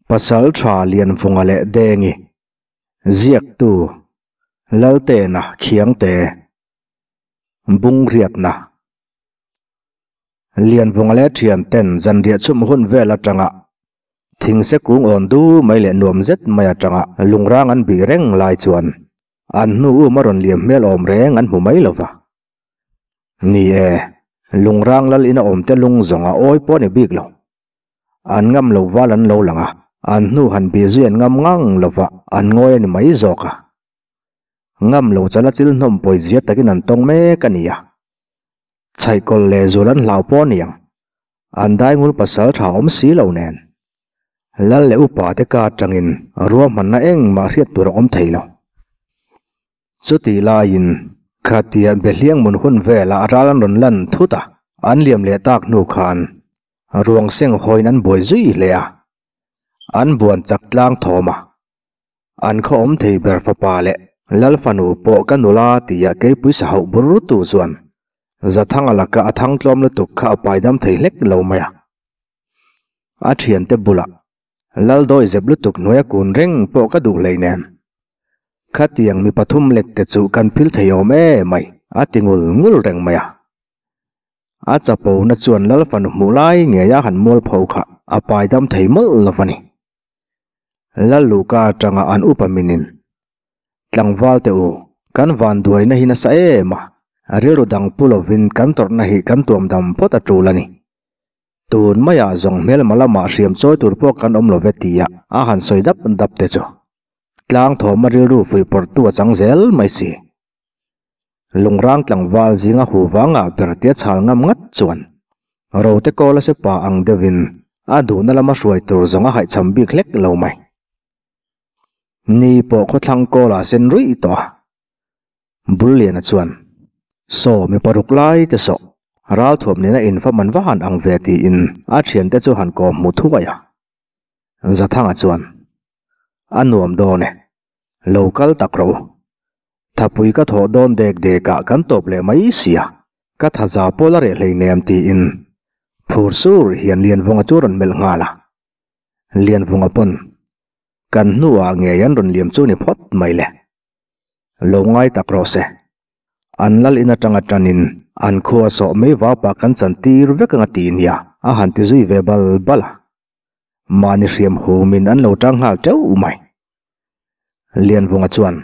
Pasalṭha Lianvunga leh Dengi, Ziaktu, Laltena Khiangte, Bungriatna. Lianvunga leh ṭhianten zanriah chhum hun vel aṭanga thingse kung awn du mai leh nuam zet mai aṭanga lungrang an bih reng lai chuan an hnu um a rawn liam hmel awm reng an hmu mai lo va. Ni e, lungrang lal ina awmte lung zawng a awi pawh a ni bik lo. An ngam lo val an lo lang a, an hnu han bih zui an ngam ngang lo va, an ngawi a ni mai zawk a. Ngam lo chala chil hnawm pawi zia takin an tawng mek a ni a. Chhaihkawlh leh zul an hlau pawh a ni ang. An daingul pasal tha awm si lo nen. Lal leh upa te ka atangin ruahmanna engmah hriat tur a awm thei lo. Chutih laiin khatia Behliang mun hun velah ral an rawn lan thut a, an liam leh tak hnu khan Ruang seng hawiin an buai zui hle a, an buan chak tlang thawm a. An khaw awm thei ber fapa leh Lal fanu pawh ka nula tia keipui sa hauh bur tu chuan Zathanga laka a thang tlawm lutuk kha a paidam thei hlek lo mai a. A thiante bulah Lal dawi zep lutuk hnuaia kun reng pawh ka duh hleinem. Khatiang mi pathum lek te chu kan phil thei awm e mai a ti ngul ngul reng mai a. A chapona chuan Lal fanu hmuh lai ngeia han mual pho kha a paidam thei mawlh lo va ni. Lal Luka atanga an upa minin, Tlangval teh u, kan vanduaina hi nasa em a, rilru dang pu lovin kan tawrhna hi kan tuam dam phawt a tul a ni. Tun maiah zawng hmelma lamah hriam chawi tur pawh kan awm lo ve tia a han sawi dap dap te chu tlang thawma rilru fuihpawrhtu a chang zel mai si. Lungrang tlangval zinga hu vangah ber tia chhal ngam ngat chuan Rote kawl a se pa ang deuhin a duhna lama hruai tur zawng a haihchham bik hlek lo mai. Ni pawh khawthlang kawlah sen ruih tawh a. Bulliana chuan, Saw mi paruk lai te sawh, ralthuam nena infa man va han ang ve tiin a thiante chu han kawm hmu thuai a. Zathanga chuan, A nuam dawn e, lo kal tak rawh u. Thapui ka thawh dawn dek dek ah kan tawp leh mai sia, ka tha za pawl a reh hleinem tiin phur sur hian Lianvunga chu rawn melh nghal a. Lianvunga pawn kan hnuah ngei an rawn liam chu ni phawt mai le. Lo ngai tak rawh se. An lal in atanga tanin an khua sawh mai vapa kan chan tir vek anga ti nia a han ti zui ve bal bal a. Mahni hriam humin an lo tang nghal teuh mai. Lianvunga chuan,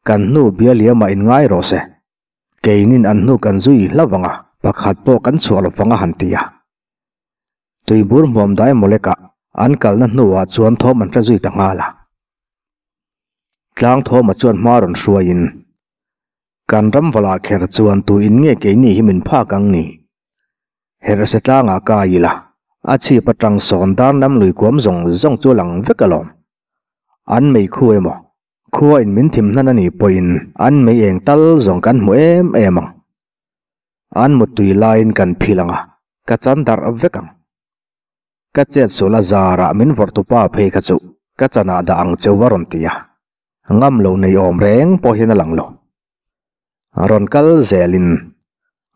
Kan hnu bia liamah in ngai rawh se. Keinin an hnu kan zui hla vang a, pakhat pawh kan chhuah lo vang a han ti a. Tuibur hmuam dai mawlekah an kalna hnuah chuan thawm an hre zui ta nghal a. Tlang thawma chuan hma rawn hruaiin, Kan ram valah kher chuan tuin nge keini hi min phak ang ni? Herhse tlangah ka ila, a chhip atang sawn dar nam lui kuam zawng zawng chu a lang vek alawm. An mei khu emaw, khua in min thim hnan a nih pawhin an mei eng tal zawng kan hmu em em ang. An muttui laiin kan phil ang a, ka chan darh vek ang. Ka chet sual a zarah min vawrh tupa phei kha chu ka chanah dah ang cheu a rawn ti a. Ngam lo nei awm reng pawh hian a lang lo. Rawn kal zelin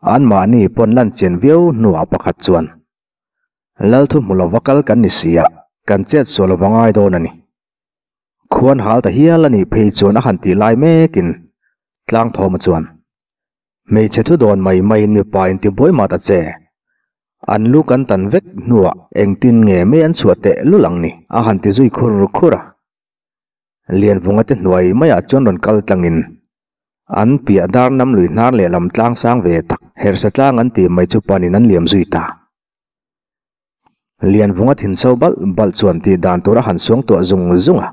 anmahni pawn lan chian viau hnuah pakhat chuan, Lalthu hmu lova kal kan ni si a, kan chet sual lova ngai dawn a ni. Khuan hal ta hial a nih phei chuan a han tih lai mekin Tlangthawma chuan, Hmeichhe thu dawn mai maiin mipa intibuai mah ta che. An lu kan tan vek hnuah engtin nge mei an chhuah teh lul ang ni? a han ti zui khur khur a. Lianvunga te hnuai maiah chuan rawn kal tlangin an piah dar nam lui hnar leh lam tlang sang ve tak hersa tlang an tih mai chu panin an liam zui ta. Lianvunga thin chho balh balh chuan tih dan tur a han suang tuah zung zung a.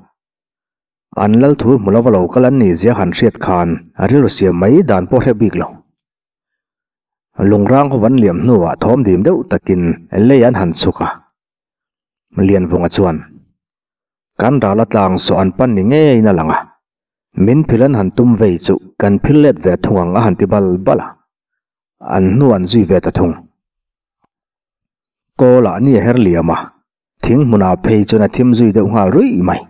An lal thu hmu lova lo kal an nih zia han hriat khan a rilru siam mai dan pawh hre bik lo. Lungrang ho an liam hnuah thawm dim deuh takin lei an han chhuk a. Lianvunga chuan, Kan ral a tlang saw an pan ni ngeiin a lang a, min phil an han tum vei chu kan phil let ve thung ang a han ti bal bal a, an hnu an zui ve ta thung. Kawlah ni a her liam a, thing hmunah phei chuan a thim zui deuh nghal ruih mai.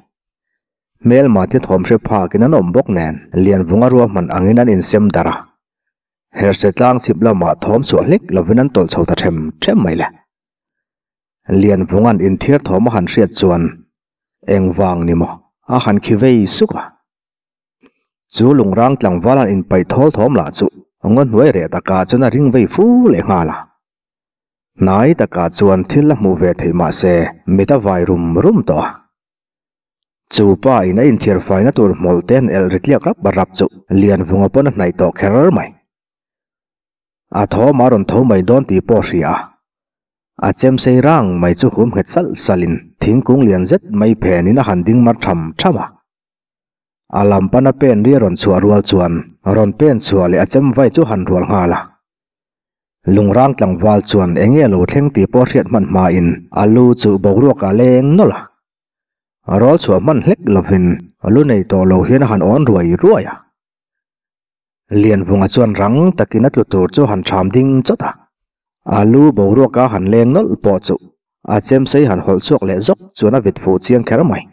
Hmelma te thawm hre phakin an awm bawk nen Lianvunga ruahman angin an insem darh a, herse tlang chhip lamah thawm chhuah hlek lovin an tawlh chho ta them them mai le. Lianvunga'n inthiar thawm a han hriat chuan engvang ni maw a han khi vei suk a. Chu lungrang tlangval han inpaih thawl thawm lah chu ngaw hnuai reh takah chuan a ring vei fu leh nghal a. Hnai takah chuan thil a hmuh ve theih mah se mit a vai rum rum tawh a. Chu pa in a inthiar faina tur hmawlh te an elh ri tliak rap rap chu Lianvunga pawn a hnaih tawh kher mai. A thawm a rawn tho mai dawn tih pawh hria a. A chem sei rang mai chu hum nghet salh salhin thingkung lian zet mai phenin a han ding mar tham tham a. A lam pana pen ri a rawn chhuah rual chuan rawn pen chhuah leh a chem vai chu han rual nghal a. Lungrang tlangval chuan eng nge lo thleng tih pawh hriat hman hmain a lu chu boruak ah leng nawlh a. Rawl chhuah hman hlek lovin lu nei tawh lo hian a han awn ruai ruai a. Lianvunga chuan rang takin a tlu tur chu han ṭham ding chawt a. A lu boruaka han leng nawlh pawh chu a chemsei han hawlh chhuak leh zawk chuan a vit fuh chiang kher mai.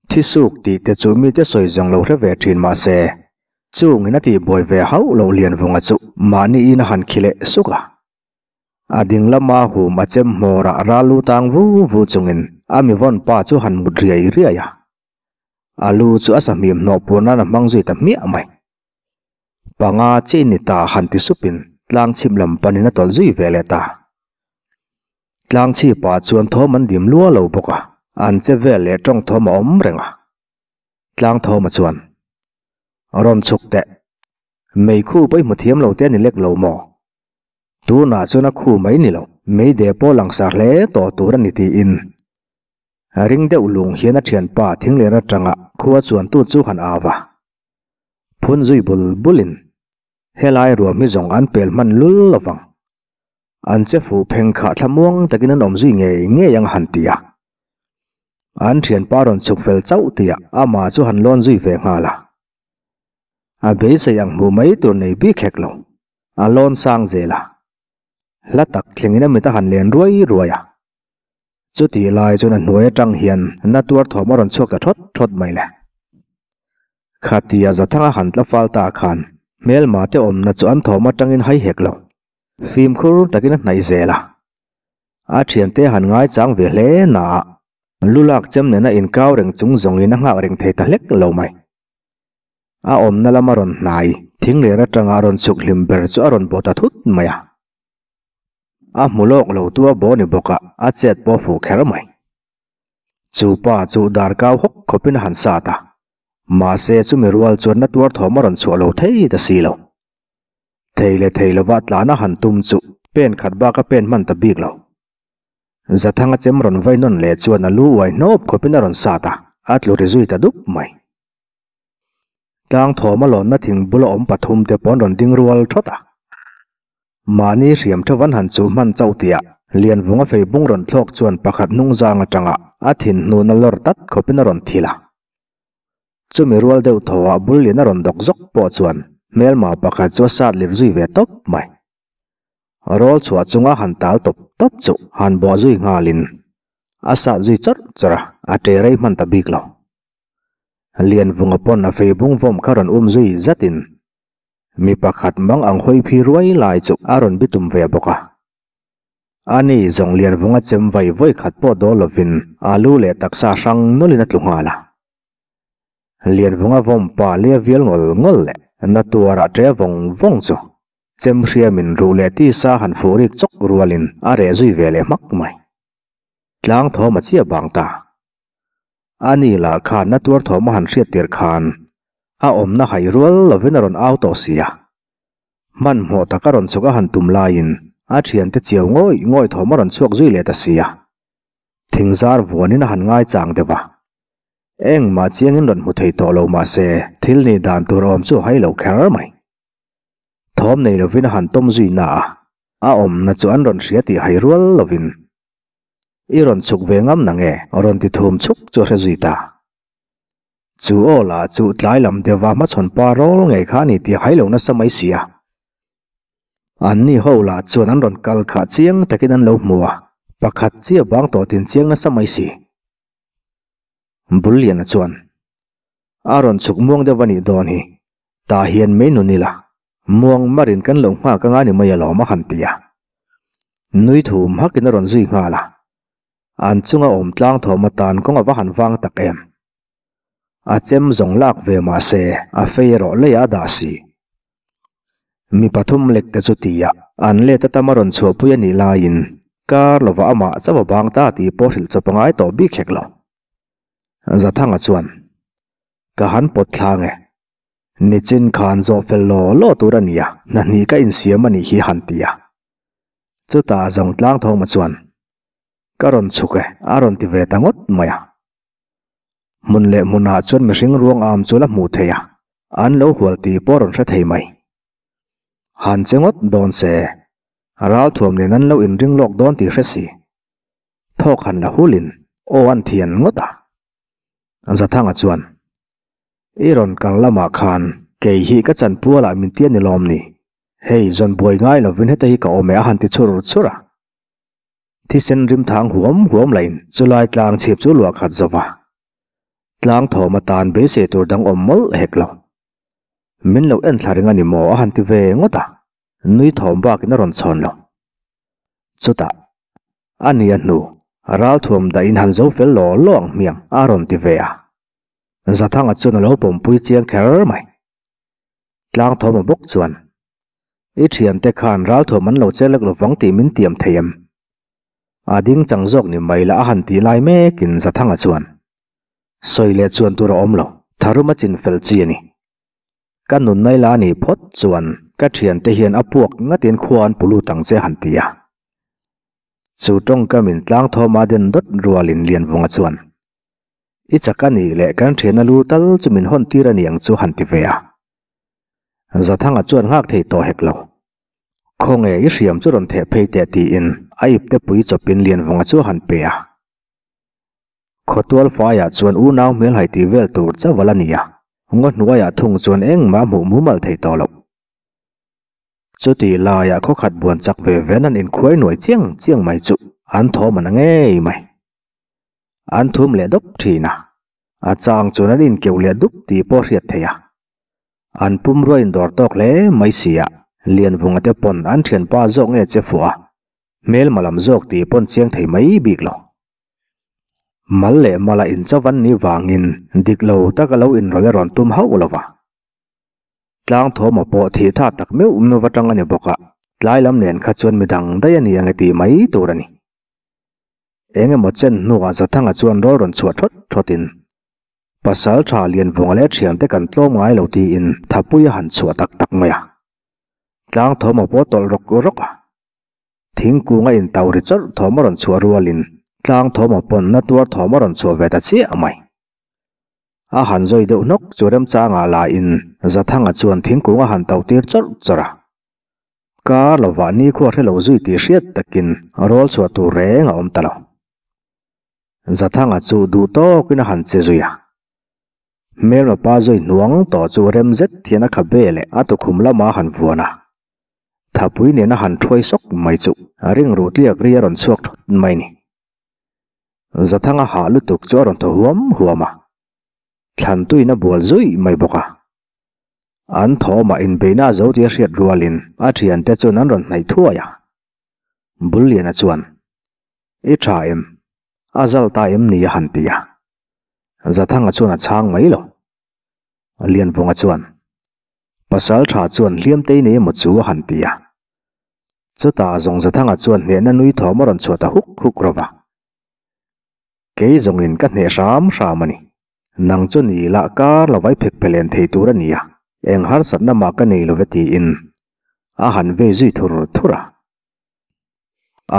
Thisuk tih te chu mite sawi zawng lo hre ve thin mah se, chungin a tihbuai ve hauh loh Lianvunga chu mahniin a han khi leh suk a. A ding lama hum a chem hmawrah ral lu tang vu vu chungin a mi vawn pa chu han mut riai riai a. A lu chu a sahmim hnawh pur nan a hmang zui ta hmiah mai. Panga chiah ni ta han ti supin tlang chhip lam panin a tawlh zui ve leh ta. Tlang chhipah chuan thawm an dim lua lo bawk a, an che vel leh tawng thawm a awm reng a. Tlang thawma chuan, Rawn chhuk teh. Mei khu pawh i hmu thiam lo te a ni lek lo maw? Tunah chuan a khu mai ni lo, mei de pawh langsar hle tawh tur a ni tiin ring deuh lung hian a thianpa thingler atanga khua chuantu chu han au a. Phun zui bul bulin helai ruam hi zawng an pel hman lul lovang. An che fuh pheng khah thla muang takin an awm zui ngei ngei ang a han ti a. An thianpa rawn chhuk fel chauh tih ah amah chu han lawn zui ve nghal a. A beisei ang hmuh mai tur nei bik hek lo. A lawn sang zel a. Hla tak thlengin a mit a han len ruai ruai a. Chutih lai chuan a hnuai atang hian na tuar thawm a rawn chhuak ta thawt thawt mai le. Khatia Zathanga han tla fal ta khan hmelma te awmna chu an thawm atangin hai hek lo. Fimkhur takin a hnaih zel a. A thiante han ngaichang ve hle na a, lu lak chem nena inkau reng chung zawngin a nghak reng thei ta hlek lo mai. A awmna lama rawn hnai, thing ler atanga a rawn chhuk hlim ber chu a rawn bawh ta thut mai a. A hmu lawk lo tu a bawh ni bawk a, a chet pawh fuh kher mai. Chu pa chu dar kau hawk khawpin a han sat a, mahse chumi rual chuan na tuar thawm a rawn chhuah lo thei ta si lo. Thei leh thei lova tlana han tum chu pen khat bak a pen hman ta bik lo. Zathanga chem rawn vai nawn leh chuan a lu uai hnawp khawpin a rawn sat a, a tlu ri zui ta dup mai. Tlang thawm a lawnna thing bula awm pathum te pawh an rawn ding rual thawt a. Mahni hriam theuh an han chuh hman chauh tihah Lianvunga fei bung rawn thlawk chuan pakhat hnung zang atanga a thin hnuna lawr tat khawpin a rawn thil a. Chumi rual deuh thaw ah bul lian a rawn dawk zawk pawh chuan hmelma pakhat chu a sat lir zui ve tawp mai. Rawl chhuah chunga han tal tawp tawp chu han bawh zui nghalin a sat zui chawrh chawrh a, a ṭe rei hman ta bik lo. Lianvunga pawn a fei bung vawm kha rawn um zui zatin mi pakhat mang ang hawi phi ruai lai chu a rawn bitum ve bawk a. Ani zawng Lianvunga chem vai vawi khat pawh dawl lovin a lu leh taksa hrang nawlhin a tlu nghal a. Lianvunga vawm pa lia vial ngawl ngawl leh na tuarah ṭe vawng vawng chu chem hriamin ruh leh tisa han fuh rik chawk rualin a reh zui ve leh hmak mai. Tlang thawm a chiah bang ta. Ani lah khan na tuar thawm a han hriat tir khan a awmna hai rual lovin a rawn au tawh si a. Hmanhmawh taka rawn chhuk a han tum laiin a thiante chiau ngawih ngawih thawm a rawn chhuak zui leh ta si a. Thingzar vuanin a han ngaichang deuh a. Engmah chiangin rawn hmu thei tawh lo mah se thil nih dan tur awm chu a hai lo kher mai. Thawm nei lovin a han tawm zui na a, a awmna chu an rawn hria tih hai rual lovin i rawn chhuk ve ngam na nge rawn ti thum chhuk chu a hre zui ta. Chu aw lah chu tlai lam deuha hmachhawn pa rawl ngei kha a ni tih hai lo nasa mai si a. Anni ho lah chuan an rawn kal khah chiang takin an lo hmu a, pakhat chiah bang tawh tin chiang nasa mai si. Bulliana chuan, A rawn chhuk muang deuh a nih dawn hi, tah hian mei nun ila, muang marin kan lo nghak anga ni mai alawm a han ti a. Nui thum hakin a rawn zui nghal a. An chunga awm tlang thawm atan kawng a va han vang tak em. A chem zawng lak ve mah se a fei erawh leiah a dah si. Mi pathum lek te chu tia an let atam a rawn chhuahpui a nih laiin kar lovah amah chauh a bang ta tih pawh hrilh chawp a ngai tawh bik hek lo. Zathanga chuan, Ka han pawt thlang e. Nichin khan zawh fel law law tur a nia, hna hnih ka insiam a nih hi han ti a. Chutah zawng tlang thawma chuan, Ka rawn chhuk e, a rawn ti ve ta ngawt mai a. Hmun leh hmunah chuan mihring ruang am chu la hmuh theih a, an lo hual tih pawh a rawn hre thei mai. Han che ngawt dawn se, ralthuam nen an lo inring lawk dawn tih hre si. Thawk han la hulin aw an thian ngawt a. Zathanga chuan, I rawn kal lamah khan kei hi ka chanpualah min tia ni lawm ni? Hei zawn buai ngai lovin heta hi ka awm e a han ti chhur chhur a. Thisen rim thang huam huam lain chulai tlang chhip chu luah khat zo va. Tlang thawm atan beisei tur dang awm mawlh hek lo. Min lo en thla ring a ni maw a han ti ve ngawt a, nui thawm bakin a rawn chhawn lo. Chutah, a ni a hnu, ralthuam dahin han zo fel law law ang hmiang a rawn ti ve a. Zathanga chuan a lo pawmpui chiang kher mai. Tlang thawma bawk chuan, I thiante khan ralthuam an lo che lek lovang tih min tiam thei em? A ding chang zawk ni mai la a han tih lai mekin Zathanga chuan, Sawi leh chuan tur a awm lo, tharum a chin fel chi a ni. Ka nunna ila a nih phawt chuan ka thiante hian a puak ngatin khua an pu lut ang che han ti a. Chu tawngkamin tlang thawma den dawt rualin Lianvunga chuan, I chak a nih leh kan thianna lu tal chu min hawn tir a ni ang chu han ti ve a. Zathanga chuan nghak thei tawh hek lo. Khawnge i hriam chu rawn theh phei teh tiin a ipte pui chawpin Lianvunga chu a han pe a. Khawtual faiah chuan unau hmelhai tih vel tur chauh a la ni a, ngaw hnuaiah thung chuan engmah hmuh mumal thei tawh loh. Chuti laiah khawkhat buan chak ve ven an inkhuai nuai chiang chiang mai chu an thawm a na ngei mai. An thum leh dawp thin a, a chang chuan an inkeuh leh dup tih pawh hriat theih a. An pumrua indawr tawk hle mai si a, Lianvunga te pawn an thianpa zawk nge che fuh a, hmelma lam zawk tih pawn chiang thei mai bik lo. Mal leh mala inchauh an nih vangin dik lo taka lo inrawlh erawn tum hauh lo va. Tlang thawma pawh thih tha tak meuh meuh atang a ni bawk a, tlai lam nen kha chuan midang daih a ni ang e tih mai tur a ni. Eng emaw chen hnuah Zathanga chuan rawl rawn chhuah thawt thawtin, Pasal tha Lianvunga leh thiante kan tlawm ngai lo tiin Thapui a han chhuah tak tak mai a. Tlang thawma pawh tawlh rawk rawk a. Thingkung a intau ri chawrh thawm a rawn chhuah rualin tlang thawma pawn na tuar thawm a rawn chhuah ve ta chiah mai. A han zawi deuh hnawk chu remchangah lain Zathanga chuan thingkung a han tauh tir chawrh chawrh a. Kar lovah nikhua hre lo zui tih hriat takin rawl chhuah tur reng a awm ta lo. Zathanga chu duh tawkin a han che zui a. Hmelma pa zui hnuang tawh chu rem zet hian a kha be leh a tukhum lama a han vuan a. Thapui nena han thuai sawk mai chu ringruh tliak ri a rawn chhuak thawt mai ni. Zathanga hah lutuk chu a rawn thaw huam huam a. Thlantuin a bual zui mai bawk a. An thawmah inbeihna a zo tih a hriat rualin a thiante chuan an rawn hnaih thuai a. Bulliana chuan, I tha em? A zal ta em ni? a han ti a. Zathanga chuan a chhang mai lo. Lianvunga chuan, Pasal tha chuan hliamtei nei emaw chu a han ti a. Chutah zawng Zathanga chuan hnehna nui thawm a rawn chhuah ta huk huk rawh va. Kei zawngin ka hneh hram hram a ni. Nang chu ni lah kar lo vai phek phelen thei tur a ni a, eng harsatna mah ka nei lo ve tiin a han vei zui thur thur a.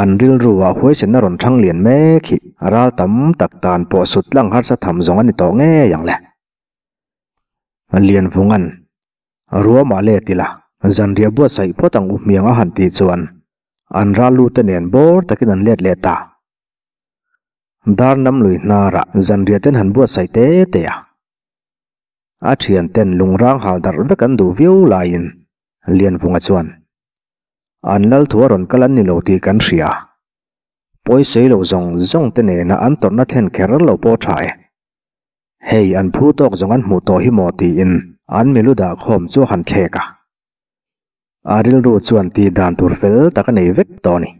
An rilru ah huaisenna rawn thang lian mek hi ral tam tak tan pawh sut tlang harsa tham zawng a ni tawh ngei ang le. Lianvunga'n, Ruamah let ila, zanriah buatsaih phawt ang u hmiang a han tih chuan an ral lu te nen bawr takin an let leh ta. Dar nam lui hnarah zanriah ten han buatsaih te te a. A thian ten lungrang hal darh vek an duh viau laiin Lianvunga chuan, An lal thu a rawn kal an ni lo tih kan hria. Pawisawi lo zawng zawng te nena an tawrhna thlen kher lo pawh tha e. Hei an phu tawk zawng an hmuh tawh hi maw tiin an milu dah khawm chu a han thlek a. A rilru chuan tih dan tur fel tak a nei vek tawh a ni.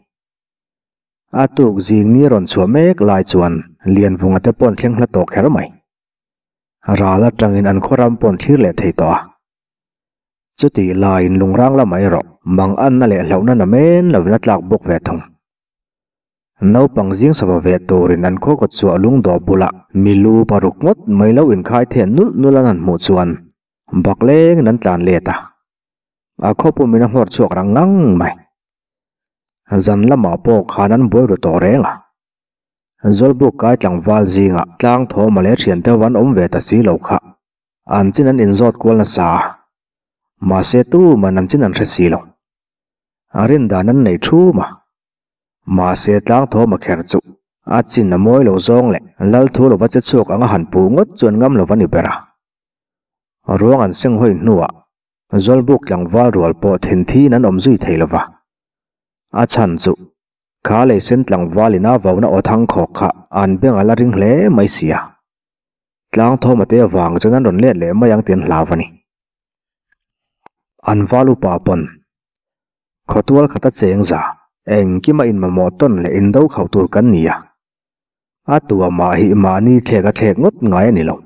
A tuk zing ni rawn chhuah mek lai chuan Lianvunga te pawn thleng hla tawh kher mai. Ral atangin an khaw ram pawn thlir leh thei tawh a. Chutih laiin lungrang lamah erawh mang anna leh hlauhna na men lovin a tlak bawk ve thung. Naupang zing sava ve turin an khaw kawt chhuah lungdawh bulah milu paruk ngawt mai lo inkhai then nulh nulh an han hmuh chuan bak lengin an tlan let a. A khaw pumin a nghawr chhuak rang ngang mai. Zan lamah pawh khan an buai ru tawh reng a. Zawlbuk kai tlangval zingah tlang thawma leh thian deuh an awm ve ta si lo kha an chin an inzawt kual nasa a. Mahse tuman an chin an hre si lo. A rin dan an nei thum a. Mahse tlang thawma kher chu a chin a mawi lo zawng leh lal thu lova che chhuak anga han puh ngawt chuan ngam lo va ni ber a. Ruang an seng hawi hnuah Zawlbuk tlangval rual pawh thin thiin an awm zui thei lo va. A chhan chu kha leisen tlangval ina vauna aw thang khawk kha an beng a la ring hle mai si a. Tlang thawma te avang chuan an rawn let leh mai ang tih an hlau a ni. An val upa pawn khawtual khata cheng za engkima inmamawh tawn leh indo khauh tur kan ni a. A tua mah hi mahni thlek a thlek ngawt ngai a ni lo.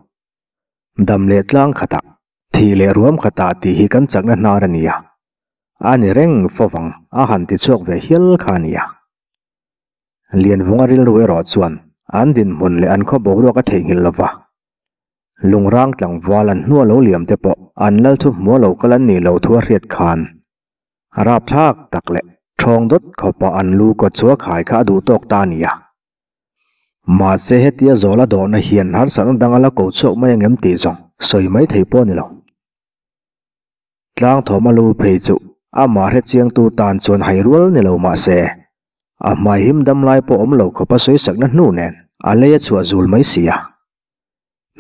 Dam leh tlang khatah, thih leh ruam khatah tih hi kan chakna hnar a ni a. A ni reng fovang a han ti chhuak ve hial kha a ni a. Lianvunga rilru erawh chuan an dinhmun leh an khaw boruak a theihnghilh lo va. Lungrang tlangval an hnua lo liam te pawh an lal thu hmua lo kal an nih loh thu a hriat khan rapthlak tak leh thawng dawt khawpa an lu kawt chhuah khai kha a duh tawk ta a ni a. Mahse hetia zawl a dawhna hian harsatna dang a la ko chhuak mai angem tih zawng sawi mai thei pawh a ni lo. Tlang thawm a lu phei chu amah hrechiangtu tan chuan hai rual ni lo mahse a hmai him dam lai pawh awm lo khawpa sawisakna hnu nen a lei a chhuah zul mai si a.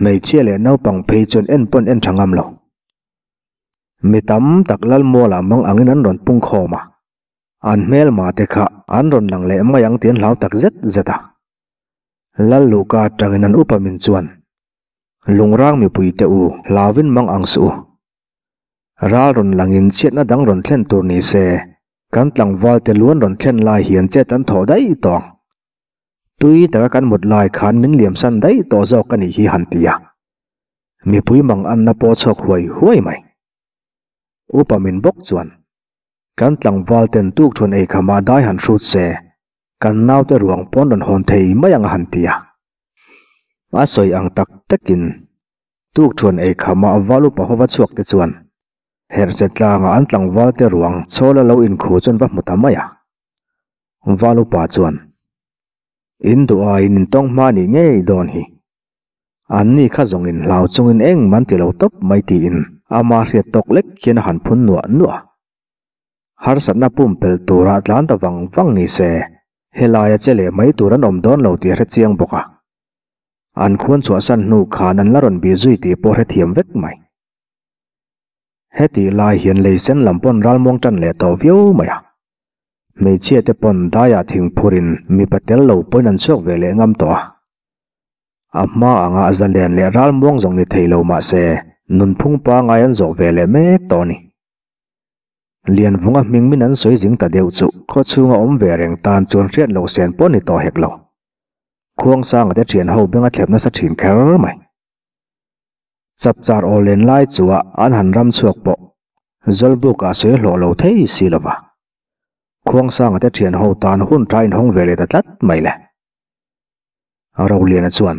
Hmeichhia leh naupang phei chuan en pawn en tha ngam lo. Mi tam tak Lalmualah mang angin an rawn pung khawm a, an hmelma te kha an rawn lang leh mai ang tih an hlau tak zet zet a. Lalluhka atangin an upa min chuan, Lungrang mipui te u, hlauvin mang ang suh u. Ral rawn langin chhiatna dang rawn thlen tur ni se, kan tlangval te luan rawn thlen lai hian chet an thawh daih tawh ang. Tui taka kan mut lai khan min liamsan daih tawh zawk a nih hi han ti a. Mipui mang anna pawh chhuak huai huai mai. Upa min bawk chuan, Kan tlangval ten tuk thun ei khamah dai han hrut se, kan naute ruang pawn rawn hawn thei mai ang a han ti a. A sawi ang tak takin tuk thun ei khamah val upa hova chhuak te chuan herhse tlangah an tlangval te ruang chhawla lo inkhu chuan va hmu ta mai a. Val upa chuan, In duh aiin in tawng hma nih ngei dawn hi. An ni kha zawngin hlau chungin eng man ti lo tawp mai tiin ama hriat tawk lek hian a han phun nuah nuah a. Harsatna pumpelh tura tlan ta vang vang ni se, helaia che leh mai tur an awm dawn lo tih a hre chiang bawk a. An khuan chhuahsan hnu khan an la rawn bih zui tih pawh hrethiam vek mai. Hetih lai hian lei sen lam pawn ralmuang tan leh tawh viau mai a. Hmeichhia te pawn daiah thing phurin mipa tel lo pawhin an chhuak ve leh ngam tawh a. A hma anga zalen leh ralmuang zawng ni thei lo mah se nunphung pangai an zawh ve leh mek tawh a ni. Lianvunga hming min an sawi zing ta deuh chu khaw chhunga awm ve reng tan chuan hriat loh sen pawh ni tawh hek lo. Khuangsanga te thian ho beng a thlep nasa thin kher mai. Chapchar aw len lai chua an han ram chhuak pawh Zawlbuk ah sawi hlawh lo thei si lova. Khuangsanga te thian ho tan hun tha inhawng ve leh ta tlat mai le. Roliana chuan,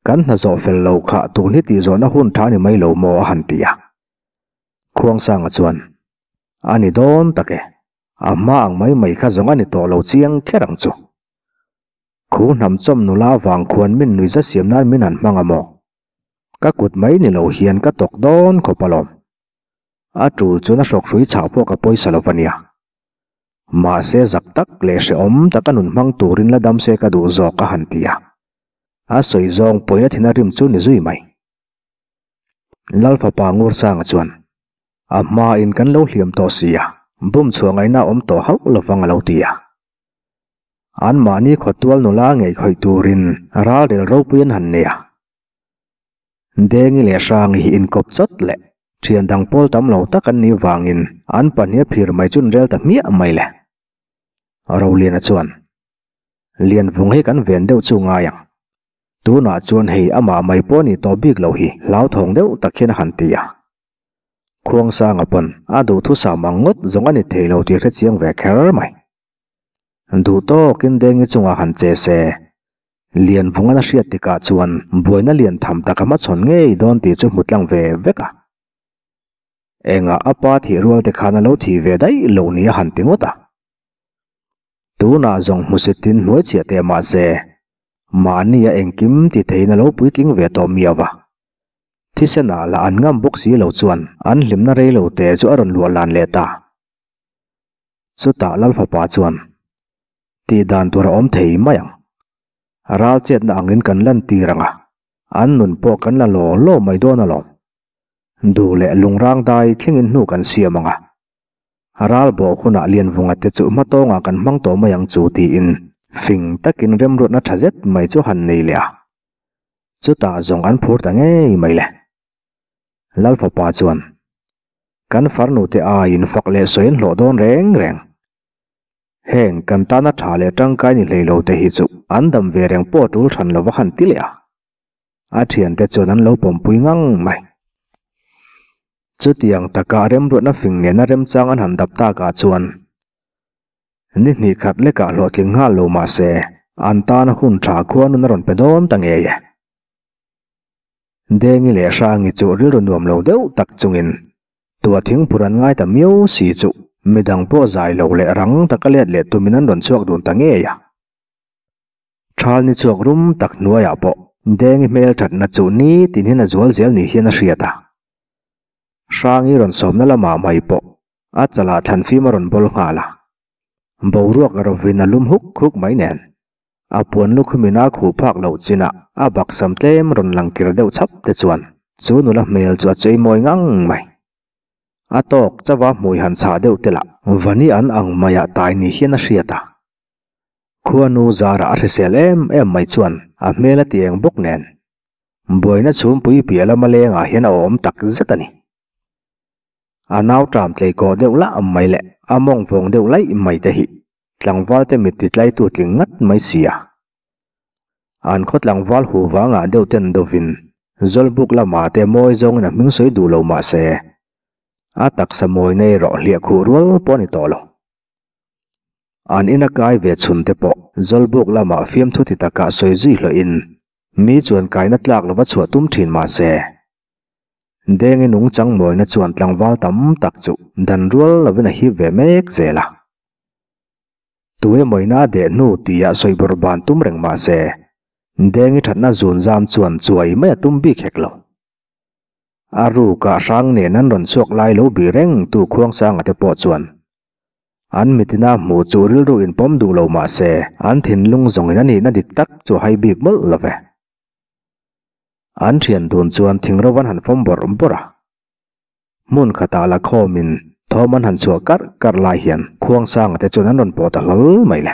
Kan hna zawh fel lo kha tun hi tih zawhna hun tha ni mai lo maw a han ti a. Khuangsanga chuan, A ni dawn tak e, a hma ang mai mai kha zawng a ni tawh lo chiang kher ang chu. Khu hnam chawm nula vang khuan min nuihza siam nan min han hmang a maw? Ka kut mai ni lo hian ka tawk dawn khawp alawm. A tul chuan a hrawkhrui chhah pawh ka pawisa lo va nia. Mahse zak tak leh hrehawm taka nun hmang turin la dam se ka duh zawk a han ti a. A sawi zawng pawina thin a rim chu ni zui mai. Lal fapa Ngursanga chuan, A hmain kan lo hliam tawh si a, bum chhuah ngaihna a awm tawh hauh lovang a lo ti a. Anmahni khawtual nula ngei khawih turin ralrel ropui an han nei a. Dengi leh Hrangi hi inkawp chawt leh thian dang pawl tam lo tak an nih vangin an pahnih a phir mai chu an rel ta hmiah mai le. Roliana chuan. Lianvung hi kan ven deuh chu ngai ang. Tunah chuan hei amah mai pawh a nih tawh bik loh hi hlauthawng deuh tak hian a han ti a. Khuangsanga pawn a duhthusam ang ngawt zawng a ni thei lo tih hrechiang ve kher mai. Duh tawkin Dengi chungah han che se, Lianvungan a hriat tikah chuan buaina lian tham tak a hmachhawn ngei dawn tih chu hmu tlang ve vek a. Engah a pa thih rual te khan a lo thih ve daih lo ni a han ti ngawt a. Tunah zawng hmusitin hnuai chhiah teh mahse, mahnia engkim ti theiin a lo puitling ve tawh miau a. Thisenah lah an ngam bawk si lo chuan an hlimna rei lo te chu a rawn luah lan leh ta. Chutah Lalfapa chuan, Tih dan tur a awm thei mai ang. Ral chetna angin kan lantir ang a, an nun pawh kan la law law mai dawn alawm. Duh leh lungrang dai thlengin hnu kan siam ang a. Ral bawh hunah Lianvunga te chu hmatawngah kan hmang tawh mai ang chu tiin fing takin remruatna tha zet mai chu han nei leh a. Chutah zawng an phur ta ngei mai le. Lalfapa chuan, Kan farnu te aiin fak leh sawi an hlawh dawn reng reng. Heng kan tana tha leh tangkai ni hlei lo te hi chu an dam ve reng pawh tul hran lo va han ti leh a. A thiante chuan an lo pawmpui ngang mai. Chutiang taka remruatna fing nena remchang an han dap takah chuan ni hnih khat lekah hlawhtling nghal lo mah se an tana hun tha khua nun a rawn pe dawn ta ngei e. Dengi leh Hrangi chu rilru nuam lo deuh tak chungin tua thingphur an ngai ta miau si chu midang pawh zai lo leh rang taka let leh tumin an rawn chhuak dun ta ngei a. Thal ni chhuak rum tak hnuaiah pawh Dengi hmel thatna chu ni tin hian a zual zel ni hian a hriat a. Hrangi rawn sawmna lamah mai pawh a chalah thlan fim a rawn bawl nghal a. Boruak a rovin a lum huk huk mai nen a puan lukhumin a khuh phak loh chinah a baksam tlem rawn lang kir deuh chhap te chuan chu nula hmel chu a chei mawi ngang mai. A tawk chauha hmui han chhah deuh te lah vani an ang maiah tai ni hian a hriat a. Khuanu zarah a hrisel em em mai chuan a hmel a ti eng bawk nen. Buaina chhumpui piah lama lengah hian a awm tak zet a ni. A nau ṭam tlei kawh deuh lah mai leh a mawng vawng deuh laih mai te hi tlangval te mit ti tlaitu tling ngat mai si a. An khaw tlangval hu vangah deuh ten dovin Zawlbuk lamah te mawi zawngin a hming sawi duh lo mah se, a taksa mawi nei rawh hliah khuh rual pawh a ni tawh lo. An ina kai ve chhun te pawh Zawlbuk lamah fiamthu ti takah sawi zui hlawhin mi chuan kaina tlak lova chhuah tum thin mah se, Dengi nungchang mawina chuan tlangval tam tak chu dan rual lovin a hip ve mek zel a. Tuemawina a deh hnu tia sawi bawrh ban tum reng mah se, Dengi thatna zun zam chuan chuai mai a tum bik hek lo. A rukah hrang nen an rawn chhuak lai lo bih reng tu Khuangsanga te pawh chuan An mitina hmuh chu rilru in pawm duh lo mah se, an thinlung zawngin a nihna dik tak chu a hai bik mawlh lo ve. An thian dun chuan thingro an han fawm bawrh bawrh a. Hmun khatah la khawmin thawm an han chhuah karh karh lai hian Khuangsanga te chuan an rawn pawh ta hlawl mai le.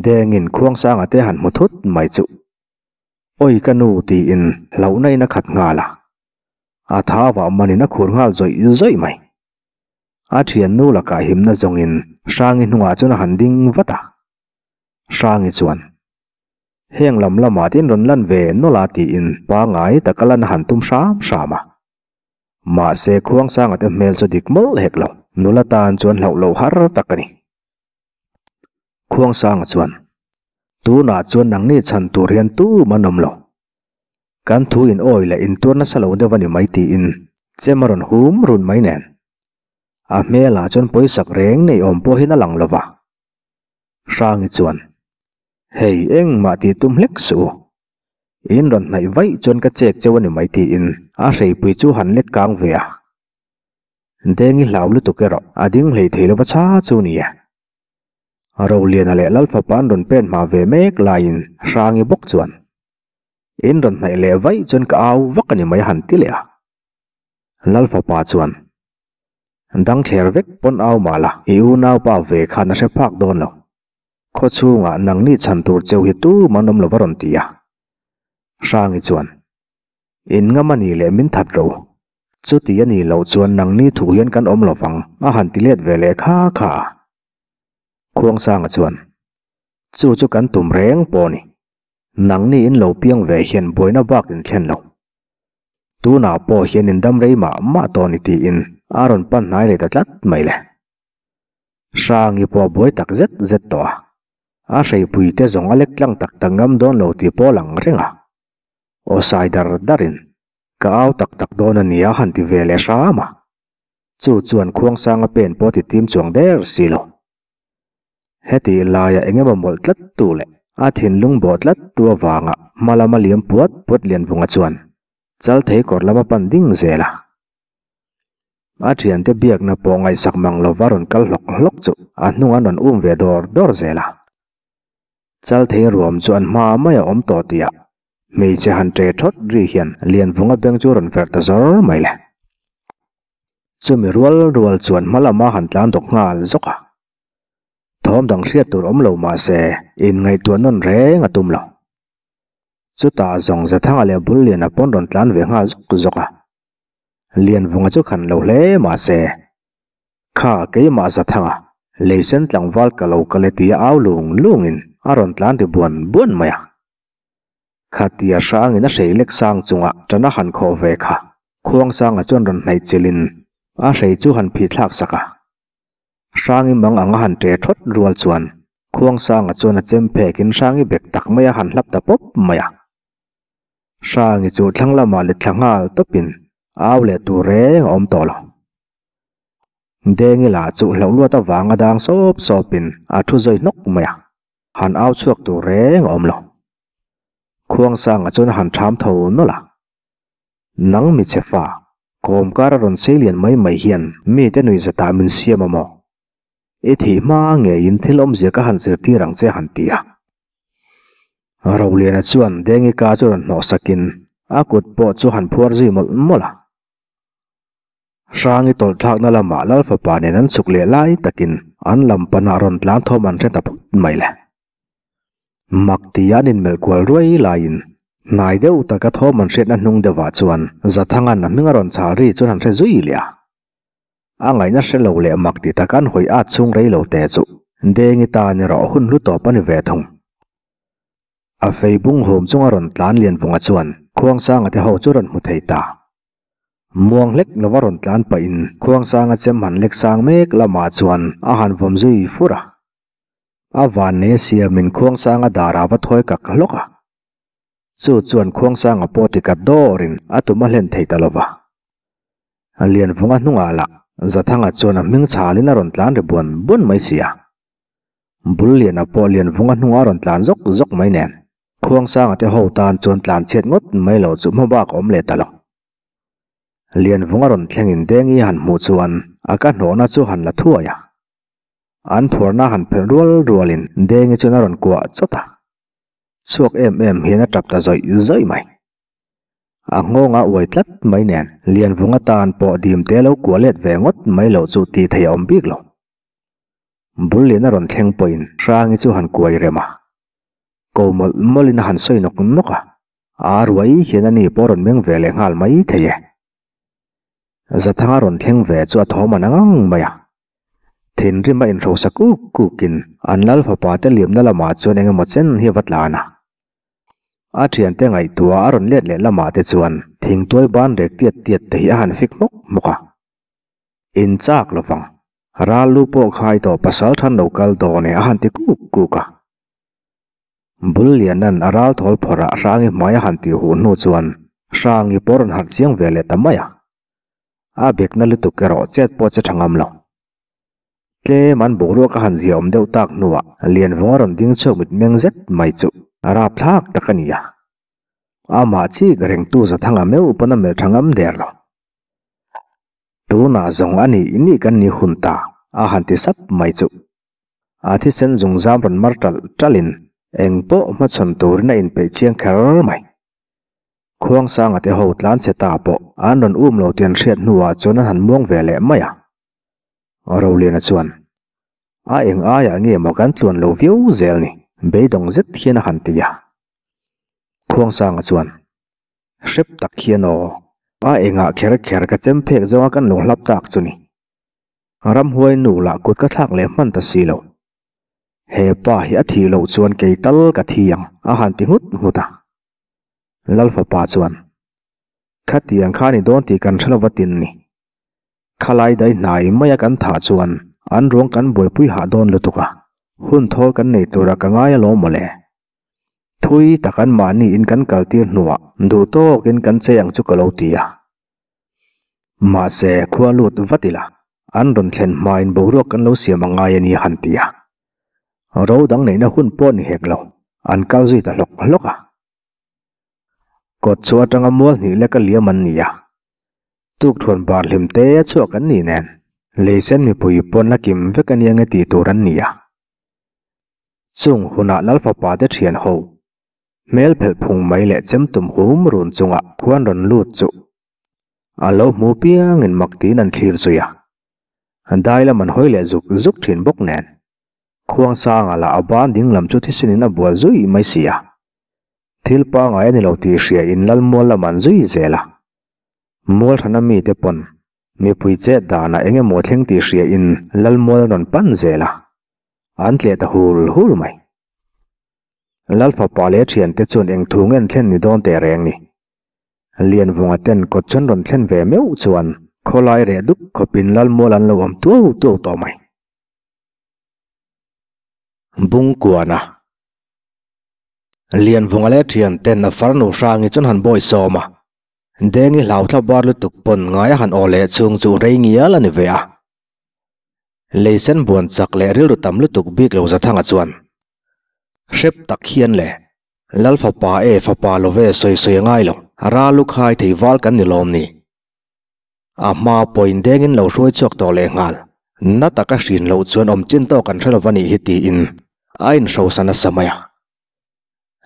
Dengin Khuangsanga te han hmu thut mai chuh. Awi ka nu tiin hlauhna in a khat nghal a. A thavah manin a khur nghal zawih zawih mai. A thiannu lakah himna zawngin Hrangi hnungah chuan a han ding vat a. Hrangi chuan, Heng lam lamah tin rawn lan ve nawlh a tiin pangngai taka lan a han tum hram hram a. Mahse Khuangsanga te hmel chu dik mawlh hek lo, nula tan chuan hlauh loh har tak a ni. Khuangsanga chuan, Tunah chuan nangni chhan tur hian tum an awm lo. Kan thu in awi leh in tuar nasa lo deuh a ni mai tiin chem a rawn hum run mai nen. A hmelah chuan pawisak reng nei awm pawhin a lang lo va. Hrangi chuan, Hei engmah tih tum hlek suh u. In rawn hnaih vaih chuan ka chek cheu a ni mai tiin a hreipui chu han lek kang ve a. Dengi hlau lutuk erawh a ding hlei thei lova chha chu ni e. Roliana leh Lalfapa an rawn pen hma ve mek laiin Hrangi bawk chuan, In rawn hnaih leh vaih chuan ka au vak a ni mai a han ti leh a. Lalfapa chuan, Dang thler vek pawn au mah la, i unaupa ve khan a hre phak dawn lo. Khaw chhungah nangni chhan tur cheu hi tum an awm lo va rawn ti a. Hrangi chuan, In ngam a nih leh min that ro. Chuti a nih loh chuan nangni thu hian kan awm lo vang a han ti let ve leh kha kha a. Khuangsanga chuan. Chu chu kan tum reng pawh a ni. Nangni in lo piang ve hian buaina bak in thlen lo. Tunah pawh hian in dam rei mah mah tawh a ni tiin a rawn pan hnai leh ta tlat mai le. Hrangi pawh a buai tak zet zet tawh a. A hreipui te zawng a lek tlang tak tak ngam dawn lo tih pawh a lang reng a. Aw sai dar darin, Ka au tak tak dawn a nia han ti ve leh hram a. Chu chuan Khuangsanga pen pawh ti tim chuang der si lo. Heti laia eng emaw mawlh tlat tu leh a thinlung bawh tlat tu avanga hma lama liam puat puat Lianvunga chuan Chalthei kawr lama pan ding zel a. A thiante biakna pawh ngaihsak mang lova rawn kal hlawk hlawk chu a hnung an rawn um ve dawr dawr zel a. Chalthei ruam chu an hma mai a awm tawh tih ah hmeichhe han ṭe ṭhawt ri hian Lianvunga beng chu rawn verh ta zawr mai le. Chumi rual rual chuan hma lama han tlan dawk nghal zawk a. Thawm dang hriat tur awm lo mah se inngaihtuah nawn reng a tum lo. Chutah zawng Zathanga leh Bulliana pawn rawn tlan ve nghal zawk zawk a. Lianvunga chu khan lo hle mah se, Kha keimah Zathanga, leisen tlangval ka lo kal e tia au lung lungin a rawn tlan ri buan buan mai a. Khatia hrangin a hrei lek sang chunga ṭan a han khawh ve kha Khuangsanga chuan rawn hnaih chilhin a hrei chu han phih thlak sak a. Hrangi mang anga han ṭe ṭhawt rual chuan Khuangsanga chuan a chem phekin Hrangi bek tak mai a han hlap ta pawp mai a. Hrangi chu thlang lamah let thla nghal tawpin au leh tur reng a awm tawh lo. Dengi lah chu hlauh luat avanga dang sawp sawpin a thu zawi hnawk mai a, han au chhuak tur reng a awm lo. Khuangsanga chuan a han ṭham tho nawlh a. Nang mi che fa, kawmkar a rawn sei lian mai mai hian mite nui zatah min siam a maw? I thih hma ngeiin thil awmzia ka han zirtir ang che han ti a. Roliana chuan Dengi ka chu rawn hnawh sakin a kut pawh chu han phuar zui mawlh mawlh a. Hrangi tawlhthlakna lamah Lal fapa nen an chhuk leh lai takin an lam panah rawn tlan thawm an hre ta phut mai le. Mak tia an inmelh kual ruai laiin hnai deuh taka thawm an hriatna hnung deuhah chuan Zathanga'n a hming a rawn chhal ri chuan han hre zui leh a. A ngaihna hre lo leh mak ti tak an hawi at chhung rei lo te chu Dengi tan erawh hun hlu tawp a ni ve thung. A fei bung hum chunga rawn tlan Lianvunga chuan Khuangsanga te ho chu rawn hmu thei ta. Muang hlek lova rawn tlan pahin Khuangsanga chem han lek sang mek lamah chuan a han vawm zui fur a. A van nei siamin Khuangsanga darah va thawi kak hlawk a. Chu chuan Khuangsanga pawh tikat dawrin a tum a hlen thei ta lo va. Lianvunga hnungah lah Zathanga chuan a hming chhalin a rawn tlan ri buan buan mai si a. Bulliana pawh Lianvunga hnungah a rawn tlan zawk zawk mai nen Khuangsanga te ho tan chuan tlan chhiat ngawt mai lo chu hma bak a awm leh ta lo. Lianvunga rawn thlengin Dengi han hmuh chuan a ka hnawhna chu han la thuai a. An phuarna han phelh rual rualin Dengi chuan a rawn kuah chawt a. Chhuak em em hian a tap ta zawih zawih mai. A nghawng a uai tlat mai nen Lianvunga tan pawh dim te lo kuah let ve ngawt mai loh chu tih theih a awm bik lo. Bul lian a rawn thleng pawhin Hrangi chu han kuai rem a. Ko mawlh mawlhin a han sawi nawk nawk a, a ruai hian ani pawh a rawn meng ve leh nghal mai thei e. Zathanga rawn thleng ve chu a thawm an ang mai a. Thinrim a inhrosa kuk kukin an lal fapa te liamna lamah chuan eng emaw chen hi a va tlan a. A thiante ngaihtuah a rawn let leh lamah te chuan thingtuai ban rek tiat tiat te hi a han fik hmawk hmawk a. In chak lovang, ral lu pawh khai tawh pasal than lo kal dawn e a han ti kuk kuk a. Bul Lianan a ral thawl phawrh ah Hrangi hmai a han tih huh hnu chuan Hrangi pawh rawn harh chiang ve leh ta mai a. A bekna lutuk erawh chet pawh che tha ngam lo. Tlem an boruak a han zia awm deuh tak hnuah Lianvunga rawn ding chhuak mit meng zet mai chu a rapthlak tak a ni a. Amah chik rengtu Zathanga meuh pawn a melh tha ngam der lo. Tunah zawng a nih nih kan ni hun ta a han ti sap mai chu. A thisen zungzam rawn mar ṭalh ṭalhin eng pawh hmachhawn turin a inpeih chiang kher mai. Khuangsanga te ho tlan chhe ta pawh an rawn um lo tih an hriat hnuah chuan an han muang ve leh mai a. Roliana chuan, A eng aiah nge maw kan tluan lo viau zel ni? Beidawng zet hian a han ti a. Khuangsanga chuan, Hrep tak hian aw, a engah kher kher ka chem phek zawnga kan lo hlap tak chu ni. Ramhuai nu lah kut ka thlak leh hman ta si lo. He pa hi a thih loh chuan kei tal ka thi ang, a han ti nghut nghut a. Lal fapa chuan, Khatiang kha ni dawn tih kan hre lova tin ni. Khalai dai hnai maia kan thah chuan an ruang kan buaipui hah dawn lutuk a, hun thawl kan nei tura ka ngai alawm mawle. Thui tak an mahni in kan kaltir hnuah duh tawkin kan chei ang chu ka lo ti a. Mahse, khua lut vat ila, an rawn thlen hmain boruak kan lo siam a ngai a ni a han ti a. Ro dang neihna hun pawh ni hek lo, an kal zui ta hlawk hlawk a. Kawt chu atanga mual hnih leka liam an ni a, tukthuan bar hlim te a chhuak an ni nen, leisen mipui pawn la kim vek a nia nge tih tur an ni a. Chung hunah Lal fapa te thian ho, hmel phelh phung mai leh chem tum hum run chungah khuan rawn lut chu a lo hmu piangin mak tiin an thlir zui a. Dai lam an hawi leh zuk zuk thin bawk nen, khuang sangah lah a ban ding lam chu thisinin a bual zui mai si a. Thil pangai a ni lo tih hria in Lal mual lam an zui zel a. Mual thana mite pawn mipui chet danah eng emaw thleng tih hria in Lal mual an rawn pan zel a. An tleh ta hul hul mai. Lal fapa leh thiante chuan eng thu ngen thlen ni dawn teh reng ni. Lianvunga ten kawt chuan rawn thlen ve meuh chuan khawlai reh dup khawpin Lal mual an lo awm tuau tuau tawh mai. Bungkuana Lianvunga leh thianten a farnu hrangi chuan han bawi sawm a. Dengi hlauthla bar lutuk pawn ngai a han aw leh chhung chu rei ngial a ni ve a. Leisen buan chak leh rilru tam lutuk bik lo Zathanga chuan, Hrep tak hian le, Lal fapa e fapa lo ve sawi sawi a ngai lo, ral lu khai thei val kan ni lawm ni. A hma pawhin dengin lo hruai chhuak tawh leh nghal, na taka hrin loh chuan awm chin tawk an hre lo va nih hi tiin a inhrosa nasa mai a.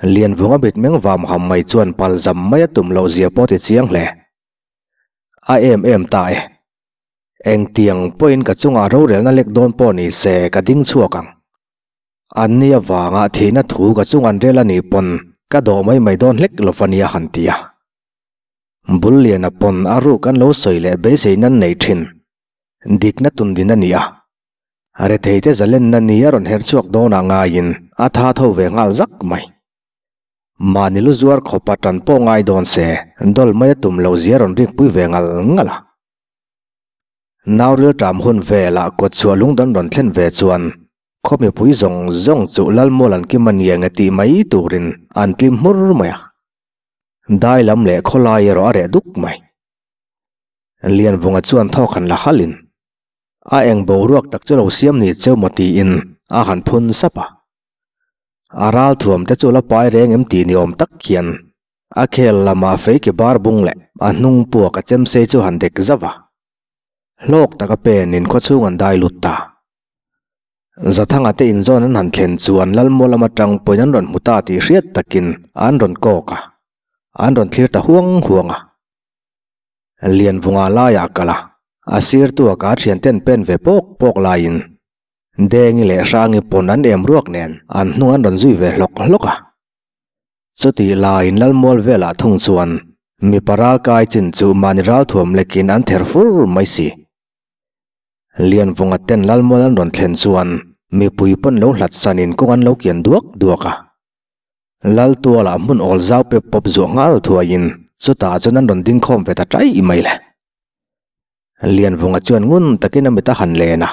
Lianvunga mitmeng vam ham mai chuan palzam mai a tum loh zia pawh ti chiang hle. A em em ta e. Engtiang pawhin ka chungah rorelna lek dawn pawh ni se ka ding chhuak ang. Anni avanga thihna thu ka chung an rel a nih pawn ka dawh mai mai dawn hlek lo va nia han ti a. Bul liana pawn a ruk an lo sawi leh beisei nan nei thin. Dikna tun din a ni a. Retheite zalenna ni a rawn her chhuak dawnah ngaiin a tha tho ve nghal zak mai. Mahni lu zuar khawpa tan pawh ngai dawn se dawl mai a tum loh zia rawn rikpui ve ngal ngal a. Nauril ṭam hun velah kawtchhuah lungdan rawn thlen ve chuan khaw mipui zawng zawng chu Lalmual an kim a ni eng e tih mai turin an tlim hmur mai a. Dai lam leh khawlai erawh a reh duk mai. Lianvunga chuan thawk han la halhin a eng boruak tak chu lo siam ni cheu maw tiin a han phun sap a. A ralthuam te chu la pai reng em tih ni awm tak hian A khel lamah fei ke bar bung leh a hnung puak a chemsei chu han dek zauh a. Hlawk taka penin khawchhung an dai lut ta. Zathanga te inzawn an han thlen chuan Lalmual lama tang pawhin an rawn hmu ta tih hriat takin an rawn kawk a, an rawn thlir ta huang huang a. Lianvunga laiah kal a, a sirtu a ka thianten pen ve pawk pawk laiin Dengi leh Hrangi pawn an em ruak nen an hnung an rawn zui ve hlawk hlawk a. Chutih laiin Lalmual velah thung chuan mipa ral kai chin chu mahni ral thuam lekin an ther fur mai si. Lianvunga ten Lalmual an rawn thlen chuan mipui pawn lo hlat sanin kawng an lo kian duak duak a. Laltualah hmun awl zau pep pawp zuah nghal thuaiin chutah chuan an rawn ding khawm ve ta ṭai mai le. Lianvunga chuan ngun takin a mit a han len a.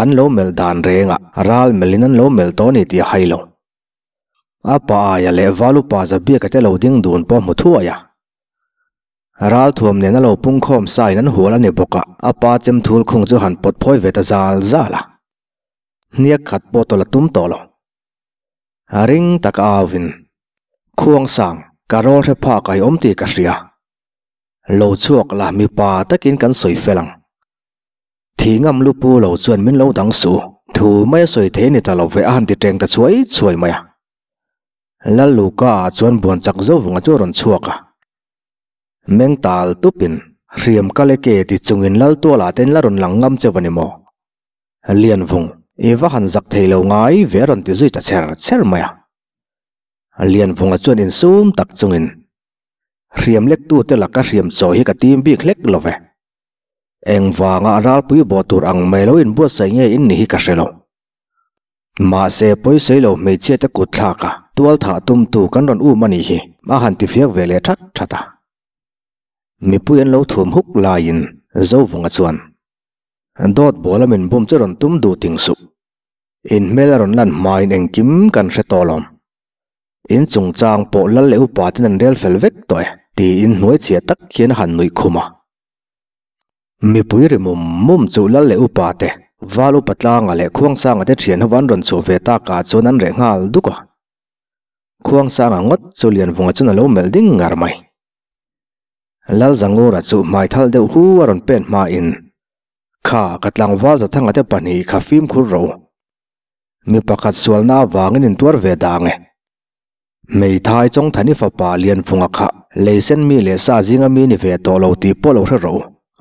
An lo melh dan rengah ral melhin an lo melh tawh a ni tih a hai lo. A pa aia leh val upa Zabiaka te lo ding dun pawh hmu thuai a. Ralthuam nen a lo pungkhawm sa in an hual a ni bawk a, a pa chem thul khung chu han pawt phawi ve ta zal zal a. Hniak khat pawh tawlh a tum tawh lo. A ring tak a au in, Khuang sang, ka rawl hre phak a i awm tih ka hria. Lo chhuak la mipa takin kan sawi fel ang. Thi ngam lu pu lo chuan min lo dang suh, thu mai a sawi thei ni ta lo ve a han ti teng ta chhuai chhuai mai a. Lal Luka ah chuan buan chak zo vunga chu a rawn chhuak a. Meng tal tupin, hriam kal e ke ti chungin Lal tualah te in la rawn lang ngam cheu a ni maw? Lian vung, i va han zak thei lo ngai ve a rawn ti zui ta chher chher mai a. Lian vunga chuan insum tak chungin, hriam lektute laka hriam chaw hi ka tim bik hlek lo ve. Engvanga ralpui bawh tur ang mai lo inbuatsaih nge in ni hi ka hre lo. Mahse, pawisawi lo hmeichhia te kut thlak a, tual thah tumtu kan rawn um a nih hi, a han ti fiak ve leh that that a. Mipui an lo thum huk laiin Zovunga chuan, Dawt bawla min bum chu rawn tum duh ting suh. In hmel a rawn lan hmain engkim kan hre tawh lawm. In chungchang pawh lal leh upa ten an rel fel vek tawh e, tiin hnuaichhia tak hian a han nuih khum a. Mipui ri mum mum chu lal leh upa te, val upa tlanga leh Khuangsanga te thian ho an rawn chhuah ve takah chuan an reh nghal duk a. Khuangsanga ngawt chu Lianvunga chuan a lo melh ding ngar mai. Lalzangura chu hmaithal deuh hu a rawn pen hmain, Kha, ka tlangval Zathanga te pahnih kha fimkhur ro. Mi pakhat sualna avangin intuar ve dang e. Hmeithai Chawngthani fapa Lianvunga kha leisen mi leh sa zinga mi ni ve tawh lo tih pawh lo hre ro,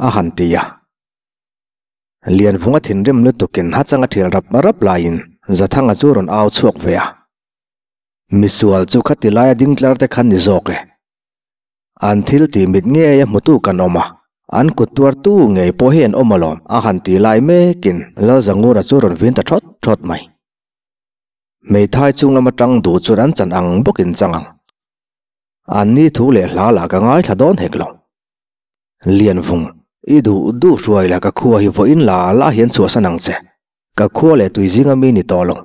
a han ti a. Lianvunga thinrim lutukin hachanga thial rap rap laiin Zathanga chu rawn au chhuak ve a. Misual chu khati laia ding tlar te khan ni zawk e. An thil tih mit ngei a hmutu kan awm a, an kut tuartu ngei pawh hi an awm alawm, a han ti lai mekin Lalzangura chu rawn vin ta thawt thawt mai. Hmeithai chung lama tang duh chuan an chan ang bawkin chang ang. An ni thu leh hla lah ka ngaithla dawn hek lo. Lianvung, i duh duh hruai la ka khua hi vawiin la la hian chhuahsan ang che. Ka khua leh tui zinga mi ni tawh lo.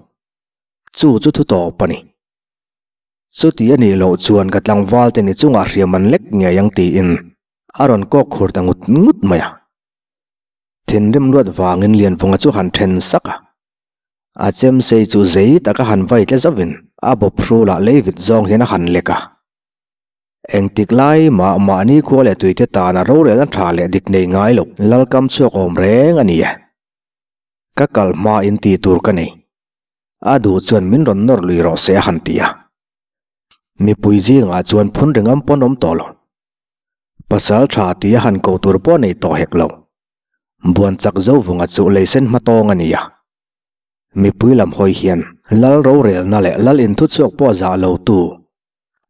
Chu chu thu tawp a ni. Chuti a nih loh chuan ka tlangval te ni chungah hriam an lek ngei ang tiin a rawn kawk khur ta ngut ngut mai a. Thinrim luat vangin Lianvunga chu han then sak a. A chem sei chu zei taka han vai tle zauhin a bawp hrulah leivit zawng hian a han lek a. Engtik lai mah mahni khua leh tuite tana rorelna tha leh dik nei ngai lo lalkam chhuak awm reng a ni e. Ka kal hma in tih tur ka nei. A duh chuan min rawn nawr lui rawh se a han ti a. Mipui zingah chuan phun ringam pawn awm tawh lo. Pasal tha tih a han ko tur pawh nei tawh hek lo. Buan chak zo vunga chu leisen hma tawng a ni a. Mipui lam hawi hian lal rorelna leh lal inthuchhuak pawh zah lo tu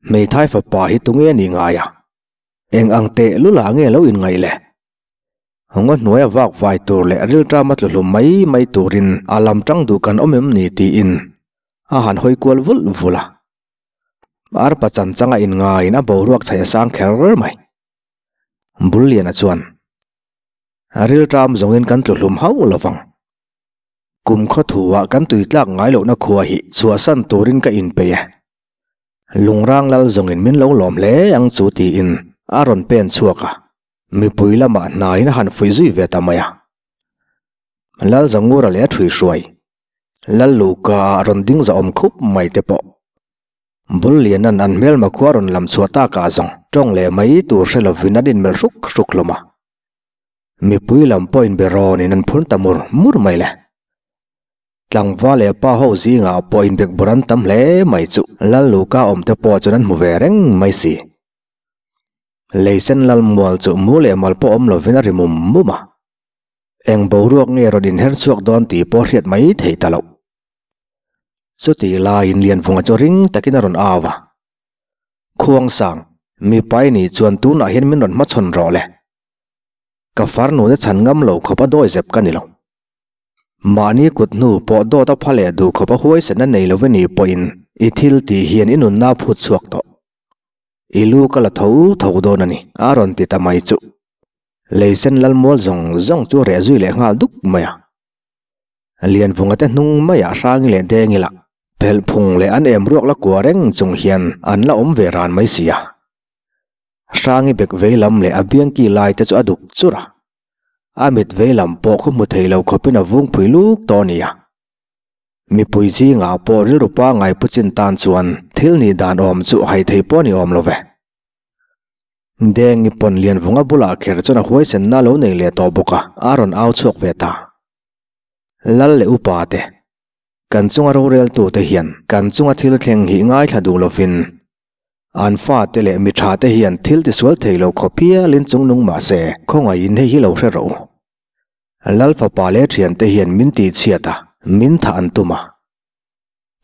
hmeithai fapa hi tunge a nih ngai a? Eng ang teh lula nge lo inngaih le? Ngaw hnuaia vak vai tur leh rilṭama tlu hlum mai mai turin a lam ṭang duh kan awm em ni tiin a han hawi kual vulh vulh a. Arpa chan changa inngaiin a boruak chhaih a sang kher mai. Bulliana chuan, Rilṭam zawngin kan tlu hlum hauh lo vang. Kum khaw thuah kan tui tlak ngai lohna khua hi chhuahsan turin ka inpeih e. Lungrang lal zawngin min lo lawm hle ang chu tiin a rawn pen chhuak a. Mipui lamah hnaiin a han fuih zui ve ta mai a. Lalzangura leh a ṭhuihruai, Lalluka ah rawn ding zahawm khup mai te pawh. Bullianan an hmelma khua rawn lam chhuah takah zawng ṭawng leh mai tur hre lovin an inmelh hruk hruk hlawm a. Mipui lam pawh inbe rawnin an phun ta mur mur mai le. Tlangval leh pa ho zingah pawh inbekbawr an tam hle mai chu Lalluka awmte pawh chuan an hmu ve reng mai si. Leisen Lalmual chu mu leh mal pawh awm lovin a ri mum mum a. Eng boruak nge rawn inher chhuak dawn tih pawh hriat mai thei ta loh. Chutih laiin Lianvunga chu ring takin a rawn au a. Khuangsang, mipa i nih chuan tunah hian min rawn hmachhawn rawh le. Ka farnu te chhan ngam lo khawp a dawi zep ka ni lo. Mahni kut hnu pawh dawt a pha leh duh khawp a huaisenna nei lo i nih pawhin i thil tih hian i nunna a phut chhuak tawh. I lu ka la tho tho dawn a ni, a rawn ti ta mai chu. Leisen Lalmual zawng zawng chu reh zui leh nghal duk mai a. Lianvunga te hnung maiah Hrangi leh Dengi lah phelh phung leh an em ruak la kua reng chung hian an la awm ve ran mai si a. Hrangi bek vei lam leh a biangki lai te chu a duk chur a. A mit vei lam pawh khu hmu thei lo khawpin a vung phui luk tawh a ni a. Mipui zingah pawh rilru pangngai pu chin tan chuan thil nih dan awm chu hai thei pawh a ni awm lo ve. Dengi pawn Lianvunga bulah kher chuan a huaisenna a lo nei leh tawh bawk a, a rawn au chhuak ve ta. Lal leh upa te, kan chunga roreltute hian kan chunga thil thleng hi ngaithla duh lovin an fate leh mi tha te hian thil tisual thei lo khawp hialin chungnung mah se khawngaihin hei hi lo hre rawh u. Lal fapa leh thiante hian min tihchhiat a, min thah an tum a.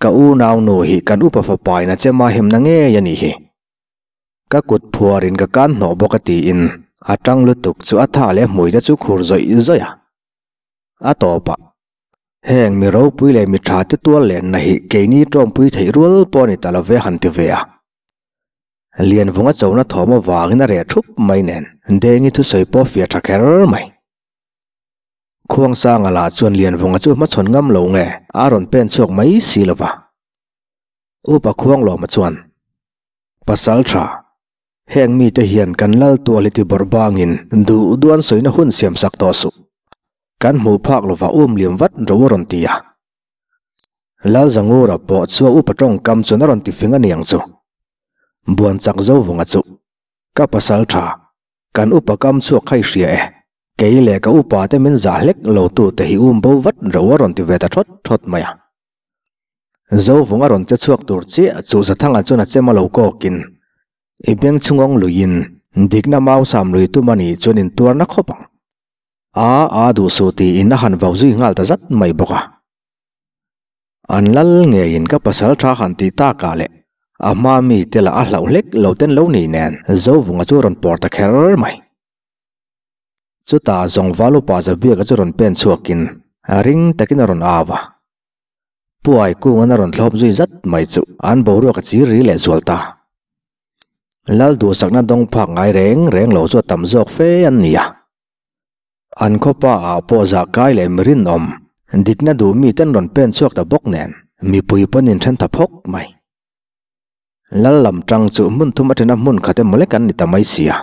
Ka unau nu hi kan upa fapa in a chema hemna ngei a nih hi. Ka kut phuarin ka kan hnawh bawk a tiin a tang lutuk chu a tha leh hmui te chu khur zawih zawih a. A tawp ah. Heng mi ropui leh mi tha te tual lenna hi keini tawngpui theih rual pawh a ni ta lo ve han ti ve a. Lianvunga chona thawm avangin a reh thup mai nen Dengi thusawi pawh fiah tha kher mai. Khuangsanga lah chuan Lianvunga chu hmachhawn ngam lo nge a rawn pen chhuak mai si lo va. Upa Khuanglawma chuan, Pasal tha, heng mite hian kan lal tual hi ti bawrh bangin duh duan sawina hun siam sak tawh suh. Kan hmuh phak lova um liam vat ro a rawn ti a. Lalzangura pawh chu a upa tawngkam chuan a rawn ti fing a niang chu. Buan chak zo vunga chu, Ka pasal tha, kan upa kam chhuak kha i hria e. Kei leh ka upa te min zah hlek lo tu te hi um bo vat ro a rawn ti ve ta thawt thawt mai a. Zovung a rawn che chhuak tur chiah chu Zathanga chuan a chem a lo kawkin i beng chhungawng luiin dikna mau sam lui tum a nih chuan intuarna khawp ang. A a duh suh tiin a han vau zui nghal ta zat mai bawk a. An lal ngeiin ka pasal tha han tih takah leh a hma mi te lah a hlauh hlek lo ten lo ni nen Zovunga chu a rawn pawr ta kher mai. Chutah Zawngval upa Zabiaka chu rawn pen chhuakin ring takin a rawn au a. Puai kungan a rawn thlawp zui zat mai chu an boruak a chir ri leh zual ta. Lal duhsakna dawng phak ngai reng reng lo chu a tam zawk fe an ni a. An khawpa ah pawh zah kai leh mi rinawm, dikna duh mi ten rawn pen chhuak ta bawk nen mipui pawn in then ta phawk mai. Lal lam tang chu hmun thum atana hmun khat emaw lek an ni ta mai sia.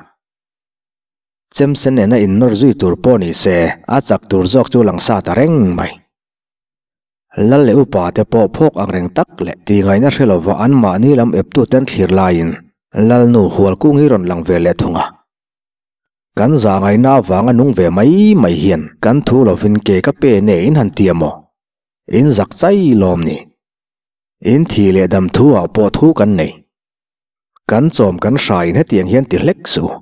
Chemsen nena innawr zui tur pawh ni se a chak tur zawk chu lang sa ta reng mai. Lal leh upa te pawh phawk ang reng tak leh tih ngaihna hre lova anmahni lam eptuten thlir laiin Lalnu Hualkung hi rawn lang ve leh thung a. Kan zah ngaihna avanga nung ve mai mai hian kan thu lovin ke ka pe nge in han ti a maw? In zak chai lawm ni. In thi leh dam thu ah pawh thu kan nei. Kan chawm kan hrain hetiang hian ti hlek suh.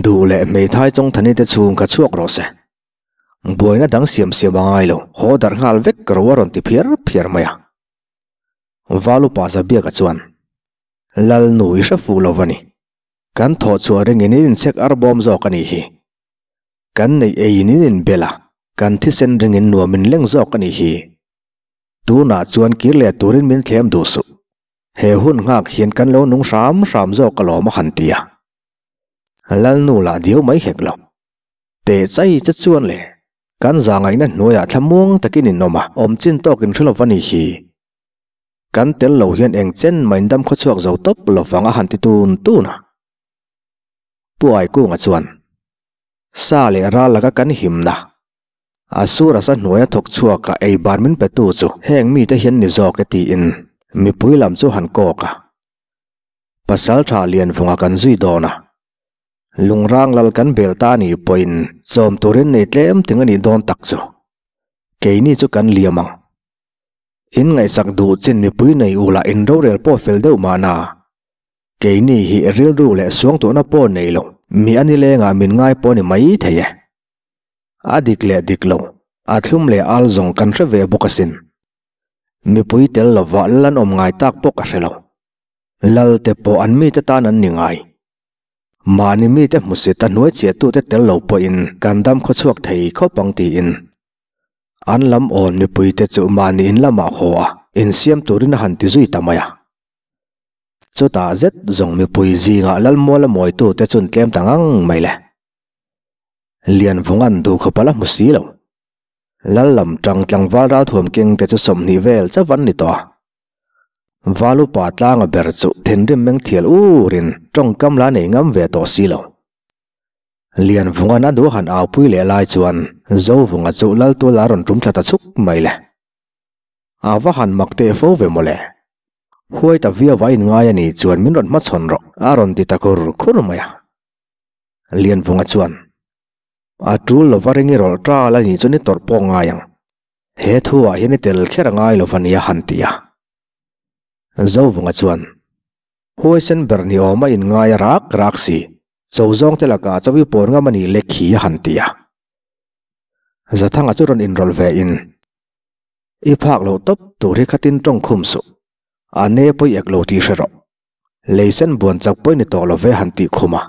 Duh leh hmeithai chawngthani te chhung kha chhuak rawh se. Buaina dang siam siam a ngai lo, haw darh nghal vek ro a rawn ti phiar phiar mai a. Valupa Zabiaka chuan, Lalnu i hre fuh lo va ni. Kan thawh chhuah ringin in inchhek ar bawm zawk a nih hi. Kan neih eiin in inbel a, kan thisen ringin nuam in leng zawk a nih hi. Tunah chuan kir leh turin min thlem duh suh. He hun nghak hian kan lo nung hram hram zawk alawm a han ti a. Lalnu lah diau mai hek lo. Teh chai che chuan le, kan zahngaihna hnuaiah thlamuang takin in awm a, awm chin tawk in hre lo va ni hi. Kan tel lo hian eng chen mah in dam khawchhuak zo tawp lo vang a han ti tun tun a. Pu Aikunga chuan, Sa leh ral laka kan himna, a sur a sa hnuaia thawk chhuaka ei bar min petu chu heng mite hian ni zawk e tiin mipui lam chu han kawk a. Pasaltha Lianvunga kan zui dawn a. Lungrang lal kan bel ta anih pawhin chawm turin nei tlem ting anih dawn tak chu. Keini chu kan liam ang. In ngaihsak duh chin mipui nei ula in rorel pawh fel deuh mahna. Keini hi rilru leh suangtuahna pawh nei lo mi a nilengah min ngai pawh ni mai thei e. A dik leh dik lo, a thlum leh al zawng kan hre ve bawk asin. Mipui tel lovah lal an awm ngai tak pawh ka hre lo. Lal te pawh an mite tan an ni ngai. Mahni mite hmusit a hnuai chiahtute tel lo pawhin kan dam khawchhuak thei khawp ang tiin an lam awn mipuite chu mahni in lamah haw a insiam turin a han ti zui ta mai a. Chutah zet zawng mipui zingah Lalmuala mawitute chun tlem ta ngang mai le. Lianvunga'n duhkhawp a la hmu si lo. Lal lam tang tlangval ralthuam kengte chu 20 vel chauh an ni tawh a. Valupa tlanga ber chu thinrim meng thial urin tawngkam la nei ngam ve tawh si lo. Lianvunga'n a duh han aupui leh lai chuan Zovunga chu Laltual a rawn tum thla ta chuk mai le. A va han mak teh fo ve mawle. Huai ta viau a inngai a nih chuan min rawn hmachhawn rawh a rawn ti ta khur khur mai a. Lianvunga chuan, A tul lova ring i rawlh tal a nih chuan i tawrh pawh ngai ang. He thuah hian i tel kher a ngai lo va nia han ti a. Zovunga chuan, Huaisen ber ni awm a inngai a rak rak si, cho zawng te lakah chawi pawn ngam a nih lek hi a han ti a. Zathanga chu rawn inrawlh ve in, I phak loh tawp tur hi khatin tawng khum suh, a ne pawi ek lo tih hre rawh. Leisen buan chak pawi ni tawh lo ve han tih khum a.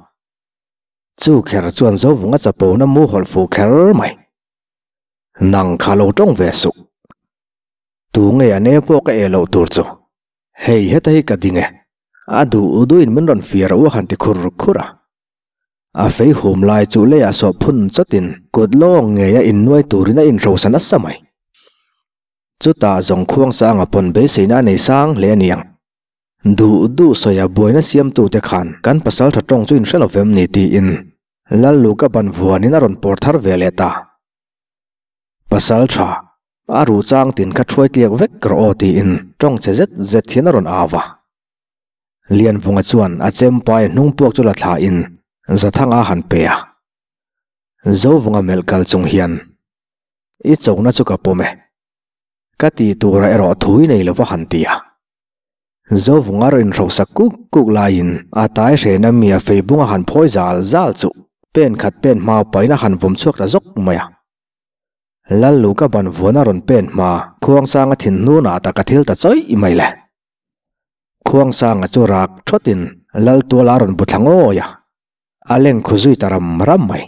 Chu kher chuan Zovunga chapona mu hawlh fuh kher mai. Nang kha lo tawng ve suh. Tu nge an e pawh ka e loh tur chu. Hei heta hi ka ding e. A duh duhin min rawn fiar u a han ti khur khur a. A fei hum lai chu leiah sawh phun chawtin kut lawng ngeia innuai turin a inhrosa nasa mai. Chutah zawng khuang sanga pawn beiseina a nei sang hle a ni ang. Duh duh sawia buaina siamtute khan kan pasal tha tawng chu inhre lo vem ni tiin Lalluka ban vuanin a rawn pawr thar ve leh ta. Pasal tha, a ruh chang tin kha thuai tliak vek rawh aw tiin tawng che zet zet hian a rawn au a. Lianvunga chuan a chempai hnung puak chu la thlain Zathanga a han pe a. Zovunga melh kal chung hian, I chona chu ka pawm e. Ka ti tura erawh thui nei lova han ti a. Zovunga rawn inhrosak kuk kuk laiin a tai hrena mi a fei bunga han phawi zal zal chu pen khat pen hma pain a han vawm chhuak ta zawk mai a. Lalluka ban vuan a rawn pen hma Khuangsanga thin hnunah tak a thil ta chawih mai le. Khuangsanga chu rak thawtin Laltuala a rawn bu thla ngawi a, a leng khu zui ta ram ram mai.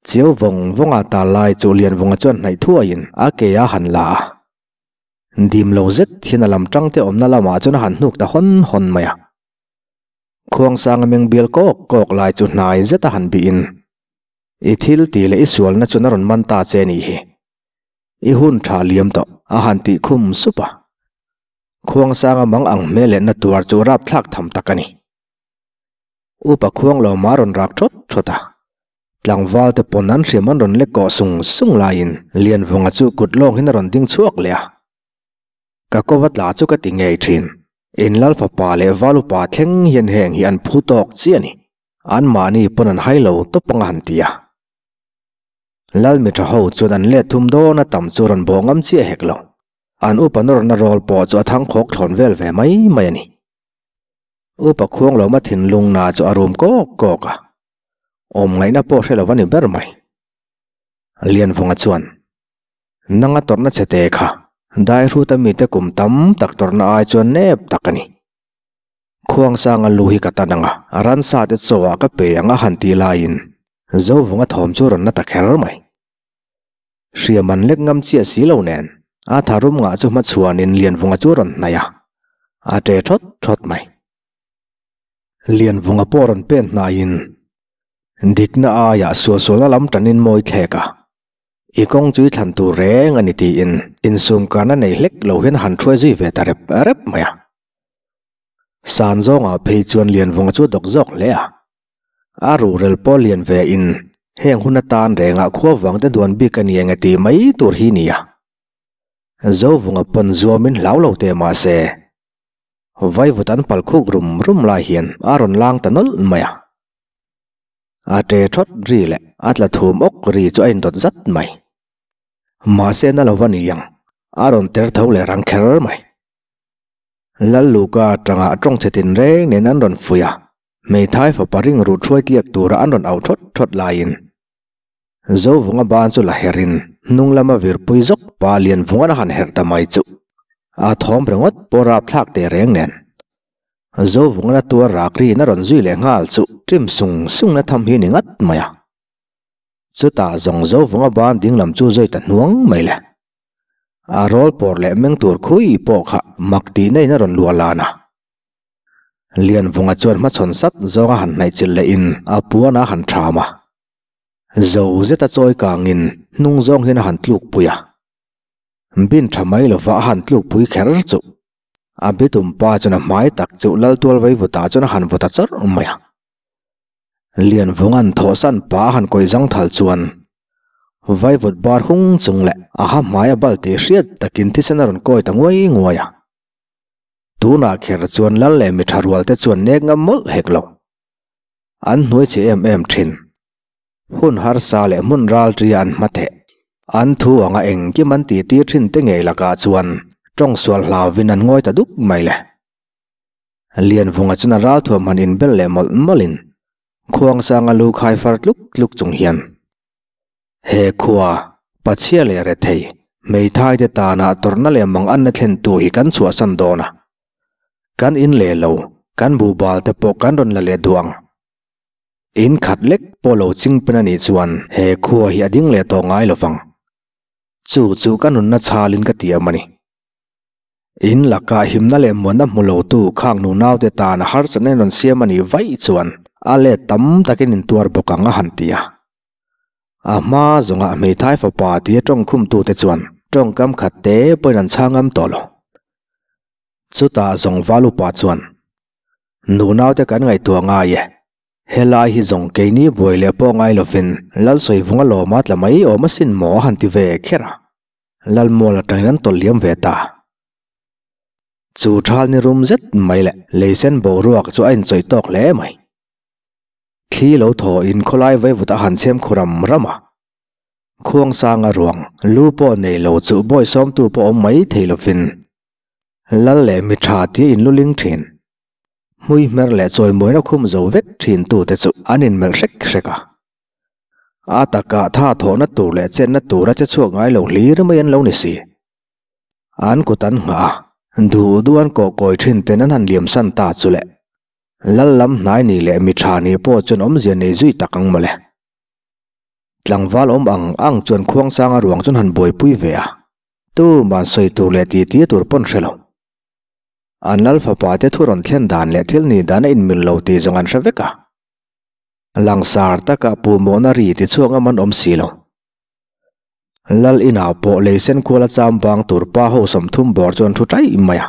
Chiau vawng vawnga ta lai chu Lianvunga chuan hnaih thuaiin a ke a han la a. Dim lo zet hian a lam tangte awmna lamah chuan a han hnuk ta hawn hawn mai a. Khuangsanga meng bial kawk kawk lai chu hnai zet a han bihin, I thil tih leh i sualna chuan a rawn man ta che nih hi. I hun tha liam tawh a han tih khum sup a. Khuangsanga mang ang hmel leh na tuar chu rapthlak tham tak a ni. Upa khuang lo mah rawn rak thawt thawt a. Tlangval te pawn an hriam an rawn lek kawh sung sung laiin Lianvunga chu kut lawng hin a rawn ding chhuak leh a. Ka kova tla chu ka ti ngei thin. In lal fapa leh val upa thleng hian heng hi an phu tawk chiah a ni. Anmahni pawn an hai lo tawp anga han ti a. Lal mitha ho chuan an let thum dawn a tam chu rawn bawh ngam chiah hek lo. An upa nawrna rawl pawh chu a thangkhawk thlawn vel ve mai mai a ni. Upa Khuanglawma thinlung na chu a rum kawk kawk a, awm ngaihna pawh hre lo a ni ber mai. Lianvunga chuan, Nanga tawrhna che te kha Daihruta mite kum tam tak tawrhna ai chuan nep tak a ni. Khuangsanga lu hi ka tan ang a, ransa te chawah ka pe ang a han tih laiin Zovunga thawm chu rawn na ta kher mai. Hriam an lek ngam chiah si lo nen, a tharum ngah chu hmachhuanin Lianvunga chu rawn hnaih a, a ṭe ṭhawt ṭhawt mai. Lianvunga pawh rawn pen hnaihin, Dikna aiah sualsualna lam ṭanin mawi thlek a, i kawng chu i thlan tur reng a ni tiin insumkarna nei hlek lo hian a han ṭhuai zui ve ta rep rep mai a. San zawngah phei chuan Lianvunga chu a dawk zawk hle a. A ruhrel pawh lian ve in heng hun atan rengah khua vang te duan bik a ni enge tih mai tur hi nia. Zovunga pawn zuamin hlau lo teh mah se, vaivut an pal khuk rum rum lai hian a rawn lang ta nawlh mai a. A ṭe ṭhawt ri leh a tla thum awk ri chu a indawt zat mai. Mahse na lo va ni ang, a rawn ter tho leh rang kher mai. Lalluka atanga tawng chhe tinreng nen an rawn fuih a. Hmeithai fapa ring ruh thuai tliak tura an rawn auh thawt thawt laiin Zovunga ban chu la herin hnung lama virpui zawk pa Lianvunga'n a han herh ta mai chu a thawm ringawt pawh rapthlak teh reng nen Zovunga'n a tuar rak riin a rawn zui leh nghal chu ṭim sung sung na tham hi ni ngat mai a. Chutah zawng Zovunga ban dinglam chu zui ta hnuang mai le. A rawl pawr leh meng tur khui pawh kha mak tihna in a rawn luah lan a. Lianvunga chuan hmachhawn sat zawnga han hnaihchilh lehin a puan a han ṭham a. Zo zeta chawi kangin hnung zawng hian a han tlukpui a. Bin ṭha mai lova a han tlukpui kher chu a bitum pa chuan a hmai tak chu Laltual Vaivutah chuan a han vaw ta chawrh mai a. Lianvunga'n thawhsan pa a han kawih zangthal chuan vaivut bar hung chung leh a ha hmai a bal tih hriat takin thisen a rawn kawi ta nguai nguai a. Tunah kher chuan lal leh mi tha rual te chuan nek ngam mawlh hek lo. An hnuai chhe em em thin. Hun harsa leh hmun ral ṭia an hma theh. An thu anga engkim an tih tir thin te ngei lakah chuan tawng sual hlauvin an ngawi ta duk mai le. Lianvunga chuan a ralthuam han inbel leh mawlh mawlhin Khuangsanga lu khai far tluk tluk chung hian He khua, Pachhia leh Rethei, hmeithai te tana tawrhna leh mang anna thlentu hi kan chhuahsan dawn a. Kan in leh lo, kan buhbal te pawh kan rawn la leh duh ang. In khat lek pawh lo ching pen a nih chuan he khua hi a ding leh tawh ngai lo vang. Chu chu ka nunna chhalin ka tiam a ni. In laka himna leh muanna hmu lotu khang nunaute tana harsatna in rawn siam a nih vaih chuan a let tam takin in tuar bawk ang a han ti a. A hma zawngah hmeithai fapa tia tawngkhumtute chuan tawngkam khat te pawhin an chhang ngam tawh lo. Chutah zawng val upa chuan, Nunaute kan ngaihtuah ngai e. Helai hi zawng keini buai leh pawh ngai lovin Lalsawivunga lawma tla mai awm asin maw a han ti ve kher a. Lalmual atangin an tawlh liam ve ta. Chu thal ni rum zet mai leh leisen boruak chu a inchawih tawk hle mai. Thli lo thaw in khawlai vaivut a han chhem khu ram ram a. Khuang sanga ruang lu pawh nei lo chu bawi sawmtu pawh awm mai thei lovin Lal leh mi tha tia in luling thin. Hmui hmer leh chawimawina khum zo vek thin tute chu an inmelh hrek hrek a. A takah tha thawhna tur leh chenna tura che chhuak ngai lo hlir mai an lo ni si. An kut an nghah a, duh duh an kawh kawi thin ten an han liam san ta chu le. Lal lam hnai ni leh mi tha ni pawh chuan awmzia nei zui tak ang mawle. Tlangval awm ang ang chuan khuangsanga ruang chuan han buaipui ve a, tuman sawi tur leh titi tur pawn hre lo. An lal fapa te thu rawn thlen dan leh thil ni dan a inmil lo tih zawng an hre vek a. Langsar taka pu mawhna ri ti chhuak ngam an awm si lo. Lal inah pawh leisen kuala cham bang tur pa ho 30 bawr chuan thu ṭaih mai a.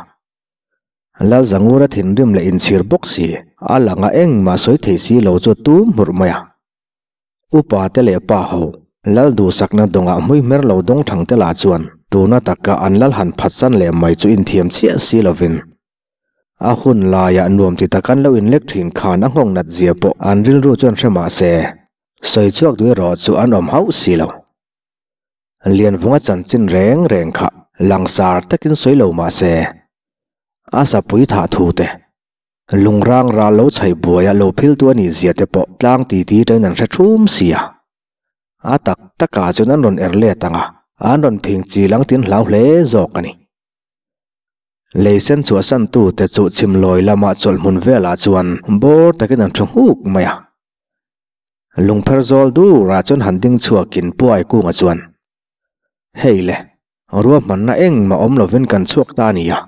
Lal Zangura thinrim leh inchhir bawk si, a langa engmah sawi thei si lo chu tum hmurh mai a. Upa te leh pa ho, Lal duhsakna dawngah hmui hmer lo dawng thang te lah chuan tuna taka an lal han phatsan leh mai chu inthiam chiah si lovin A hun laiah nuam ti tak an lo inlek thin khan a nghawng nat zia pawh an rilru chuan hre mah se, sawi chhuak duh erawh chu an awm hauh si lo. Lianvunga chanchin reng reng kha langsar takin sawi lo mah se, a sapui thah thu te, lungrang ral lo chhaih buaia lo philtu a nih zia te pawh tlang titi ṭain an hre ṭhum si a. A tak takah chuan an rawn er let ang a, an rawn phing chi lang tin hlau hle zawk a ni. Lei sen chhuahsantute chu chhimlawi lama chawlhhmun velah chuan bawr takin an thu nghuk mai a. Lungpher zawl durah chuan han ding chhuakin Puai kunga chuan, Hei le, ruahmanna engmah awm lovin kan chhuak ta a ni a.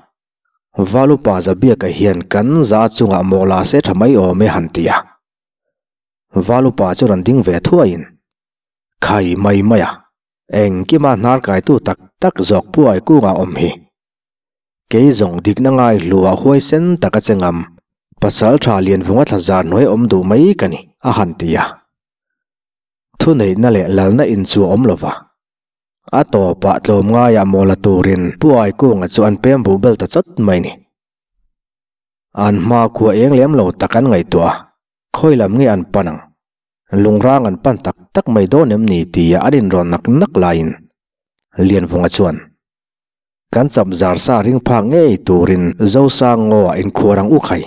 Valupa Zabiaka hian kan za chungah mawhla se tha mai awm e han ti a. Valupa chu rawn ding ve thuaiin, Khai mai mai a, engkima hnar kaitu tak tak zawk Puai kunga awm hi. Kei zawng dikna ngai hlua huaisen tak a che ngam, pasal tha Lianvunga thla zar hnuai awm duh mai ka ni, a han ti a. Thuneihna leh lalna in chu a awm lo va. A tawpah tlawmngaiah mawla turin Pu Aikunga chu an pem buh bel ta chawt mai ni. An hma khua eng lem lo tak an ngaihtuah a, khawi lam nge an pan ang? Lungrang an pan tak tak mai dawn em ni tia an inrawn nak nak laiin Lianvunga chuan, Kan chap zar sa ring phak ngei turin Zosang ngaw ah inkhuar ang u khai.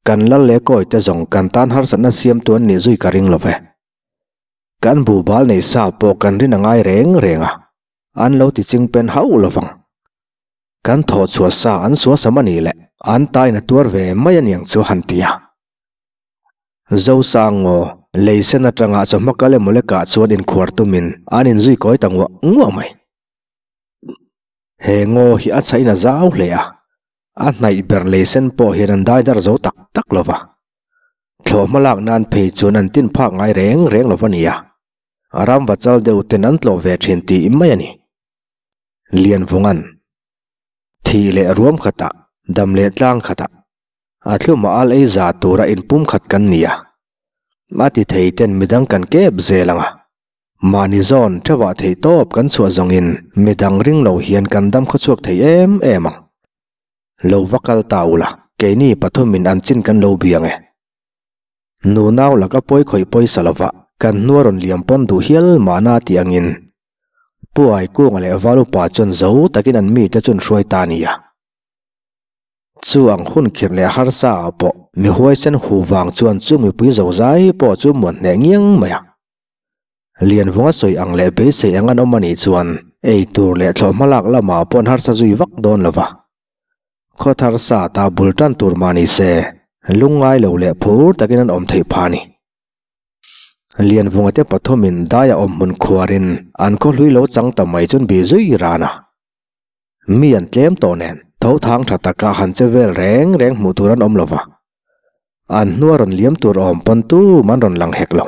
Kan lal leh kawi te zawng kan tan harsatna siam tu an nih zui ka ring lo ve. Kan buhbal nei sa pawh kan rin a ngai reng reng a, an lo ti ching pen hauh lo vang. Kan thawh chhuah sa an suasam a nih leh an tain a tuar ve mai a niang chu han ti a. Zosang ngaw lei sen atanga chawhma kal emaw lekah chuan inkhuar tumin an inzui kawi ta nguah nguah mai. He ngaw hi a chhain a zau hle a, a hnaih ber lei sen pawh hian an dai dar zo tak tak lo va. Thlawhhma lak nan phei chuan an tin phak ngai reng reng lo va nia. Ram va chal deuh ten an tlawh ve thin tih mai a ni. Lianvungan. Thih leh ruam khatah, dam leh tlang khatah, a thlumah al ei za tura inpum khat kan ni a. A ti thei ten midang kan kep zel ang a. Mahni zawn theuhah theih tawp kan chhuah zawngin midang ring lo hian kan dam khawchhuak thei em em ang. Lo va kal ta ula, keini pathumin an chin kan lo biang e. Nunau laka pawi khawih pawisa lova kan hnua rawn liam pawn duh hial mahna tih angin Pu Aikunga leh Valupa chuan zo takin an mite chu an hruai ta a nia. Chu ang hun khirh leh harsa ah pawh mi huaisen hu vang chuan chu mipui zozai pawh chu muan hneh ngiang mai a. Lianvunga sawi ang leh beisei ang an awm a nih chuan ei tur leh thlawh hmalak lamah pawh an harsa zui vak dawn lo va. Khawthar sa ta bul tan tur mah ni se, lungngai lo leh phur takin an awm theih phah a ni. Lianvunga te pathumin daia awm hmun khuarin an khaw hlui lo chang ta mai chuan bi zui ran a. Mi an tlem tawh nen tho thang tha taka han che vel reng reng hmuh tur an awm lo va. An hnua rawn liam tur awm pawn tum an rawn lang hek lo.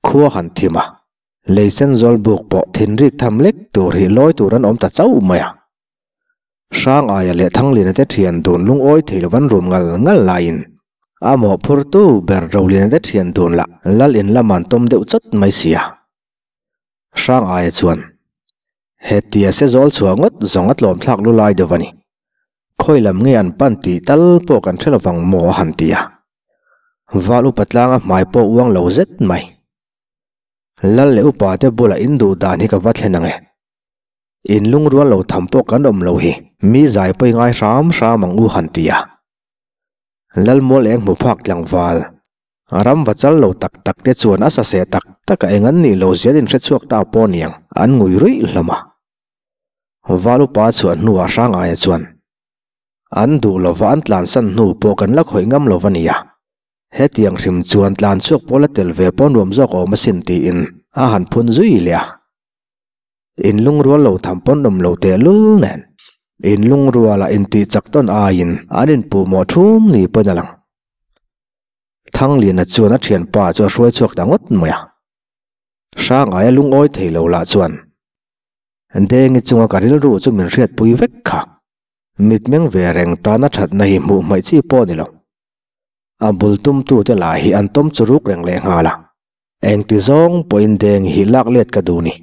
Khua han thim a, lei sen zawl buk pawh thinrik tham lek tur hi lawi tur an awm ta chauh mai a. Hrang aia leh Thangliana te thian dun lungawi thei lo an rum ngal ngal laiin a mawhphurtu ber Roliana te thian dun lah lal in lam an tawm deuh chawt mai sia. Hrang aia chuan hetia se zawl chhuah ngawt zawng a tlawm thlak lu lai deuh a ni. Khawi lam nge an pan tih tal pawh kan hre lovang maw a han ti a. Val upa tlanga hmai pawh uang lo zet mai. Lal leh upa te bulah in duh dan hi ka va thlen ang e. In lungrual lo tham pawh kan awm lo hi mi zai pawi ngai hram hram ang u han ti a. Lalmual eng hmu phak tlangval, ram va chal lo tak tak te chuan a saseh tak tak a eng an nih lo zian in hrechhuak ta pawh niang an ngui ruih hlawm a. Val upa chhuah hnuah Hrangaia chuan, An duh lova an tlansan hnu pawh kan la khawih ngam lo va nia. Hetiang hrim chuan tlanchhuak pawh la tel ve pawh nuam zawk awm asin tiin a han phun zui leh a. In lungrual lo tham pawn awm lo teh lul nen. In lungruala intih chak tawn aiin an inpuh mawh thum ni pawn a lang. Thangliana chuan a thianpa chu a hruai chhuak ta ngawt mai a. Hrangaia lungawi thei lo lah chuan Dengi chunga ka rilru chu min hriatpui vek kha. Mitmeng ve reng tana thatna hi hmuh hmaih chi pawh a ni lo. A bul tumtute lah hi an tawm chu ruk reng lehnghal a. Engti zawng pawhin deng hi lak let ka duh ni.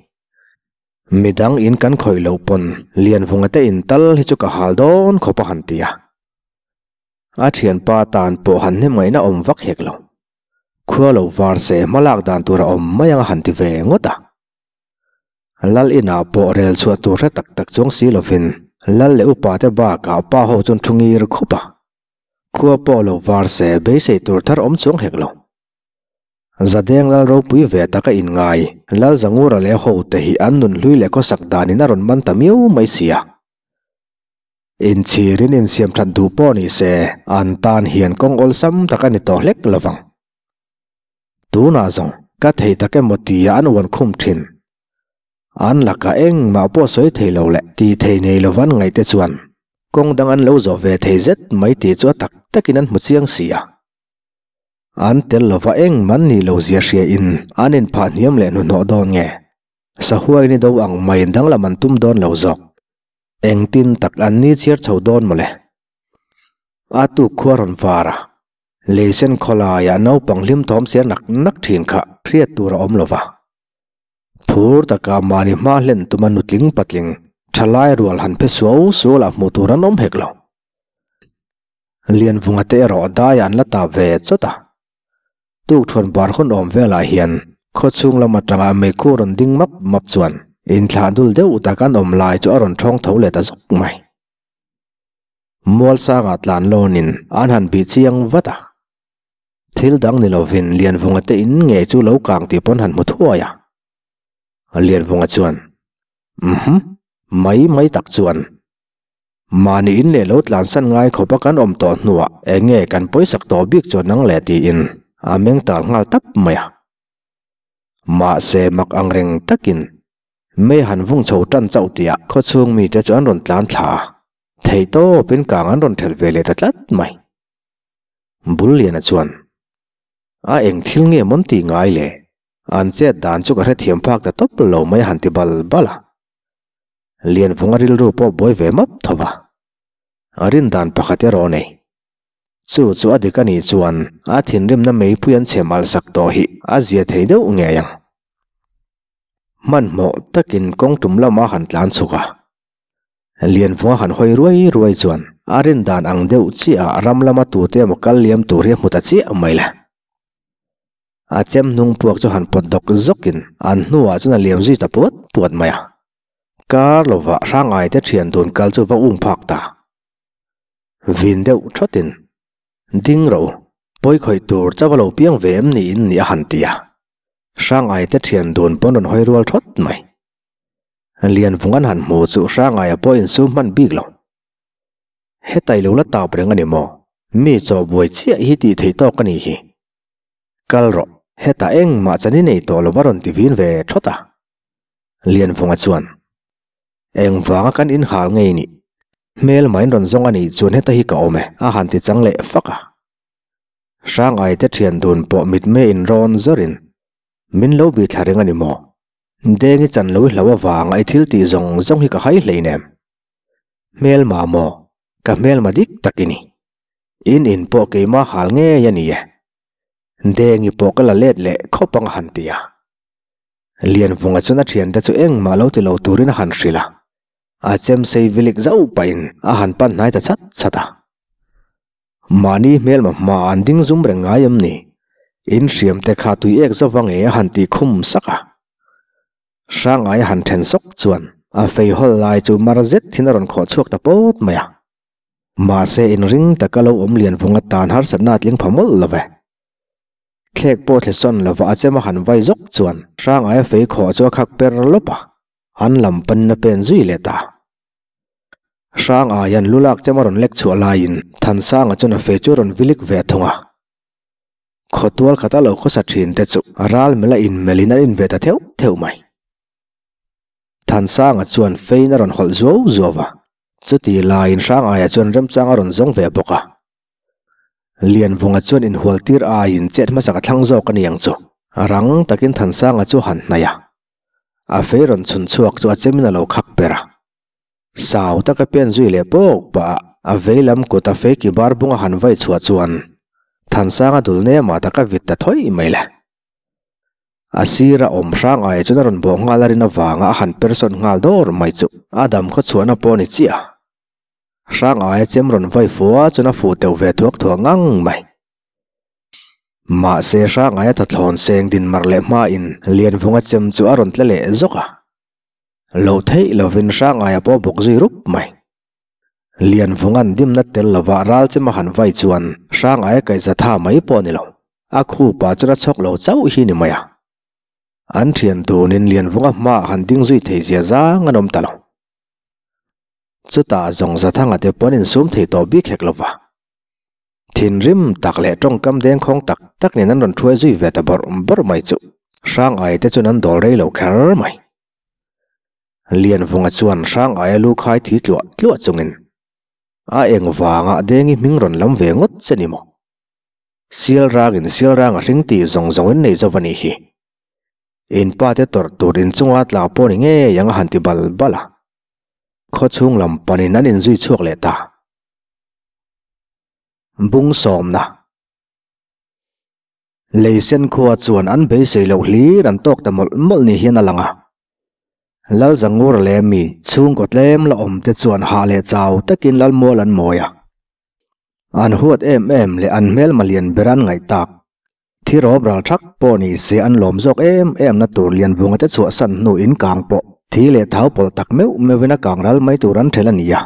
Midang in kan khawih loh pawn Lianvunga te in tal hi chu ka hal dawn khawp a han ti a. A thianpa tan pawh han hnem ngaihna awm vak hek lo. Khua lo var se hma lak dan tur a awm mai ang a han ti ve ngawt a. Lal inah pawh rel chhuah tur hre tak tak chuang si lovin Lal leh upa te bakah pa ho chuan thu ngir khup a. Khua pawh lo var se beisei tur thar awm chuang hek lo. Zadeng lal ropui ve tak a inngai, Lal Zangura leh hote hi an nun hlui leh khawsak danin a rawn man ta miau mai sia. Inchhirin insiam that duh pawh ni se, an tan hian kawng awlsam tak a ni tawh hlek lo vang. Tunah zawng, ka thei tak emaw tia an uan khum thin. An lakah engmah pawh sawi thei lo leh ti thei nei lova an ngaihte chuan kawng dang an lo zawh ve thei zet mai tih chu a tak takin an hmu chiang si a. An tel lova eng man nih lo zia hria in an inphah hniam leh hnuhnawh dawn nge? Sahuain i do ang maiin danglam an tum dawn lo zawk. Engtin tak an ni chhiar chho dawn mawle? A tuk khua rawn var a, leisen khawlaiah naupang hlim thawm sia nak nak thin kha hriat tur a awm lova. Phur taka mahni hma hlen tuma nutling patling thalai rual han phe suau suau lah hmuh tur an awm hek lo. Lianvunga te erawh daiah an la tap ve chawt a. Tukthuan bar hun awm velah hian khawchhung lam atanga meikhu rawn ding map map chuan inthlah dul deuh tak an awm lai chu a rawn thawng tho leh ta zawk mai. Mualsanga tlan lawnin an han bih chiang vat a. Thil dang ni lovin Lianvunga te in ngei chu lo kang tih pawn han hmu thuai a. Lianvunga chuan, Umm, mai mai tak chuan. Mahni in leh lo tlansan ngai khawpa kan awm tawh hnuah eng nge kan pawisak tawh bik chuan nang le tiin a meng tal nghal tap mai a. Mahse mak ang reng takin mei han vung chho tan chauh tihah khawchhung mite chu an rawn tlan thla a, theihtawpin kang an rawn thelh ve leh ta tlat mai. Bulliana chuan, A eng thil nge mawn tih ngai le? An chet dan chu ka hrethiam phak ta tawp lo mai a han ti bal bal a. Lianvunga rilru pawh buai ve map tho va, a rin dan pakhat erawh a nei. Chu chu a dik a nih chuan a thinrimna meipui an chhem alh sak tawh hi a zia thei deuh ngei ang. Hmanhmawh takin kawng tum lama han tlan chhuk a, Lianvunga han hawi ruai ruai chuan a rin dan ang deuh chiah ram lama tute emaw kal liam tur hi a hmu ta chiah mai le. A chem hnung puak chu han pawt dawk zawkin an hnuah chuan a liam zui ta puat puat mai a. Kar lovah Hrangai te thian dun kal chu va um phak ta. Vin deuh thawtin, Ding ro, pawi khawih tur chauh a lo piang ve em niin ni a han ti a. Hrangai te thian dun pawn rawn hawi rual thawt mai. Lianvung an han hmu chu Hrangaia pawh insum hman bik lo. Hetai lo la tap reng a ni maw? Mi chaw buai chiah hi tih theih tawk a nih hi. Kal rawh. Hetah engmah chan i nei tawh lo va rawn ti vin ve thawt a. Lianvunga chuan, Engvanga kan inhal ngei nih? Hmel main rawn zawng a nih chuan heta hi ka awm e, a han ti chang leh fak a. Hrangai te thian dun pawh mitmei inrawn zawrin, Min lo bi thla reng a ni maw? Deng i chan lo i hlo avanga i thil tih zawng zawng hi ka hai hleinem. Hmelma maw? Ka hmelma dik tak i ni. In in pawh keimah hal ngei a ni e. Dengi pawh ka la let leh khawp ang a han ti a. Lianvunga chuan a thiante chu engmah lo ti lo turin a han hrilh a. A chem sei vilik zauh pahin a han pan hnai ta chat chat a. Mahni hmelma hma an ding zum reng ngai em ni? In hriam te kha tui ek zova nge a han tih khum sak a. Hrangai a han then sawk chuan a fei hawl lai chu mar zet thin a rawn khawh chhuak ta pawt mai a. Mahse inring taka lo awm lian vung atan harsatna a tling pha mawlh lo ve. Thlek pawh thle sawn lova a chem a han vai zawk chuan Hrangaia fei khawh chu a khak per lawp a, an lam panin a pen zui leh ta. Hrangaia'n lu lak chem a rawn lek chhuah laiin Thansanga chuan a fei chu a rawn vilik ve thung a. Khawtual khata lo khawsa thin te chu ral mela inmelhin an inve ta theuh theuh mai. Thansanga chuan fein a rawn hawlh zuau zuau va, chuti laiin Hrangaia chuan remchang a rawn zawng ve bawk a. Lianvunga chuan inhual tir aiin chet hmasa ka thlang zawk a ni ang chu. Rang takin Thansanga chu han hnaih a, a fei rawn chhun chhuak chu a chemin a lo khak ber a. Sau taka pen zui leh pawk pah a, a vei lam kut a fei ki bar bunga han vai chhuah chuan Thansanga dul nemah tak a vit ta thawih mai le. A sira awm hrang aia chuan a rawn bawh nghal a rin avanga a han persawn nghal dawr mai chu a dam khaw chhuahna pawh a ni chiah a. Hrang aia chem rawn vai fua chuan a fuh teuh ve thuak thuak ngang mai. Mahse hrang aia thathlawn seng din mar leh hmain Lianvunga chem chu a rawn tle leh zawk a. Loh theih lovin hrang aia pawh a bawk zui rup mai. Lianvunga'n dimna tel lova ral chem a han vai chuan hrang aia kaihza tha mai pawh a ni lo. A khupa chuan a chhawk lo chauh hi ni mai a. An thian tunin Lianvunga hmaah han ding zui thei zia zang an awm ta lo. Chutah zawng Zathanga te pawh an insum thei tawh bik hek lova. Thinrim tak leh tawngkam dengkhawng tak tak nen an rawn thuai zui ve ta bawrh bawrh mai chu hrang ai te chuan an dawl rei lo kher mai. Lianvunga chuan hrang aia lu khai thi tluah tluah chungin a eng vangah dengi hming rawn lam ve ngawt che ni maw? Sial rangin sial rang a hring tih zawng zawng in nei zo va nih hi. In pa te tawrh tur in chunga tla pawh ni ngei ang a han ti bal bal a. Khawchhung lam panin an inzui chhuak leh ta. Bung sawmna. Leisen khua chuan an beisei loh hlir an tawk ta mawlh mawlh ni hian a lang a. Lalzangur leh mi chhungkaw tlem la awm te chuan hah leh chau takin Lalmual an mawi a. An huat em em leh an hmelma lian ber an ngaih tak. Thi rawp ral thak pawh ni se an lawm zawk em em na tur Lianvunga te chhuahsan hnu in kang pawh thi leh thau pawlh tak meuh meuhin a kang ral mai tur an ṭhelh a ni a.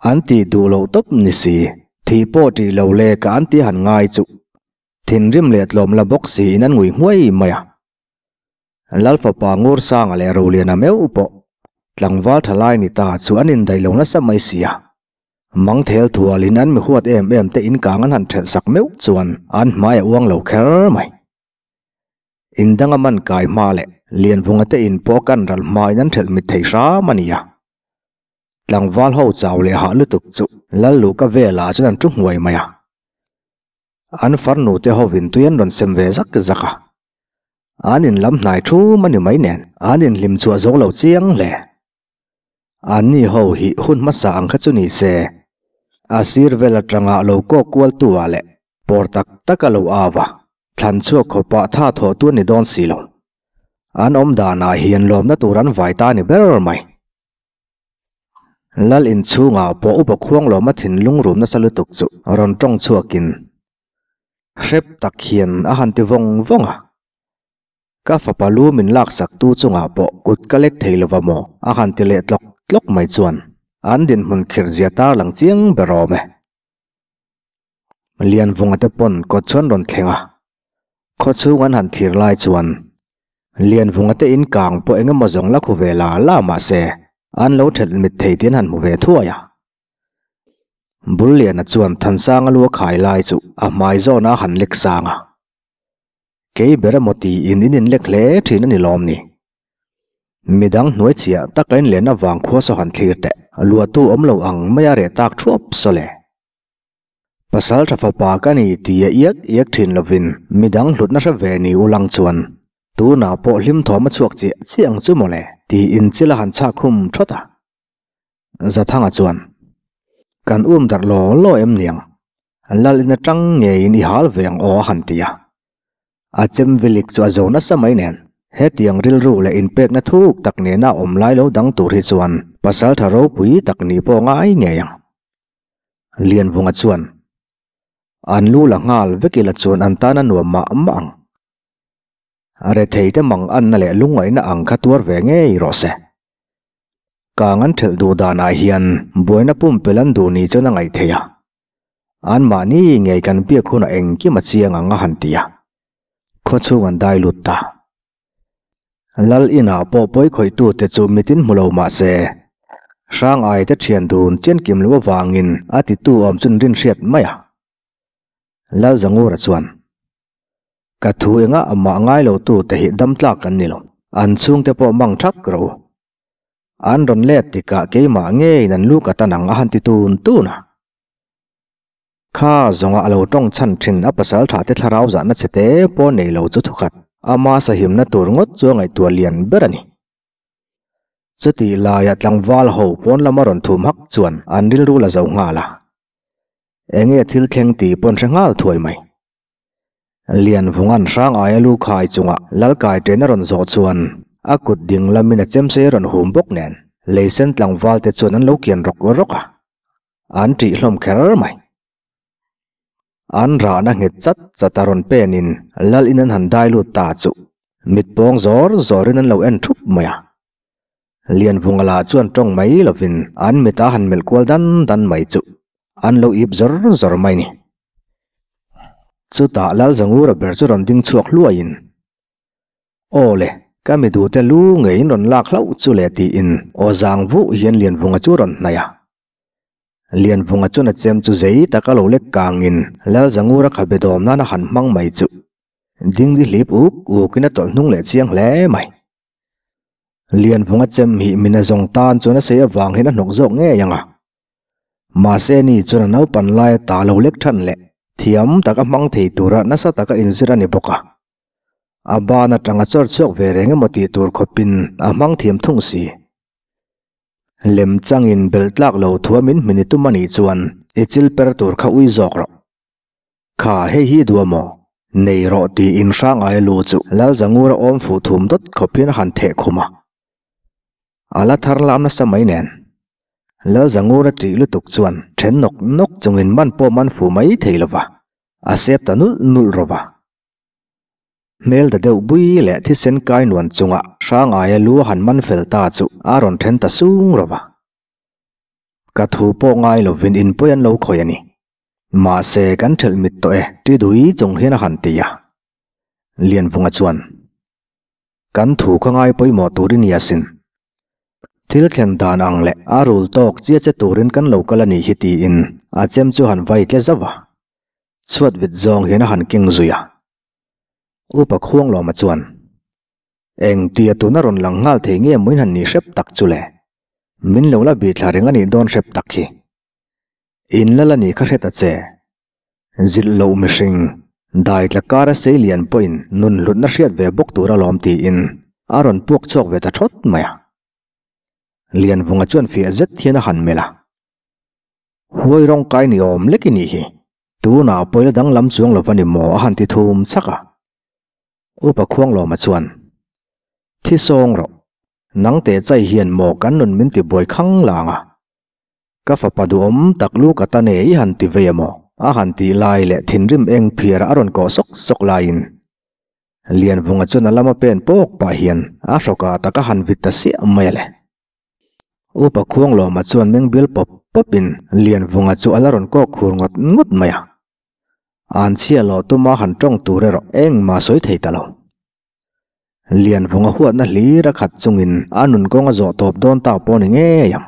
An tih duh loh tawp ni si, thih pawh ṭih lo le ka an ti han ngai chu. Thinrim leh tlawm la bawk siin an ngui nghuai mai a. Lal fapa Ngursanga leh Roliana meuh pawh tlangval ṭha lai ni ta chu an indaih lo nasa mai si a. Mangthel thualin an mi huat em em te inkang an han ṭhelh sak meuh chuan an hmai a uang lo kher mai. Indanga man kai hma leh Lianvunga te in pawh kan ral hmain an ṭhelh mit thei hram a ni a. Tlangval ho chau leh hah lutuk chu Lal Luka velah chuan an thu hnuai mai a. An farnu te hovin tui an rawn sem ve zak zak a. An inlam hnai thum a ni mai nen an inhlim chhuah zo lo chiang hle. Anni ho hi hun hmasa ang kha chu ni se, a sir vel atanga lo kawk kual tu ah leh pawr tak tak a lo au a, thlan chhuak khawpah tha thawh tu a ni dawn si lo. An awm danah hian lawmna tur an vai ta a ni ber mai. Lal inchhungah pawh upa khuanglawma thinlung rum nasa lutuk chu rawn tawng chhuakin hrep tak hian a han ti vawng vawng a. Ka fapa lu min laksak tu chungah pawh kut ka lek thei lova maw a han ti leh tlawk tlawk mai chuan an dinhmun khirh zia tarlang chiang ber awm e. Lianvunga te pawn kawt chuan rawn thleng a, khawchhung an han thlir lai chuan Lianvunga te in kang pawh eng emaw zawng la khu ve la la mahse an lo thelh mit thei tih an han hmu ve thuai a. Bulliana chuan Thansanga lu a khai lai chu a hmai zawna a han lek sang a. Kei ber emaw tiin in inlek hle thin a ni lawm ni? Midang hnuai chhiah taka in len avang khua saw han thlir teh. Luahtu awm lo ang maia reh tak thuap saw le. Pasal tha fapa ka ni tia iak iak thin lovin midang hlutna hre ve ni ulang chuan tunah pawh hlim thawm a chhuak chiah chiah ang chu mawle tiin chil a han chhak khum thawt a. Zathanga chuan, Kan um darh law law em niang? Lal in atang ngeiin i hal ve ang aw a han ti a. A chem vilik chu a zo nasa mai nen, hetiang rilru leh inpekna thuk tak nena awm lai lo dang tur hi chuan pasaltha ropui tak nih pawh ngai ngei ang. Lianvunga chuan, An lu la nghal vek ila chuan an tan a nuam mah mah ang. Retheite mang anna leh lungngaihna ang kha tuar ve ngei rawh se. Kang an thelh duh danah hian buaina pumpelh an duh ni chuan a ngaih theih a. Anmahni ngei kan biak hunah engkim a chiang ang a han ti a. Khawchhung an dai lut ta. Lal inah pawh pawi khawihtute chu mitin hmu lo mah se, Hrangai te thian dun chian kim lo avangin a titu awm chun rin hriat mai a. Lal Zangura chuan, Ka thu engah amah ngai lo tute hi dam tlak kan ni lo, an chhungte pawh mang thak rawh u. An rawn let tikah keimah ngeiin an lu ka tan ang a han ti tun tun a. Kha zawnga a lo tawng chhan thin a pasal tha te thlarau zahna che te pawh nei lo chu thukhat ama sahimna tur ngawt chu a ngaihtuah lian ber a ni. Chutih laia tlangval ho pawn lama rawn thum hak chuan an rilru la zo nghal a. Enge thil thleng tih pawn hre nghal thuai mai. Lianvunga'n hrang aia lu khai chunga Lalkai ṭen a rawn zawh chuan a kut ding lamin a chemsei a rawn hum bawk nen leisen tlangval te chuan an lo kian rawk rawk a. An ṭih hlawm kher mai. An rahna nghet chat chat a rawn penin lal in an han dai lut ta chu mit pawng zawr zawrin an lo en thup mai a. Lianvunga lah chuan tawng mai lovin an mita han melh kual dan dan mai chu an lo ip zawr zawr mai ni. Chutah Lalzangura ber chu rawn ding chhuak hluaiin, Aw le, ka mi duhte lu ngeiin rawn lak hlauh chu le tiin aw zang vuh hian Lianvunga chu rawn hnaih a. Lianvunga chuan a chem chu zei taka lo lek kangin Lalzangura khabe dawm nana han hmang mai chu dingdi hlip uk ukin a tawlh hnung leh chiang hle mai. Lianvunga chem hi mina zawng tan chuan a sei avang hian a hnawk zawk ngei ang a. Mahse ni chuan a naupan laia ta lo lek than leh thiam taka hmang thei tura nasa taka inzir a ni bawk a. A ban atanga chawr chhuak ve reng emaw tih tur khawpin a hmang thiam thung si. Lem changin bel tlak lo thuamin hmini tum a nih chuan i chil per tur kha ui zawk rawh. Kha hei hi duh amaw? Nei rawh tiin Hrangaia lu chu Lalzangura awm fuh thum dawt khawp hian a han theh khum a. A la thar lam nasa mai nen. Lalzangura ṭih lutuk chuan ṭhen nawk nawk chungin man pawh man fuh mai thei lova, a sep ta nulh nulh rawh va. Hmel ta deuh bui leh thisen kai nuan chunga Hrangaia lu a han man fel ta chu a rawn then ta sung rawh va. Ka thu pawh ngai lovin in pawi an lo khawih a ni. Mahse kan thelh mit tawh e ti dui chung hian a han ti a. Lianvunga chuan, Kan thu ka ngai pawimawh turin i asin. Thil thlen dan ang leh a rul tawk chia che turin kan lo kal a nih hi tiin a chem chu han vai tle zauh a. Chhuat vit zawng hian a han keng zui a. Upa Khuanglawma chuan, Eng tia tuna rawn lang nghal thei nge mawiin han nih hrep tak chu le? Min lo la bih thla reng a nih dawn hrep tak hi. In lal a nih kha hre ta che. Zilh loh mihring, dai tla kara sei lian pawhin nun hlutna hriat ve bawk tur alawm tiin a rawn puak chhuak ve ta thawt mai a. Lianvunga chuan fiah zet hian a han melh a. Huai rawng kai ni awm lek i nih hi. Tunah pawila danglam chuang lo va ni maw a han ti thum chak a. Upa Khuanglawma chuan, Thi sawng rawh. Nang teh chai hian maw kan nun min ti buai khang lang a. Ka fapa duhawm tak lu ka ta ne i han ti vei a maw? A han tih lai leh thinrim eng phiara a rawn kawh sawk sawk laiin Lianvunga chuan a lama pen pawk pah hian a hrawkah tak a han vit ta siah mai a le. Upa Khuanglawma chuan meng bil pawp pawpin Lianvunga chu a la rawn kawk khur ngawt ngawt mai a. An chhia loh tuma han tawng tur erawh engmah sawi thei ta lo. Lianvunga huatna hlir a khat chungin a nun kawng a zawh tawp dawn tak pawh ni ngei ang.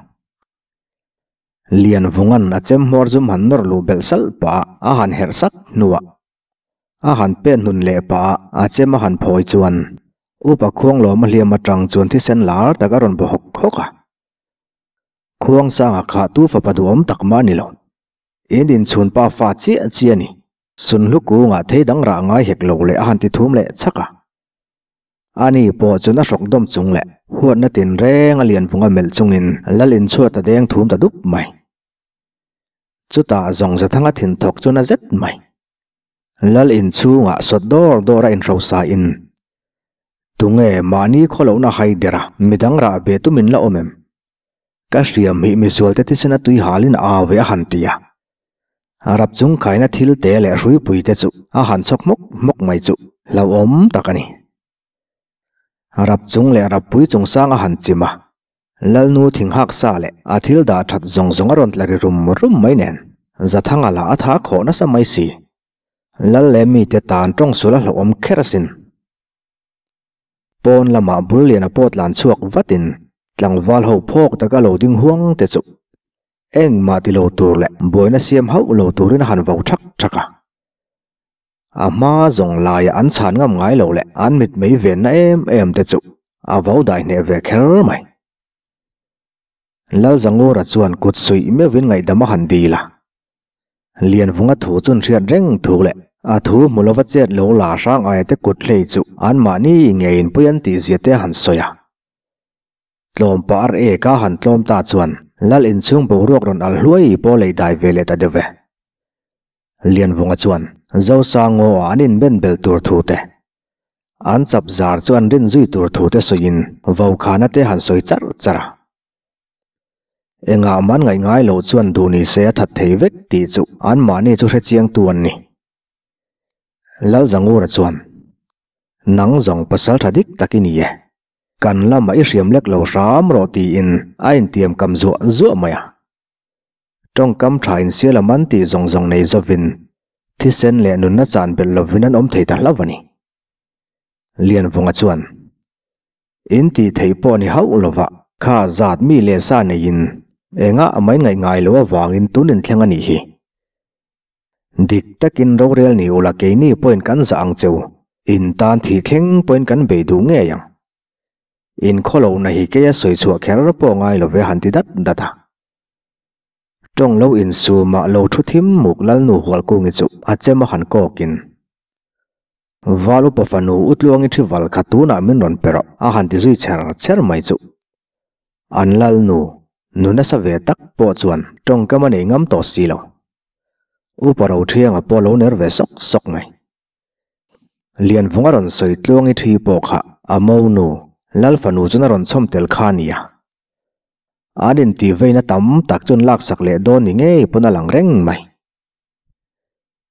Lianvunga'n a chem hmawr zum han nawr luh belh salh pah a han herh sak hnuah. A han pen hnun leh pah a, a chem a han phawi chuan Upa Khuanglawma hliam atang chuan thisen lar tak a rawn baw hawk hawk a. Khuangsanga kha tu fapa duhawm tak mah a ni lo. In inchhun pa fa chiah chiah a ni. Sunhlu kungah thei dang rah ngai hek lo leh a han ti thum leh chhak a. Ani pawh chuan a hrawk dawm chung leh huatna tinreng a lian vunga melh chungin lal inchhuat a deng thum ta dup mai. Chutah zawng Zathanga thin thawk chu na zet mai. Lal inchhungah sawt dawr dawr a inhrosa in tunge mahni khawlohna hai der a midang rah ve tumin la awm em? Ka hriam hi misualte thisen a tui halin a au ve a han ti a. Rap chung khaina thil te leh hruipui te chu a han chhawk hmawk hmawk mai chu hlauhawm tak a ni. Rap chung leh rappui chungchang a han chim a, Lalnu thinghak sa leh a thil dah that zawng zawng a rawn tla ri rum rum mai nen Zathanga lah a tha khawh nasa mai si. Lal leh mite tan tawngsual a hlauhawm kher asin. Pawn lamah bul lian a pawt tlan chhuak vatin tlangval ho phawk taka lo ding huang te chu engmah ti lo tur leh buaina siam hauh lo turin a han vo thak thak a. A hma zawng laia an chhan ngam ngai lo leh an mitmei venna em em te chu a vo dai hneh ve kher mai. Lalzangura chuan kut suih meuhin ngaihdam a han dil a. Lianvunga thu chun hriat reng thu leh a thu hmu lova chet lo la hrang aia te kut hlei chu anmahni ngeiin pui an tih zia te a han sawi a. Tlawm pah ar ek a han tlawm ta chuan Lal inchhung boruak rawn al hluai pawh lei dai ve leh ta deuh e. Lianvunga chuan Zosangaw ah an inben bel tur thu te, an chap zar chu an rin zui tur thu te sawiin Vokhana te han sawi char char a. Engah man ngaih ngai loh chuan duh ni se a that thei vek tih chu anmahni chu hrechiangtu an ni. Lalzangura chuan, Nang zawng pasal tha dik tak i ni e. Kan lamah i hriam lek lo hram rawh tiin a intiam kam zuah zuah mai a. Tawngkam tha insial a man tih zawng zawng nei zawvin thisen leh nunna chan belh lovin an awm thei ta hlauh a ni. Lianvunga chuan. In tih theih pawh ni hauh lova kha zat mi leh sa neiin engah a mai ngaih ngai loh avangin tun inthleng a nih hi. Dik takin rorel ni ula keini pawhin kan zah ang cheu, in tan thih thleng pawhin kan bei duh ngei ang. In khawlohna hi keia sawi chhuah kher pawh ngai love han ti dat dat a. Tawng lo insumah lo thu thim muk Lalnu Hualkungi chu a chem a han kawkin. Val upa fanu u Tluangi thi val kha tunah min rawn pe rawh a han ti zui chher chher mai chu. An lalnu, nu nasa ve tak pawh chuan tawngkam a nei ngam tawh si lo. Upa Rothianga pawh lo ner ve sawk sawk mai. Lianvung a rawn sawi Tluangi thi pawh kha a monu, lal fanu chuan a rawn chhawm tel kha a nia. An intihveina tam tak chuan laksak leh dawn ni ngei pawn a lang reng mai.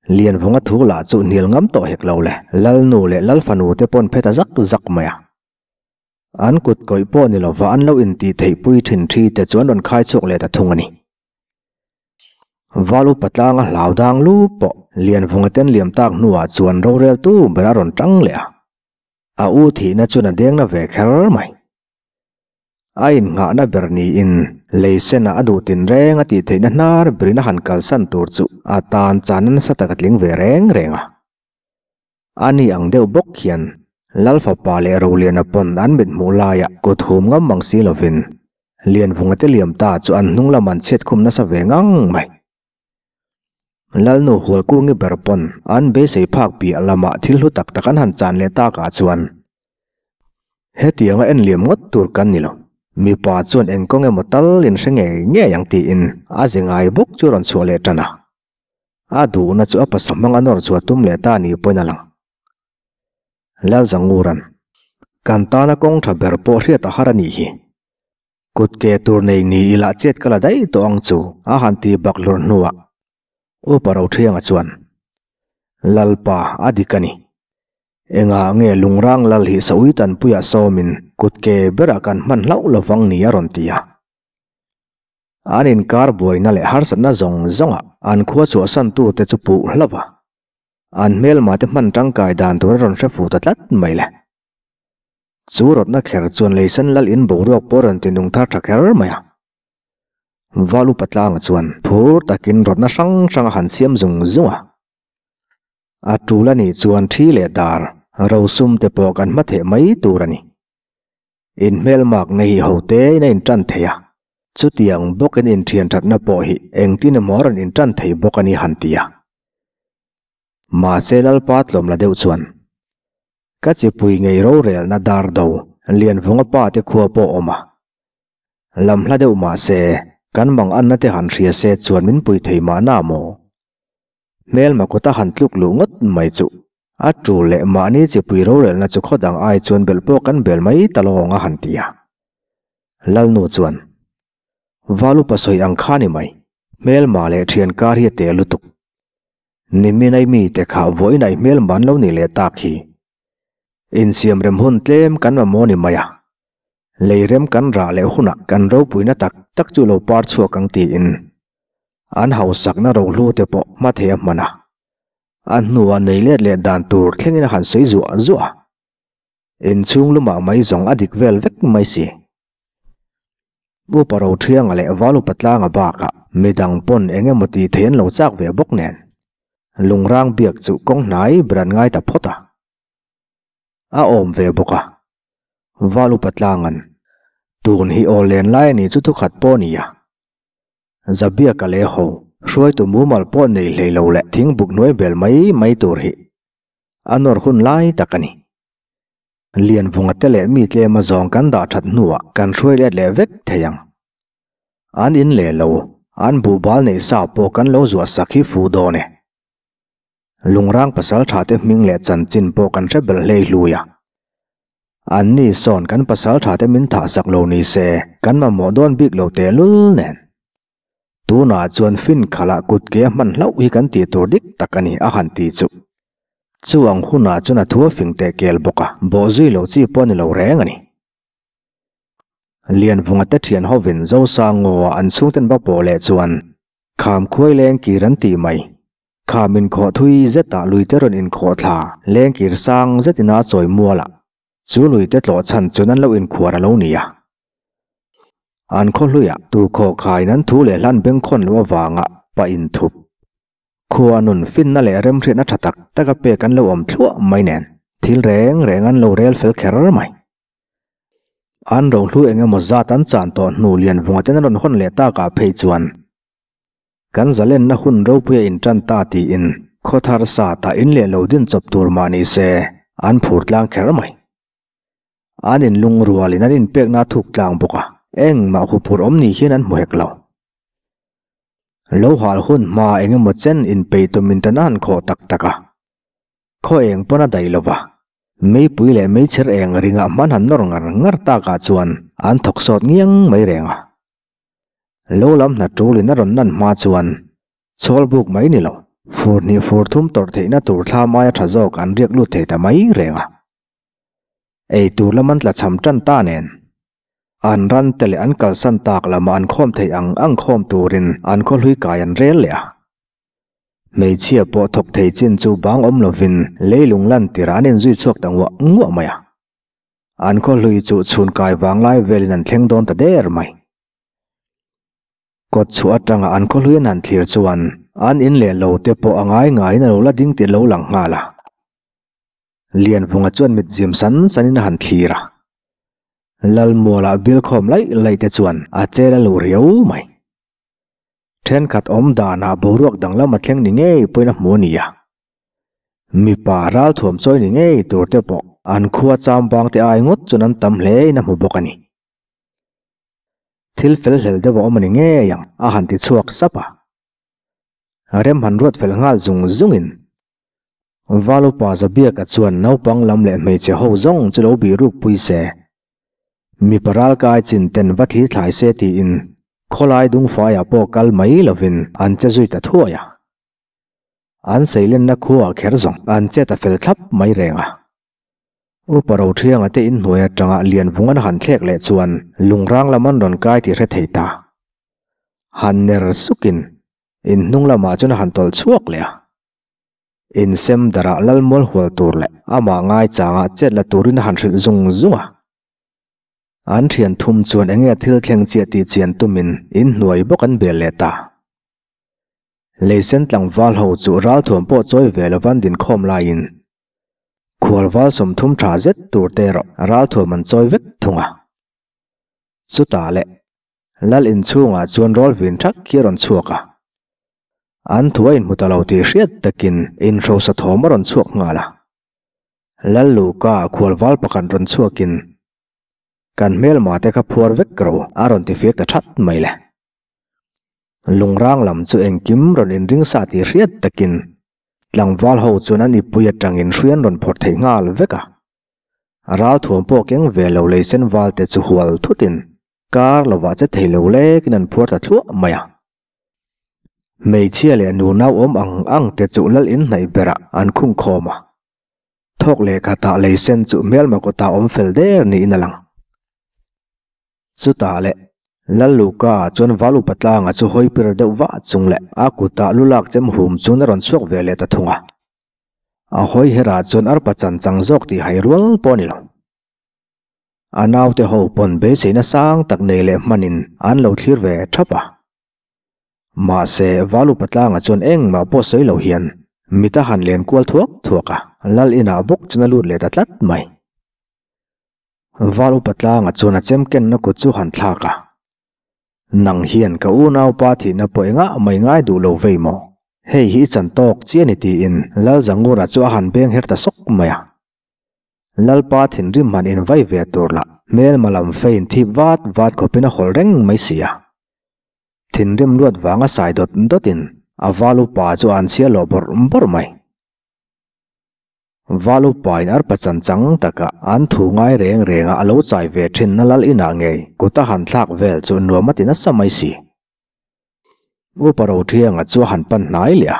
Lianvunga thu lah chu hnial ngam tawh hek lo le, Lalnu leh Lalfanu te pawn phet a zak zak mai a. An kut kawih pawh ni lova an lo intih theih pui thin thi te chu an rawn khai chhuak leh ta thung a ni. Val upa tlanga hlau dang lu pawh Lianvunga ten liam tak hnuah chuan roreltu ber a rawn tang leh a. A u thihna chuan a dengna ve kher mai. A innghahna ber niin lei senah a duh tinreng a tih theihna hnar berin a han kalsan tur chu a tan chana nasa tak a tling ve reng reng a. Ani ang deuh bawk hian Lal fapa leh Roliana pawn an mit hmuh laiah kut hum ngam mang si lovin Lianvunga te liam ta chu an hnung lam an chhiat khum nasa ve ngang mai. Lalnu Hualkungi ber pawn an beisei phak piah lamah thil hlu tak tak an han chan leh takah chuan Hetianga en liam ngawt tur kan ni lo. Mipa chuan eng kawng emaw tal in hre ngei ngei ang tiin a ze ngai bawk chu a rawn chhuah leh tan a. A duhna chu a pasa hmang a nawr chhuah tum leh ta ni pawhin a lang. Lalzanguran, Kan tana kawng tha ber pawh hriat a har a nih hi. Kut ke tur nei ni ila chet ka la daih tawh ang chu a han ti bak hlur hnuah Upa Rothianga chuan, Lalpa a dik a ni. Engah nge lungrang lal hi saui tanpuiah sawmin kut ke berah kan hman hlauh lovang ni a rawn ti a. An inkar buaina leh harsatna zawng zawngah an khua chhuahsantute chu puh hlauh a, an hmelmate hman tangkai dan tur a rawn hre fuh ta tlat mai le. Chu rawtna kher chuan Leisen lal in boruak pawh a rawn ti nung thar tha kher mai a. Valupa tlangah chuan phur takin rawtna hrang hrang a han siam zung zung a. A tul a nih chuan thi leh dar, rosum te pawh kan hma theh mai tur a ni. Inhmelmakna hi ho tein a intan thei a, chutiang bawkin inthianthatna pawh hi engtin emaw a rawn intan thei bawk a ni han ti a. Mahse Lalpa tlawm la deuh chuan, Ka chipui ngei rorelna dar do Lianvunga pa te khua pawh awm a, lam hla deuh mahse kan mang anna te han hria se chuan min pui thei mahna maw? Hmelma kut a han tluk luh ngawt mai chuh. A tul leh mahni chipui rorelna chu khaw dang ai chuan belh pawh kan bel mai ta lawng a han ti a. Lalnu chuan, Val upa sawi ang kha ni mai, hmelma leh thian kar hi a tel lutuk. Niminai mite kha vawiin ai hmelma an lo nih leh tak hi. Insiam rem hun tlem kan mamawh ni mai a. Lei rem kan rah leh hunah kan ropuina tak tak chu lo par chhuak ang tiin an hausakna rohlu te pawh hma thei a hman a. A hnua nei let leh dan tur thlengin a han sawi zuah zuah a. Inchhung lumah mai zawng a dik vel vek mai si. Upa Rothianga leh Val Upa Tlanga bakah midang pawn eng emaw tih theih an lo chak ve bawk nen. Lungrang biak chu kawng hnai ber an ngai ta phawt a. A awm ve bawk a. Val Upa Tlanga'n tun hi aw len lai a nih chu thukhat pawh a ni a. Zabiaka leh ho hruaitu mumal pawh nei hlei lo leh thingbuk hnuai bel mai mai tur hi a nawr hun lai tak a ni. Lianvunga te leh mi tlema zawng kan dah that hnuah kan hruai let leh vek thei ang. An in leh lo, an buhbal neih sa pawh kan lo zuah sak hi fu dawn e. Lungrang pasal tha te hming leh chanchin pawh kan hre bel hlei hlui a. An ni sawn kan pasal tha te min thah sak lo ni se kan mamawh dawn bik lo teh lul nen. Tunah chuan fin khalah kut ke a hman hlauh hi kan tih tur dik tak a ni a han ti chu. Chu ang hunah chuan a thu a fing teh kel bawk a, bawhzui lo chi pawh a ni lo reng a ni. Lianvunga te thian hovin Zosangaw-a an chhungten va pawh leh chuan kham khuai leng kir an tih mai. Kham inkhawh thui zetah luite rawn inkhawh thla leng kir sang zetin a chawi mual a, chu luite tlawh chhan chuan an lo inkhuar a lo ni a. An khaw hluiah tu khaw khain an thu leh hlan bengkhawn loh avanga pa inthup. Khua nun finna leh remhriatna tha tak taka pek an lo awm thluah mai nen thil reng reng an lo rel fel kher mai. An rohlu eng emaw zat an chan tawh hnu lian vunga ten an rawn hawn leh takah phei chuan Kan zalenna hun ropui a intan ta tiin khawthar sa tah in leh lo din chawp tur mah ni se an phur tlang kher mai. An inlung rualin an inpekna a thuk tlang bawk a, engmah huphur awm ni hian an hmu hek lo. Lo hal hun hma eng emaw chen inpeih tum intan a han khawh tak tak a, khaw eng pawn a daih lo va, meipui leh meichher eng ringah hman han nawr ngar ngar takah chuan an thawk sawt ngiang mai reng a. Lo lam hna tul in a rawn nan hma chuan chhawl buk mai ni lo, fur hnih fur thum tawrh theihna tur thla maia tha zawk an riak lut thei ta mai reng a. Ei tur lam an tla cham tan ta nen, an ran te leh an kalsan tak lamah an khawm theih ang ang khawm turin an khaw hlui kai an rel leh a. Hmeichhia pawh thawk thei chin chu bang awm lovin leilung lan tirah an inzui chhuak ta nguah nguah mai a. An khaw hlui chu chhun kai vanglai velin an thleng dawn ta der mai. Kawt chhuah atanga an khaw hlui an han thlir chuan an in leh lo te pawh a ngai ngaiin a lo la ding tih lo lang nghal a. Lianvunga chuan mit zim san sanin a han thlir a. Lalmualah bilkhawm laih laih te chuan a chel a luh riau mai. Thenkhat awm danah boruak danglam a thleng ni ngei pawhin a hmu a ni a. Mipa ralthuam chawi ni ngei tur te pawh an khua chambang te ai ngawt chuan an tam hlein a hmu bawk a ni. Thil fel hlel deuh a awm a ni ngei ang a han ti chhuak sap a. Rem han ruat fel nghal zung zungin Valupa Zabiaka chuan naupang lam leh hmeichhe ho zawng chu lo bih ruk pui se. Mipa ralkai chin ten va thlir thlai se tiin khawlai dungfaiah pawh kal mai lovin an che zui ta thuai a. An seilenna khuaah kher zawng an che ta fel thlap mai reng a. Upa Rothianga te inhnuai atanga Lianvung an han thlek leh chuan lungrang lam an rawn kai tih hre thei ta. Han ner sukin inhnung lamah chuan a han tawlh chhuak leh a. Insem darah Lalmual hual tur leh amah ngaichanga chet la turin a han hrilh zung zung a. An thian thum chuan enge thil thleng chiah tih chian tumin inhnuai bawk an bel leh ta. Leisen tlangval ho chu ralthuam pawh chawi ve lova an dinkhawm laiin khualval 30 tha zet tur te erawh ralthuam an chawi vek thung a. Chutah leh Lal inchhungah chuan rawl vin thak hi a rawn chhuak a. An thu a inhmu ta lo tih hriat takin inhrosa thawm a rawn chhuak nghal a. Lal Luka khualval pakhat rawn chhuakin, Kan hmelma te kha phuar vek ro a rawn ti fir ta that mai le. Lungrang lam chu engkim rawn inring sa tih hriat takin tlangval ho chuan an ipui atangin hrui an rawn phawrh thei nghal vek a. Ralthuam pawh keng ve lo leisen val te chu hual thutin kar lovah che thei lo lekin an phuar ta thluah mai a. Hmeichhia leh nu nau awm ang ang te chu lal inhnaih berah an khung khawm a. Thawk leh khatah leisen chu hmelma kawtah awm fel der niin a lang. Chutah leh Lalluka chuan val upa tlanga chu hawi pir deuh vah chung leh a kutah lu lak chem hum chuan a rawn chhuak ve leh ta thung a. A hawi herah chuan arpa chan chang zawk tih hai rual pawh a ni lo. A naute ho pawn beiseina sang tak nei leh hmanin an lo thlir ve thap a. Mahse, val upa tlanga chuan engmah pawh sawi lo hian mit a han len kual thuak thuak a, Lal inah bawk chuan a lut leh ta tlat mai. Val upa tlanga chuan a chem kenna kut chu han thlak a, Nang hian ka unaupa thihna pawh engah mai ngai duh lo vei maw? Hei hi i chan tawk chiah ni tiin Lal Zangura chu a han beng her ta sawk mai a. Lalpa thinrim han invai ve tur lah hmelma lam fein thip vat vat khawpin a hawlh reng mai si a. Thinrim luat vanga sai dawt dawtin a val upa chu a han chhia lawh bawrh bawrh mai. Valu pain arpa chan chang taka an thu ngai reng renga a lo chai ve thin na lal inah ngei kut a han thlak vel chu nuam a ti nasa mai si. Upa Rothianga chu a han pan hnai leh a.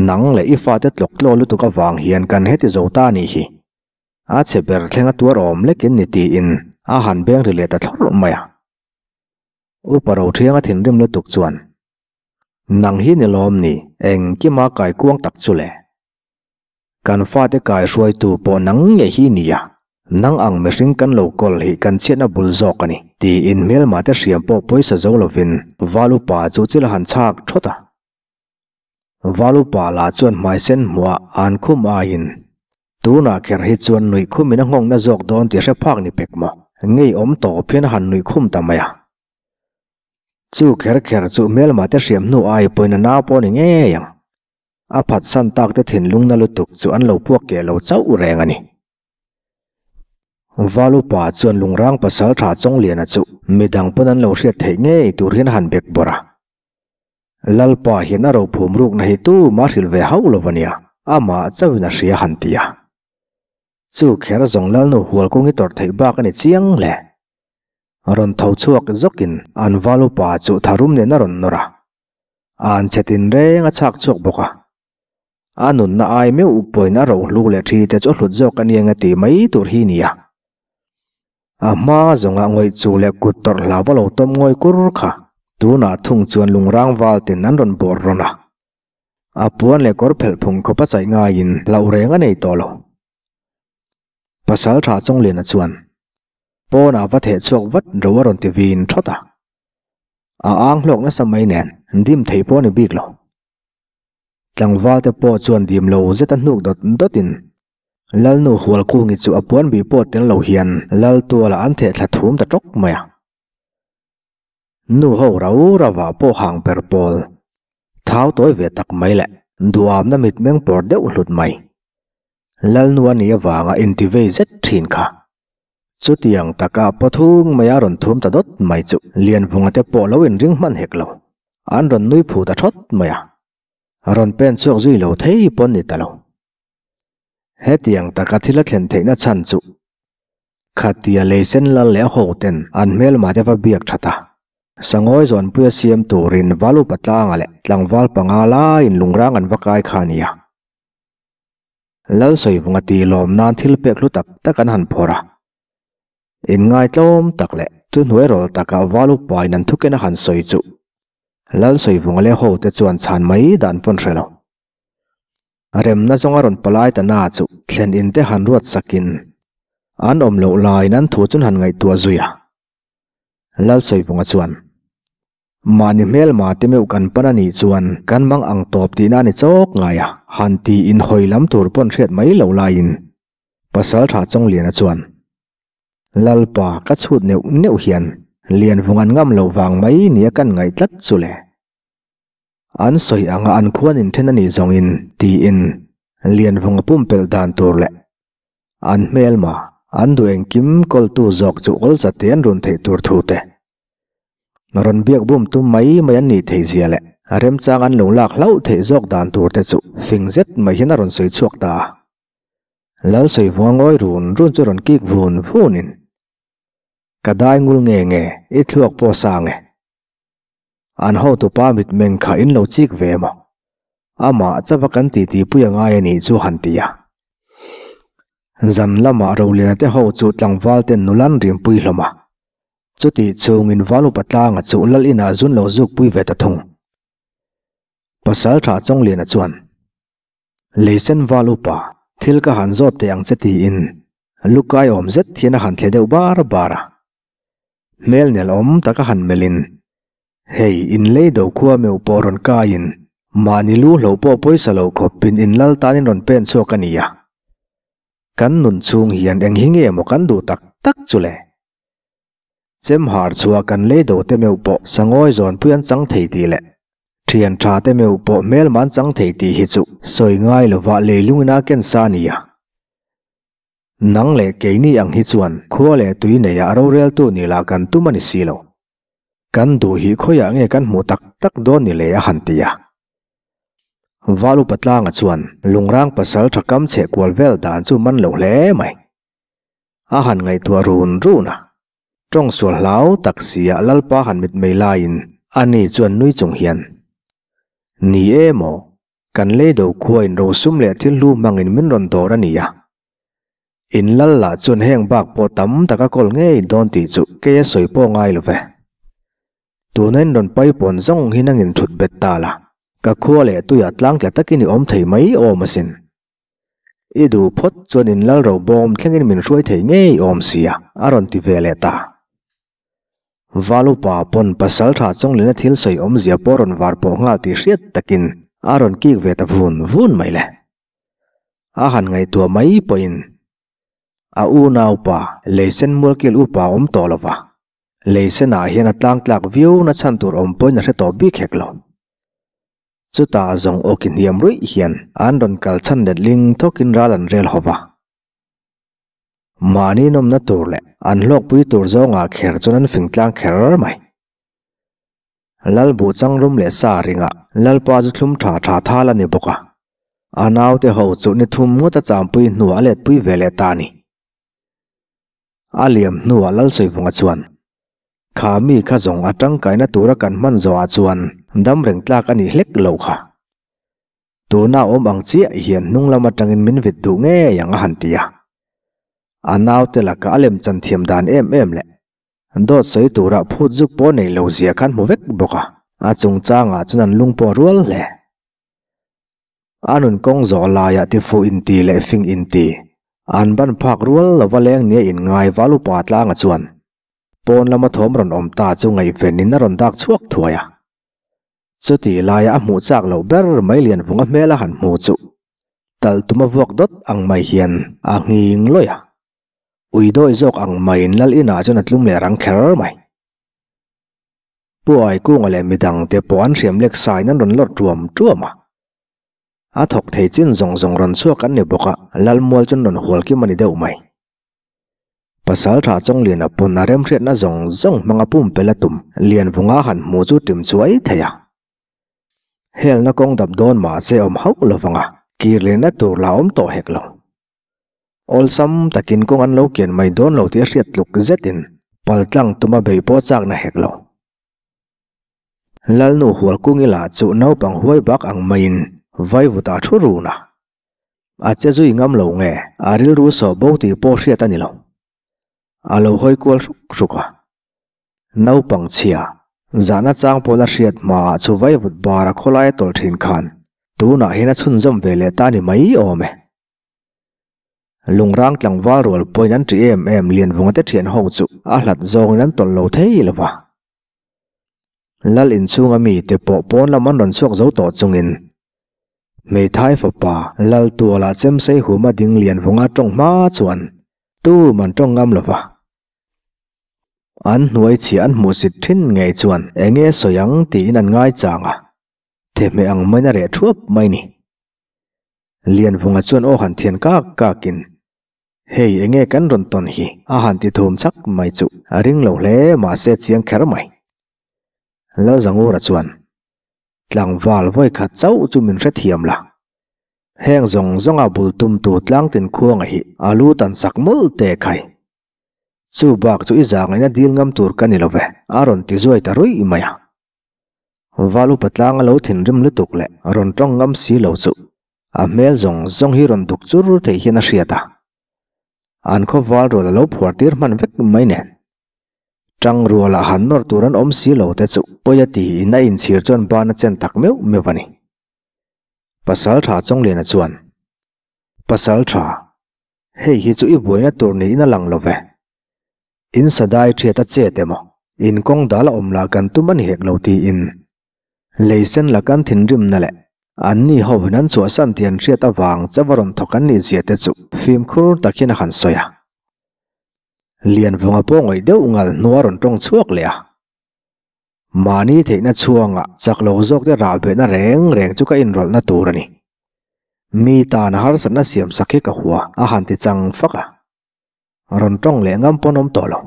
Nang leh i fate tlawk tlaw lutuk avang hian kan heti zo ta a nih hi. A chhe ber thleng a tuar awm lekin ni tiin a han beng ri leh ta thlawrh mai a. Upa Rothianga thinrim lutuk chuan, Nang hi ni lawm ni, engkima kaikuang tak chu le. Kan fate kai hruaitu pawh nang nge hi nia, nang ang mihring kan lo kawl hi kan chhiatna bul zawk a ni, tiin hmelma te hriam pawh pawisa zo lovin Val upa chu chil a han chhak thawt a. Val upa lah chuan hmaisen hmuah an khum aiin, Tunah kher hi chuan nuih khumin a nghawngna zawk dawn tih hre phak ni pek maw? Ngeiawm tawp hian a han nuih khum ta mai a. Chu kher kher chu hmelma te hriam hnu ai pawhin a nau pawh a ni ngei ang. A phatsan tak te thinlung na lutuk chu an lo puak keh lo chauh reng a ni. Val upa chuan lungrang pasal tha Chawngliana chu midang pawn an lo hriat theih ngei tur hian a han bek bawrh a. Lalpa hian a rophum rukna hi tumah hrilh ve hauh lo a nia, amah chauhin a hria han ti a. Chu kher zawng Lalnu hualkung i tawrh theih bak a ni chiang hle. Rawn tho chhuak zawkin an val upa chu tharum nen a rawn nawr a. An che tinreng a chhak chhuak bawk a. A nunna ai meuh pawhin a rohlu leh thi te chu a hlut zawk a nia nge tih mai tur hi nia. A hma zawnga ngawih chu leh kut tawrh hlau a lo tawm ngawi kur kha. Tunah thung chuan lungrang val ten an rawn bawr rawn a. A puan leh kawr phelh phung khawp a chaih ngaiin hlauh reng a nei tawh lo. Pasal tha Chawngliana chuan pawnah va theh chhuak vat ro a rawn ti vin thawt a. A ang hlawk nasa mai nen dim thei pawh a ni bik lo. Tlangval te pawh chuan dim lo zet a hnuk dawt dawt in Lalnu Hualkungi chu a puan bih pawh tel lo hian Lal tualah an theh thla thum ta tawk mai a. Nu ho rau rauah pawh hang per pawl thau tawi ve tak mai leh duamna mitmeng pawr deuh hlut mai. Lalnu a nih avanga intivei zet thin kha. Chutiang taka pathung mai a rawn thum ta dawt mai chu Lianvunga te pawh lo inring hman hek lo. An rawn nui phu ta thawt mai a. Rawn pen chhuak zui lo thei pawn ni ta lo. Hetiang taka thil a thlen theihna chhan chu khatia leisen lal leh a hoten an hmelma te va biak that a. Sangawi zawnpuia siam turin Valupa tlanga leh tlangval panga laiin lungrang an va kai kha a ni a. Lalsawivunga tih lawm nan thil pek hlu tak tak an han phawrh a. Inngaitlawm tak leh thuhnuai rawl taka val upain an thuken a han sawi chu Lalsawivunga leh hote chuan chhan mai dan pawn hre lo. Remna zawnga rawn palai ta na chu thlen in te han ruat sakin an awm loh laiin an thu chun han ngaihtuah zui a. Lalsawivunga chuan. Mahni hmelma te meuh kan pan a nih chuan kan mang ang tawp tihna a ni chawk ngai a, han tiin hawi lam tur pawn hriat mai lo laiin Pasaltha Chawngliana chuan Lalpa ka chhut neuh neuh hian Lianvung an ngam loh vang mai nia kan ngaih tlat chu le. An sawi anga an khuan inthen a nih zawngin tiin Lianvunga pumpelh dan tur leh an hmelma an duh engkim kawltu zawk chu awlsa te an run theih tur thu te Rawn biak bum tum mai mai an nih theih zia leh remchang an lo lak hlauh theih zawk dan tur te chu fing zet mai hian a rawn sawi chhuak ta a. Lal sawi vunga ngawi run run chu rawn kik vun vun in, Ka dai ngul nge nge, i thluak pawh sang e. An hotupa mitmeng kha in lo chik ve maw? Amah chava kan titi pui a ngai a nih chu han ti a. Zan lamah Roliana te ho chu tlangval ten nula an rimpui hlawm a. Chutih chhungin Val upa tlanga chu lal inah zun lo zuk pui ve ta thung. Pasal tha Chawngliana chuan, Leisen Val upa, thil ka han zawt teh ang che tiin lukai awm zet hian a han thle deuh bar bar a. Hmel nel awm taka han melhin, Hei, in lei do khua meuh pawh rawn kaiin mahni lu hlo pawh pawisa lo khawpin in lal tanin rawn pen chhuak a ni a. Kan nun chhung hian eng hi nge maw kan duh tak tak chu le? Chem har chhuah kan lei do te meuh pawh sangawi zawnpui an chang thei tih leh thian tha te meuh pawh hmelma an chang thei tih hi chu sawi ngai lova leilungin a ken sa a ni a. Nang leh keini ang hi chuan khua leh tui neia roreltu ni lah kan tum a ni si lo. Kan duh hi khawiah nge kan hmuh tak tak dawn ni le a han ti a. Val upa tlanga chuan lungrang pasal tha kam chheh kual vel dan chu man lo hle mai. A han ngaihtuah run run a. Tawng sual hlau tak sia Lalpa han mitmei laiin ani chuan nui chung hian, Ni e maw, kan lei do khuain rosum leh thil hlu hmangin min rawn dawr a ni a. In lal lah chuan heng bak pawh tam tak a kawl ngei dawn tih chu kei a sawi pawh ngai lo ve. Tuna in rawn paipawn zawng hi nangin thut bet ta la, ka khua leh tuiah tlangtla takin i awm thei mai awm asin. I duh phawt chuan in lal ro bawm thlengin min hruai thei ngei awm sia, a rawn ti ve leh ta. Val upa pawn pasal tha chawnglina thil sawi awmzia pawh rawn var pawh nghal tih hriat takin a rawn kik ve ta vun vun mai le. A han ngaihtuah mai pawhin a unaupa Leisen Mualkil upa awm tawh lova, Leisenah hian a tlangtlak viau na chhan tur awm pawhin a hre tawh bik hek lo. Chutah zawng awki hniam ruih hian an rawn kal chhan let ling thawkin ral an rel ho va. Mahni nawmna tur leh an hlawkpui tur zawngah kher chuan an fing tlang kher mai. Lal buh changrum leh sa ringah Lalpa chu thlum tha tha thal a ni bawk a. A naute ho chu ni thum ngawt a champui hnuah a letpui ve leh ta a ni. A liam hnuah Lalsawivunga chuan, Kha mi kha zawng a tangkaina tura kan hman zawhah chuan dam reng tlak a nih hlek lo kha. Tuna awm ang chiah hian hnung lam atangin min vit duh ngei ang a han ti a. A naute laka a lem chan thiam dan em em leh dawt sawi tura phut zuk pawh nei lo zia khan hmu vek bawk a, a chungchangah chuan an lung pawh rual hle. A nun kawng zawh laiah tifuh inti leh fing inti, an ban phak rual lova leng nia inngai val upa tlanga chuan pawn lama thawm rawn awm ta chu ngaihvenin a rawn dak chhuak thuai a. Chutih laia a hmuh chak loh ber mai Lianvunga hmel a han hmu chu tal tuma vuak dawt ang mai hian a nghing lawih a. Ui dawi zawk ang maiin lal inah chuan a tlum leh rang kher mai. Pu Aikunga leh midangte pawh an hriam lek sain an rawn lawr tuam tuam a. A thawk thei chin zawng zawng rawn chhuak an ni bawk a, Lalmual chu an rawn hual kim a ni deuh mai. Pasaltha Chawngliana pawn a remhriatna zawng zawng hmanga pumpel a tum Lianvunga han hmu chu ṭim chuai thei a. Helna kawng dap dawn mahse awm hauh lovang a, kir lehna tur la awm tawh hek lo. Awlsam takin kawng an lo kian mai dawn lo tih a hriat tluk zetin paltlang tuma bei pawh chakna hek lo. Lalnu Hualkungi lah chu naupang huai bak ang maiin vaivutah thu run a. A che zui ngam lo nge a rilru sawh bo tih pawh hriat a ni lo. A lo hawi kual hruk hruk a. Naupang chhia, zahna chang pawla hriat hmaah chu vaivut bara khawlai a tawlh thin khan tunah hian a chhunzawm ve leh ta ni mai awm e. Lungrang tlangval rual pawhin an ṭih em em Lianvunga te ṭhian ho chu a hlat zawngin an tawlh lo thei lo va. Lal inchhunga mite pawh pawn lam an rawn chhuak zo tawh chungin hmeithai fapa Lal tualah chemsei huma ding lian vunga tawng hma chuan tum an tawng ngam lo va. An hnuai chhia an hmuhsit thin ngei chuan enge sawi ang tiin an ngai chang a, thehmeh ang maiin a reh thuap mai ni. Lianvunga chuan aw han thian kak kakin Hei enge kan rawn tawn hi a han ti thum chak mai chu a ring lo hle mahse chiang kher mai. Lalzangura chuan tlangval vawi khat chauh chu min hrethiam la. Heng zawng zawnga bul tumtu tlangtin khuanga hi a lu tan sak mawlh te khai. Chu bak chu i zangaina dil ngam tur ka ni lo ve a rawn ti zuai ta ruih mai a. Val upa tlanga lo thinrim lutuk leh rawn tawng ngam si lo chu A hmel zawng zawng hi rawn duk chur theih hian a hriat a. An khaw val rual a lo phuar tir hman vek mai nen. Tang rualah han nawr tur an awm si lo te chu pawi a tiin a inchhir chuan ban a chen tak meuh meuh a ni. Pasal tha Chawngliana chuan, Pasal tha, hei hi chu i buaina tur niin a lang lo ve. In sadai thiat a chet emaw, in kawng dal a awm lah kan tum a ni hek lo tiin Lei sen la kan thinrimna leh anni hovin an chhuahsan tih an hriat avang chauh a rawn thawk an nih zia te chu fimkhur tak hian a han sawi a. Lianvunga pawh ngawih deuh ngal hnu a rawn tawng chhuak leh a. Mahni theihna chhuanga chak lo zawk te rah behna reng reng chu ka inrawlhna tur a ni. Mi tan harsatna siam sak hi ka hua a han ti chang fak a. Rawn tawng leh ngam pawn awm tawh lo.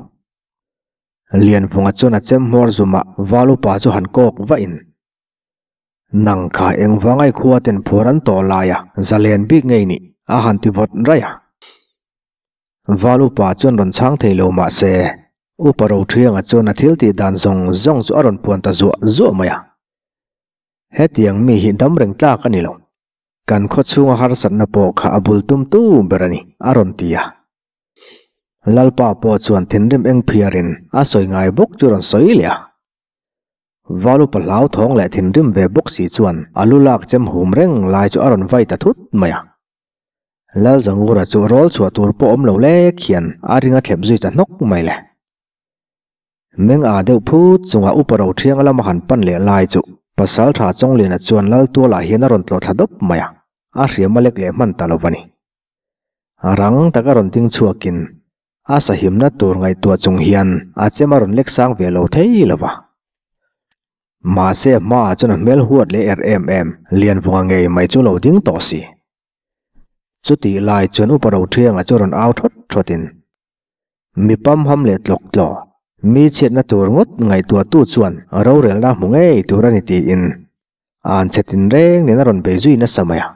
Lianvunga chuan a chem hmawr zumah val upa chu han kawk vah in. Nang kha engvangai khua ten phuar an tawh lai a, zalen bik ngei nih a han ti vawt raih a. Val upa chuan rawn chhang thei lo mah se, Upa Rothianga chuan a thil tih dan zawng zawng chu a rawn puan ta zuah zuah mai a. Hetiang mi hi dam reng tlak a ni lo. Kan khaw chhunga harsatna pawh kha a bul tum tu ber a ni, a rawn ti a. Lalpa pawh chuan thinrim eng phiarin a sawi ngai bawk chu rawn sawi leh a. Valupa hlauthawng leh thinrim ve bawk si chuan a lu lak chem hum reng lai chu a rawn vai ta thut mai a. Lalzangura chu rawl chhuah tur pawh awm lo lek hian a ring a thlep zui ta hnawk mai le. Meng a deuh phut chunga Upa Rothianga lama han pan leh lai chu Pasaltha Chawngliana chuan Laltualah hian a rawn tlawh thla dawp mai a, a hriam a lek leh hman ta lo va ni. Rang taka rawn ding chhuakin a sahimna tur ngaihtuah chung hian a chem a rawn lek sang ve lo thei lo va. Mahse a hmaah chuan a hmel huat leh er em em Lianvunga ngei mai chu lo ding tawh si. Chutih lai chuan Upa Rothianga chu rawn au thawt thawtin Mi pamham leh tlawk tlaw, mi chhiatna tur ngawt ngaihtuahtu chuan rorelna hmu ngei tur a ni tiin an chhe tinreng nen a rawn bei zui nasa mai a.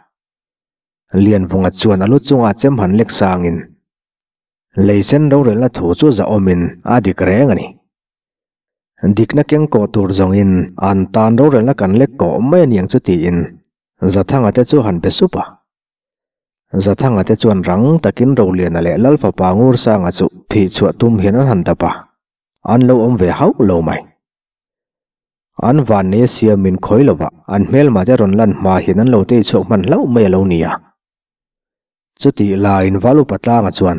Lianvunga chuan a lu chunga chem han lek sangin Leisen rorelna thu chu zahawmin a dik reng a ni. Dikna keng kawh tur zawngin an tan rorelna kan lek kawh mai a niang chu tiin Zathanga te chu han be sup a. Zathanga te chuan rang takin Roliana leh Lalfapa Ngursanga chu phih chhuah tum hian an han dap a, an lo awm ve hauh lo mai. An vannei a siamin khawi lovah an hmelma te rawn lan hma hian an lo tei chhuak hman hlauh mai a lo ni a. Chutih laiin Val Upa Tlanga chuan,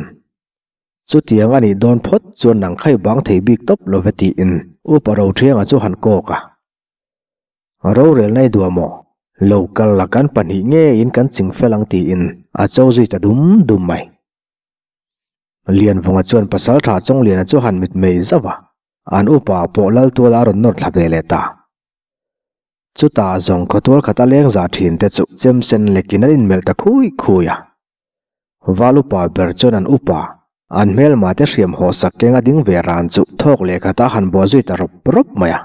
Chutiang a nih dawn phawt chuan nang khai bang thei bik tawp lo ve tiin Upa Rothianga chu han kawk a. Rorelna i duah maw? Lo kal la kan pahnih ngeiin kan ching fel ang tiin a cho zui ta dum dum mai. Lianvunga chuan Pasaltha Chawngliana chu han mitmei zauh a, an upa pawh Laltuala a rawn nawr thla ve leh ta. Chutah zawng khawtual khat a leng za thin te chu chemsen lekin an inmelh ta khui khui a. Val upa ber chuan an upa, an hmelma te hriam haw sak keng a ding ve ran chu thawk leh khatah han buah zui ta rawp rawp mai a.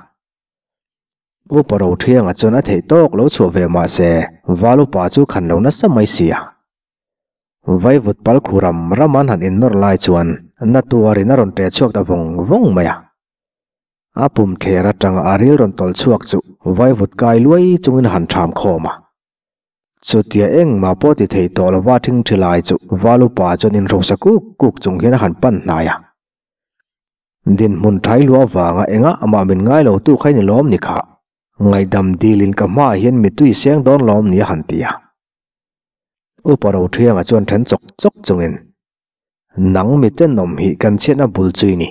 Upa Rothianga chuan a theih tawk lo chhuah ve mah se, Val upa chu khan lo nasa mai si a. Vaivut pal khu ram ram an han innawr lai chuan na tuarin a rawn ṭe chhuak ta vawng vawng mai a. A pum thler aṭanga a ril rawn tawlh chhuak chu vaivut kai luai chungin a han ṭham khawm a. Chutia engmah pawh ti thei tawh lova ṭhingṭhi lai chu Val upa chuan inhrosa kuk kuk chung hian a han pan hnai a. Dinhmun thai luah avanga engah amah min ngai lo tu kha i ni lawm ni kha. Ngaihdam dilin ka hmaah hian mittui seng dawn lawm ni a han ti a. Upa Rothianga chuan then chawk chawk chungin, Nang mi tenawm hi kan chhiatna bul chui ni,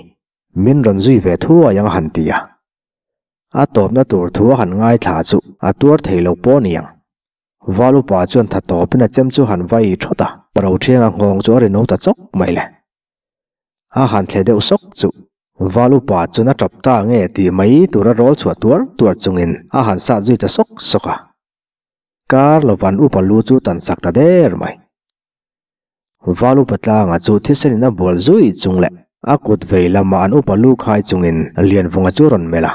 min rawn zui ve thuai ang a han ti a. A tawpna tur thu a han ngaithla chu a tuar thei lo pawh niang. Val upa chuan tha tawpin a chem chu han vai thawt a, Rothianga nghawng chu a ri no ta chawk mai le. A han thle deuh sawk chu Val upa chuan a tap ta nge tih mai tura rawl chhuah tuar tuar chungin a han sat zui ta sawk sawk a. Kar lovan upa lu chu tan sak ta der mai. Val upa tlanga chu thisenin a bual zui chung leh a kut vei lama an upa lu khai chungin Lianvunga chu rawn melh a.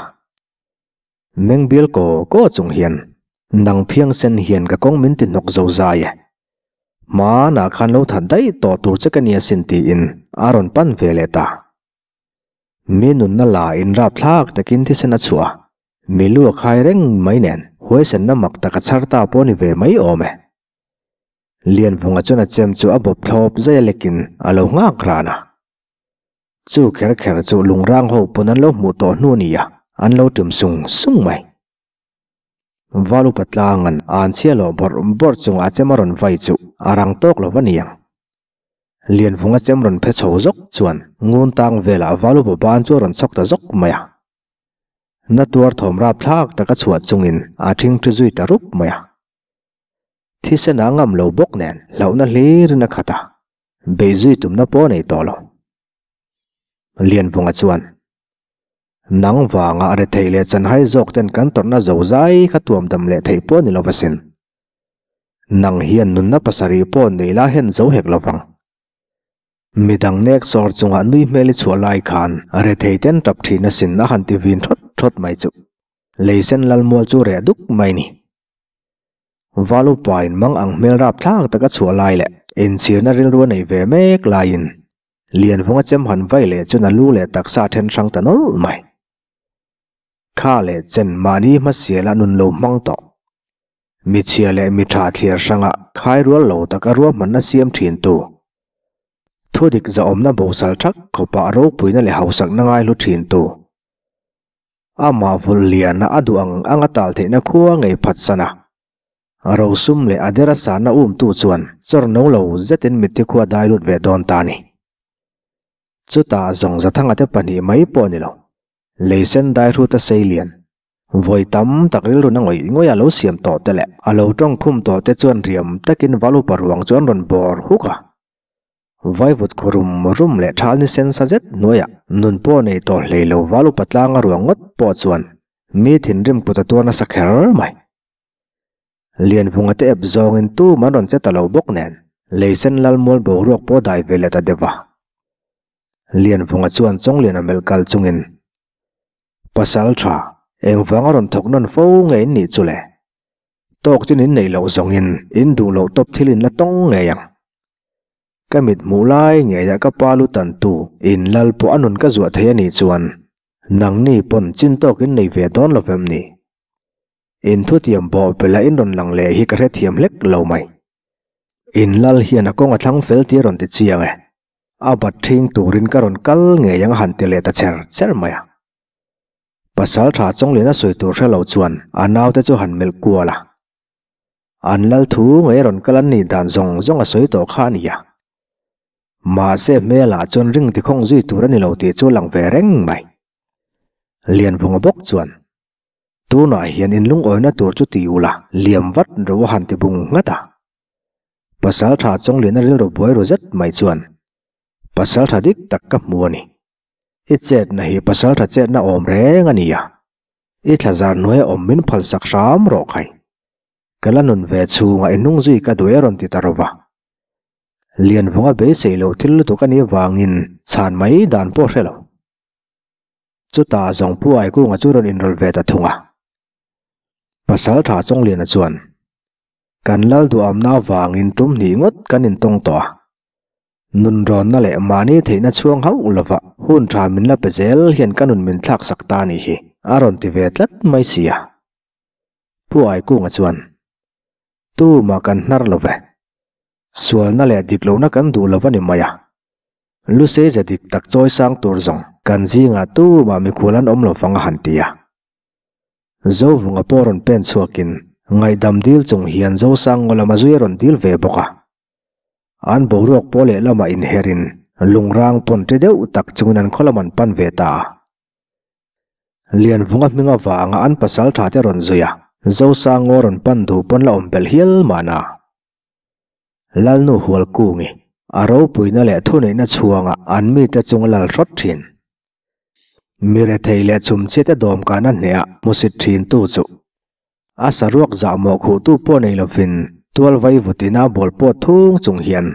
Meng bial kaw kaw chung hian nang phiang sen hian ka kawng min ti hnawk zo zai e. Hmanah khan lo that daih tawh tur che ka nia sin tiin a rawn pan ve leh ta. Mi nunna la in rapthlak takin thisen a chhuah a, mi lu a khai reng mai nen huaisenna mak tak a chhar ta pawh ni ve mai awm e. Lianvunga chuan a chem chu a bawp thlawp zai a lekin a lo nghak ran a. Chu kher kher chu lungrang ho pawn an lo hmuh tawh hnu nia, an lo tum sung sung mai. Val upa tlangan an chhia loh bawrh bawrh chungah a chem a rawn vai chu a rang tawk lo va niang. Lianvunga chem rawn phe chho zawk chuan ngun tang velah val upa ban chu a rawn chhawk ta zawk mai a. Na tuar thawm rap thlak taka chhuah chungin a thingthi zui ta rup mai a. Thisen a ngam lo bawk nen hlauhna hlirin a khat a. Beizui tumna pawh nei tawh lo. Lianvunga chuan, Nang vanga rethei leh chanhai zawk ten kan tawrhna zo zai kha tuam dam leh theih pawh ni lo va sin. Nang hian nunna pasarih pawh nei la hen zo hek lo vang. Midang nek sawr chungah nui hmel i chhuah lai khan rethei ten tap thin asin a han ti vin thawt thawt mai chu. Leisen Lalmual chu reh duk mai ni. Valu pain mang ang hmel rapthlak taka chhuah lai leh inchhirna rilru a nei ve mek laiin Lianvunga chem han vai leh chuan a lu leh taksa a then hrang ta nawlh mai. Kha leh chen mahni hmasiala nun lo hmang tawh. Michhia leh mitha thliar hranga khai rual lo taka ruahmanna siam thintu. Thudik zahawmna bosal thak khawpah ropuina leh hausakna ngaihlu thintu. Amah vulh liana a duh ang anga tal theihna khua ngei phatsan a. Rosum leh a dera sahna umtu chuan chawr no lo zetin mitthi khua dai lut ve dawn ta a ni. Chutah zawng Zathanga te pahnih mai pawh a ni lo. Leisen dai hruta sei lian, vawi tam tak rilru na ngawih ngawih a lo siam tawh te leh a lo tawngkhum tawh te chuan riam takin Valupa ruang chu an rawn bawr huk a. Vaivut khaw rum rum leh thal ni sen sa zet hnuaiah nun pawh nei tawh hlei lo val upa tlanga ruang ngawt pawh chuan mi thinrim kut a tuar nasa kher mai. Lianvunga te ep zawngin tum an rawn che ta lo bawk nen Leisen Lalmual boruak pawh dai ve leh ta deuh a. Lianvunga chuan Chawngliana melh kal chungin, Pasal tha, engvanga rawn thawk nawn fo nge in nih chu le? Tawk chin in neih loh zawngin in duh loh tawp thil in la tawng ngei ang. Ka mit hmuh lai ngeiah ka pa lu tantu in lal pawh a nun ka zuah thei a nih chuan nangni pawn chin tawk in nei ve dawn lo vem ni. In thutiam bawh bela in rawn lang leh hi ka hrethiam hlek lo mai. In lal hian a kawng a thlang fel tia rawn ti chiang e. A bat ṭhing turin ka rawn kal ngei ang a han ti leh ta cher cher mai a. Pasal tha Chawnglian a sawi tur hre lo chuan a naute chu han melh kual a. An lal thu ngei rawn kal an nih dan zawng zawng a sawi tawh kha a ni a. Mahse hmelah chuan ring tikhawng zui tur a ni lo tih chu a lang ve reng mai. Lianvunga bawk chuan, Tunah hian in lungawina tur chu ti ula, liam vat ro a han ti bung nghat a. Pasal tha Chawnglian a rilru buai ru zet mai chuan, Pasal tha dik tak ka hmu a ni. I chetna hi pasal tha chetna awm reng a nia. I thlazar hnuaia awm min phalsak hram rawh khai. Ka la nun ve chhungah i hnung zui ka duh e rawn ti ta rawh a. Lianvunga beisei loh thil lutuk a nih vangin chhan mai dan pawh hre lo. Chutah zawng Pu Aikunga chu rawn inrawlh ve ta thung a. Pasal tha Chawngliana chuan, Kan lal duhamna avangin tum hnih ngawt kan intawng tawh a. Nunrawnna leh mahni theihna chhuang hauh lova hun tha min la pe zel hian ka nun min thlak sak ta anih hi a rawn ti ve tlat mai si a. Pu Aikunga chuan, Tumah kan hnar lo ve. Sualna leh dik lohna kan duh lo a ni mai a. Lusei ze dik tak chawi sang tur zawng kan zingah tumah mikhual an awm lo vang a han ti a. Zovunga pawh rawn pen chhuakin ngaihdam dil chung hian Zosang ngaw lama zui a rawn dil ve bawk a. An boruak pawh lehlamah inherin lungrang pawn ṭi deuh tak chungin an khaw lam an pan ve ta a. Lianvunga hming avanga an pasaltha te rawn zui a, Zosangaw rawn pan duh pawn la awm belh hial mahna. Lalnu Hualkungi, a ropuina leh thuneihna chhuanga an mite chung a lal hrawt thin. Mi rethei leh chumchhiate dawmkana hnehah hmusit thintu chu a saruak zahmawh khuhtu pawh nei lovin tual vaivutina bawl pawt thung chung hian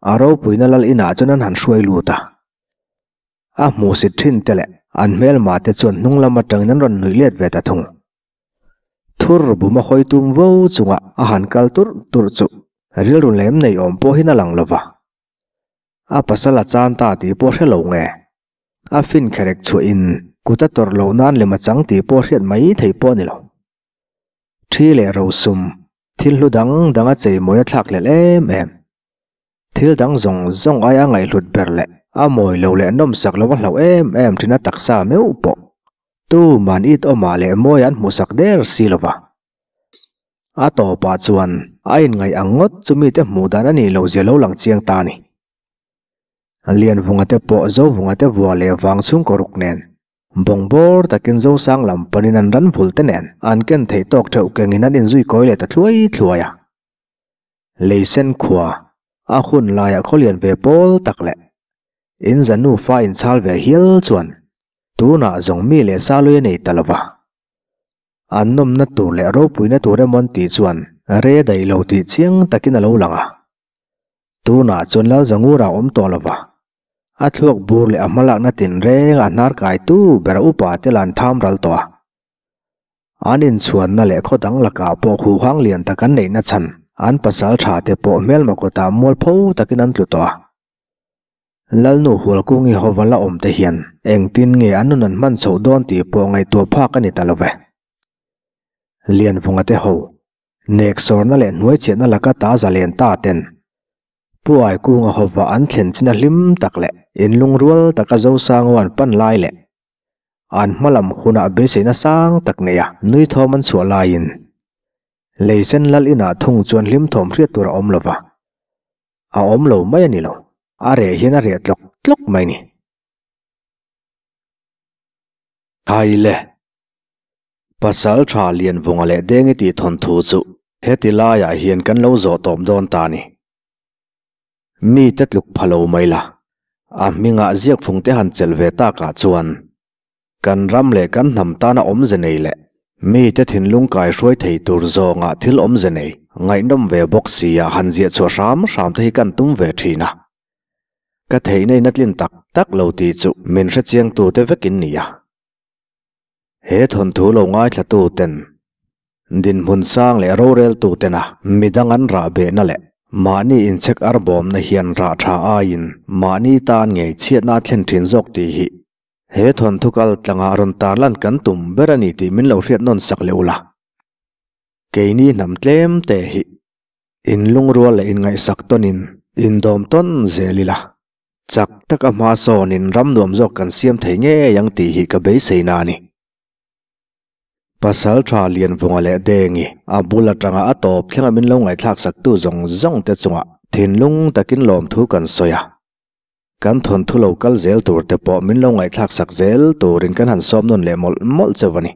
a ropuina lal inah chuan an han hruai lut a. A hmuhsit thin te leh an hmelma te chuan hnung lam atangin an rawn nuih let ve ta thung. Thur bum a hawi tum vo chunga a han kal turh turh chu rilru lem nei awm pawh hin a lang lo va. A pasal a chan ta tih pawh hre lo nge. A fin kherek chhuah in kut a tawrh loh nan lem a chang tih pawh hriat mai thei pawh a ni lo. Thi leh rosum, thil hlu dang dang a cheimawi a thlak hlelh em em. Thil dang zawng zawng aia ngaihhlut ber leh a mawi lo leh nawmsak lo a hlauh em em thin a taksa meuh pawh tuman it awmah leh mawi an hmuhsak der si lo va. A tawpah chuan a inngaih ang ngawt chu mite hmuh dan a nih loh zia lo lang chiang ta a ni. Lianvunga te pawh Zovunga te vua leh vang chhungkaw ruk nen bawngbawr takin Zosang lam panin an ran vul te nen an ken theih tawk theuh kengin an inzui kawi leh ta thluai thluai a. Leisen khua, a hun laiah khawlian ve pawl tak leh in za nufa inchhal ve hial chuan tunah zawng mi leh sa lui a nei ta lo va. An nawmna tur leh ropuina tur emaw an tih chuan re daih lo tih chiang takin a lo lang a. Tunah chuan Lalzangura a awm tawh lo va, a thluak bur leh a hmalakna tinreng a hnar kaitu ber a upa te la an tham ral tawh a. An inchhuanna leh khaw dang lakah pawh huhang lian tak an neihna chhan an pasal tha te pawh hmelma kawtah mualpho takin an tlu tawh a. Lalnu Hualkungi hova la awm te hian engtin nge an nun an hman chhoh dawn tih pawh ngaihtuah phak a ni ta lo ve. Lianvunga te ho, neksawrna leh hnuaichhiatna laka ta zalen ta ten Pu Aikunga hova an thlen chin a hlim tak leh inlungrual taka Zosango an pan lai leh An hmalam hunah beiseina sang tak nei a, nui thawm an chhuah laiin Leisen lal inah thung chuan hlim thawm hriat tur a awm lo va, a awm lo mai a ni lo, a reh hian a reh tlawk tlawk mai ni. Thaile Pasal tha Lianvunga leh Dengi tih thawnthu chu heti laiah hian kan lo zawh tawp dawn ta a ni. Mite tluk pha lo mai la, a hmingah ziakfung te han chelh ve takah chuan kan ram leh kan hnam tana awmze nei leh mite thinlung kaihruai thei tur zawngah thil awmze nei ngaihnawm ve bawk sia han ziah chhuah hram hram te hi kan tum ve thin a. Ka theihna in a tlin tak tak lo tih chu min hrechiangtu te vekin ni a. He thawnthu lo ngaithlatu ten dinhmun sang leh roreltu tena midang an rah behna leh mahni inchhek ar bawmna hian rah tha aiin mahni tan ngei chhiatna a thlen thin zawk tih hi he thawnthu kal tlangah rawn tarlan kan tum ber a ni tih min lo hriat nawn sak leh ula. Keini hnam tlem te hi inlungrual leh inngaihsak tawnin indawm tawn zel ila. Chak taka hma sawnin ram nuam zawk kan siam thei ngei ang tih hi ka beiseina a ni. Pasal tha Lianvunga leh Dengi a bul atanga a tawp thlenga min lo ngaihthlak saktu zawng zawng te chungah thinlung takin lawmthu kan sawi a. Kan thawnthu lo kal zel tur te pawh min lo ngaihthlak sak zel turin kan han sawm nawn leh mawlh mawlh cheu a ni.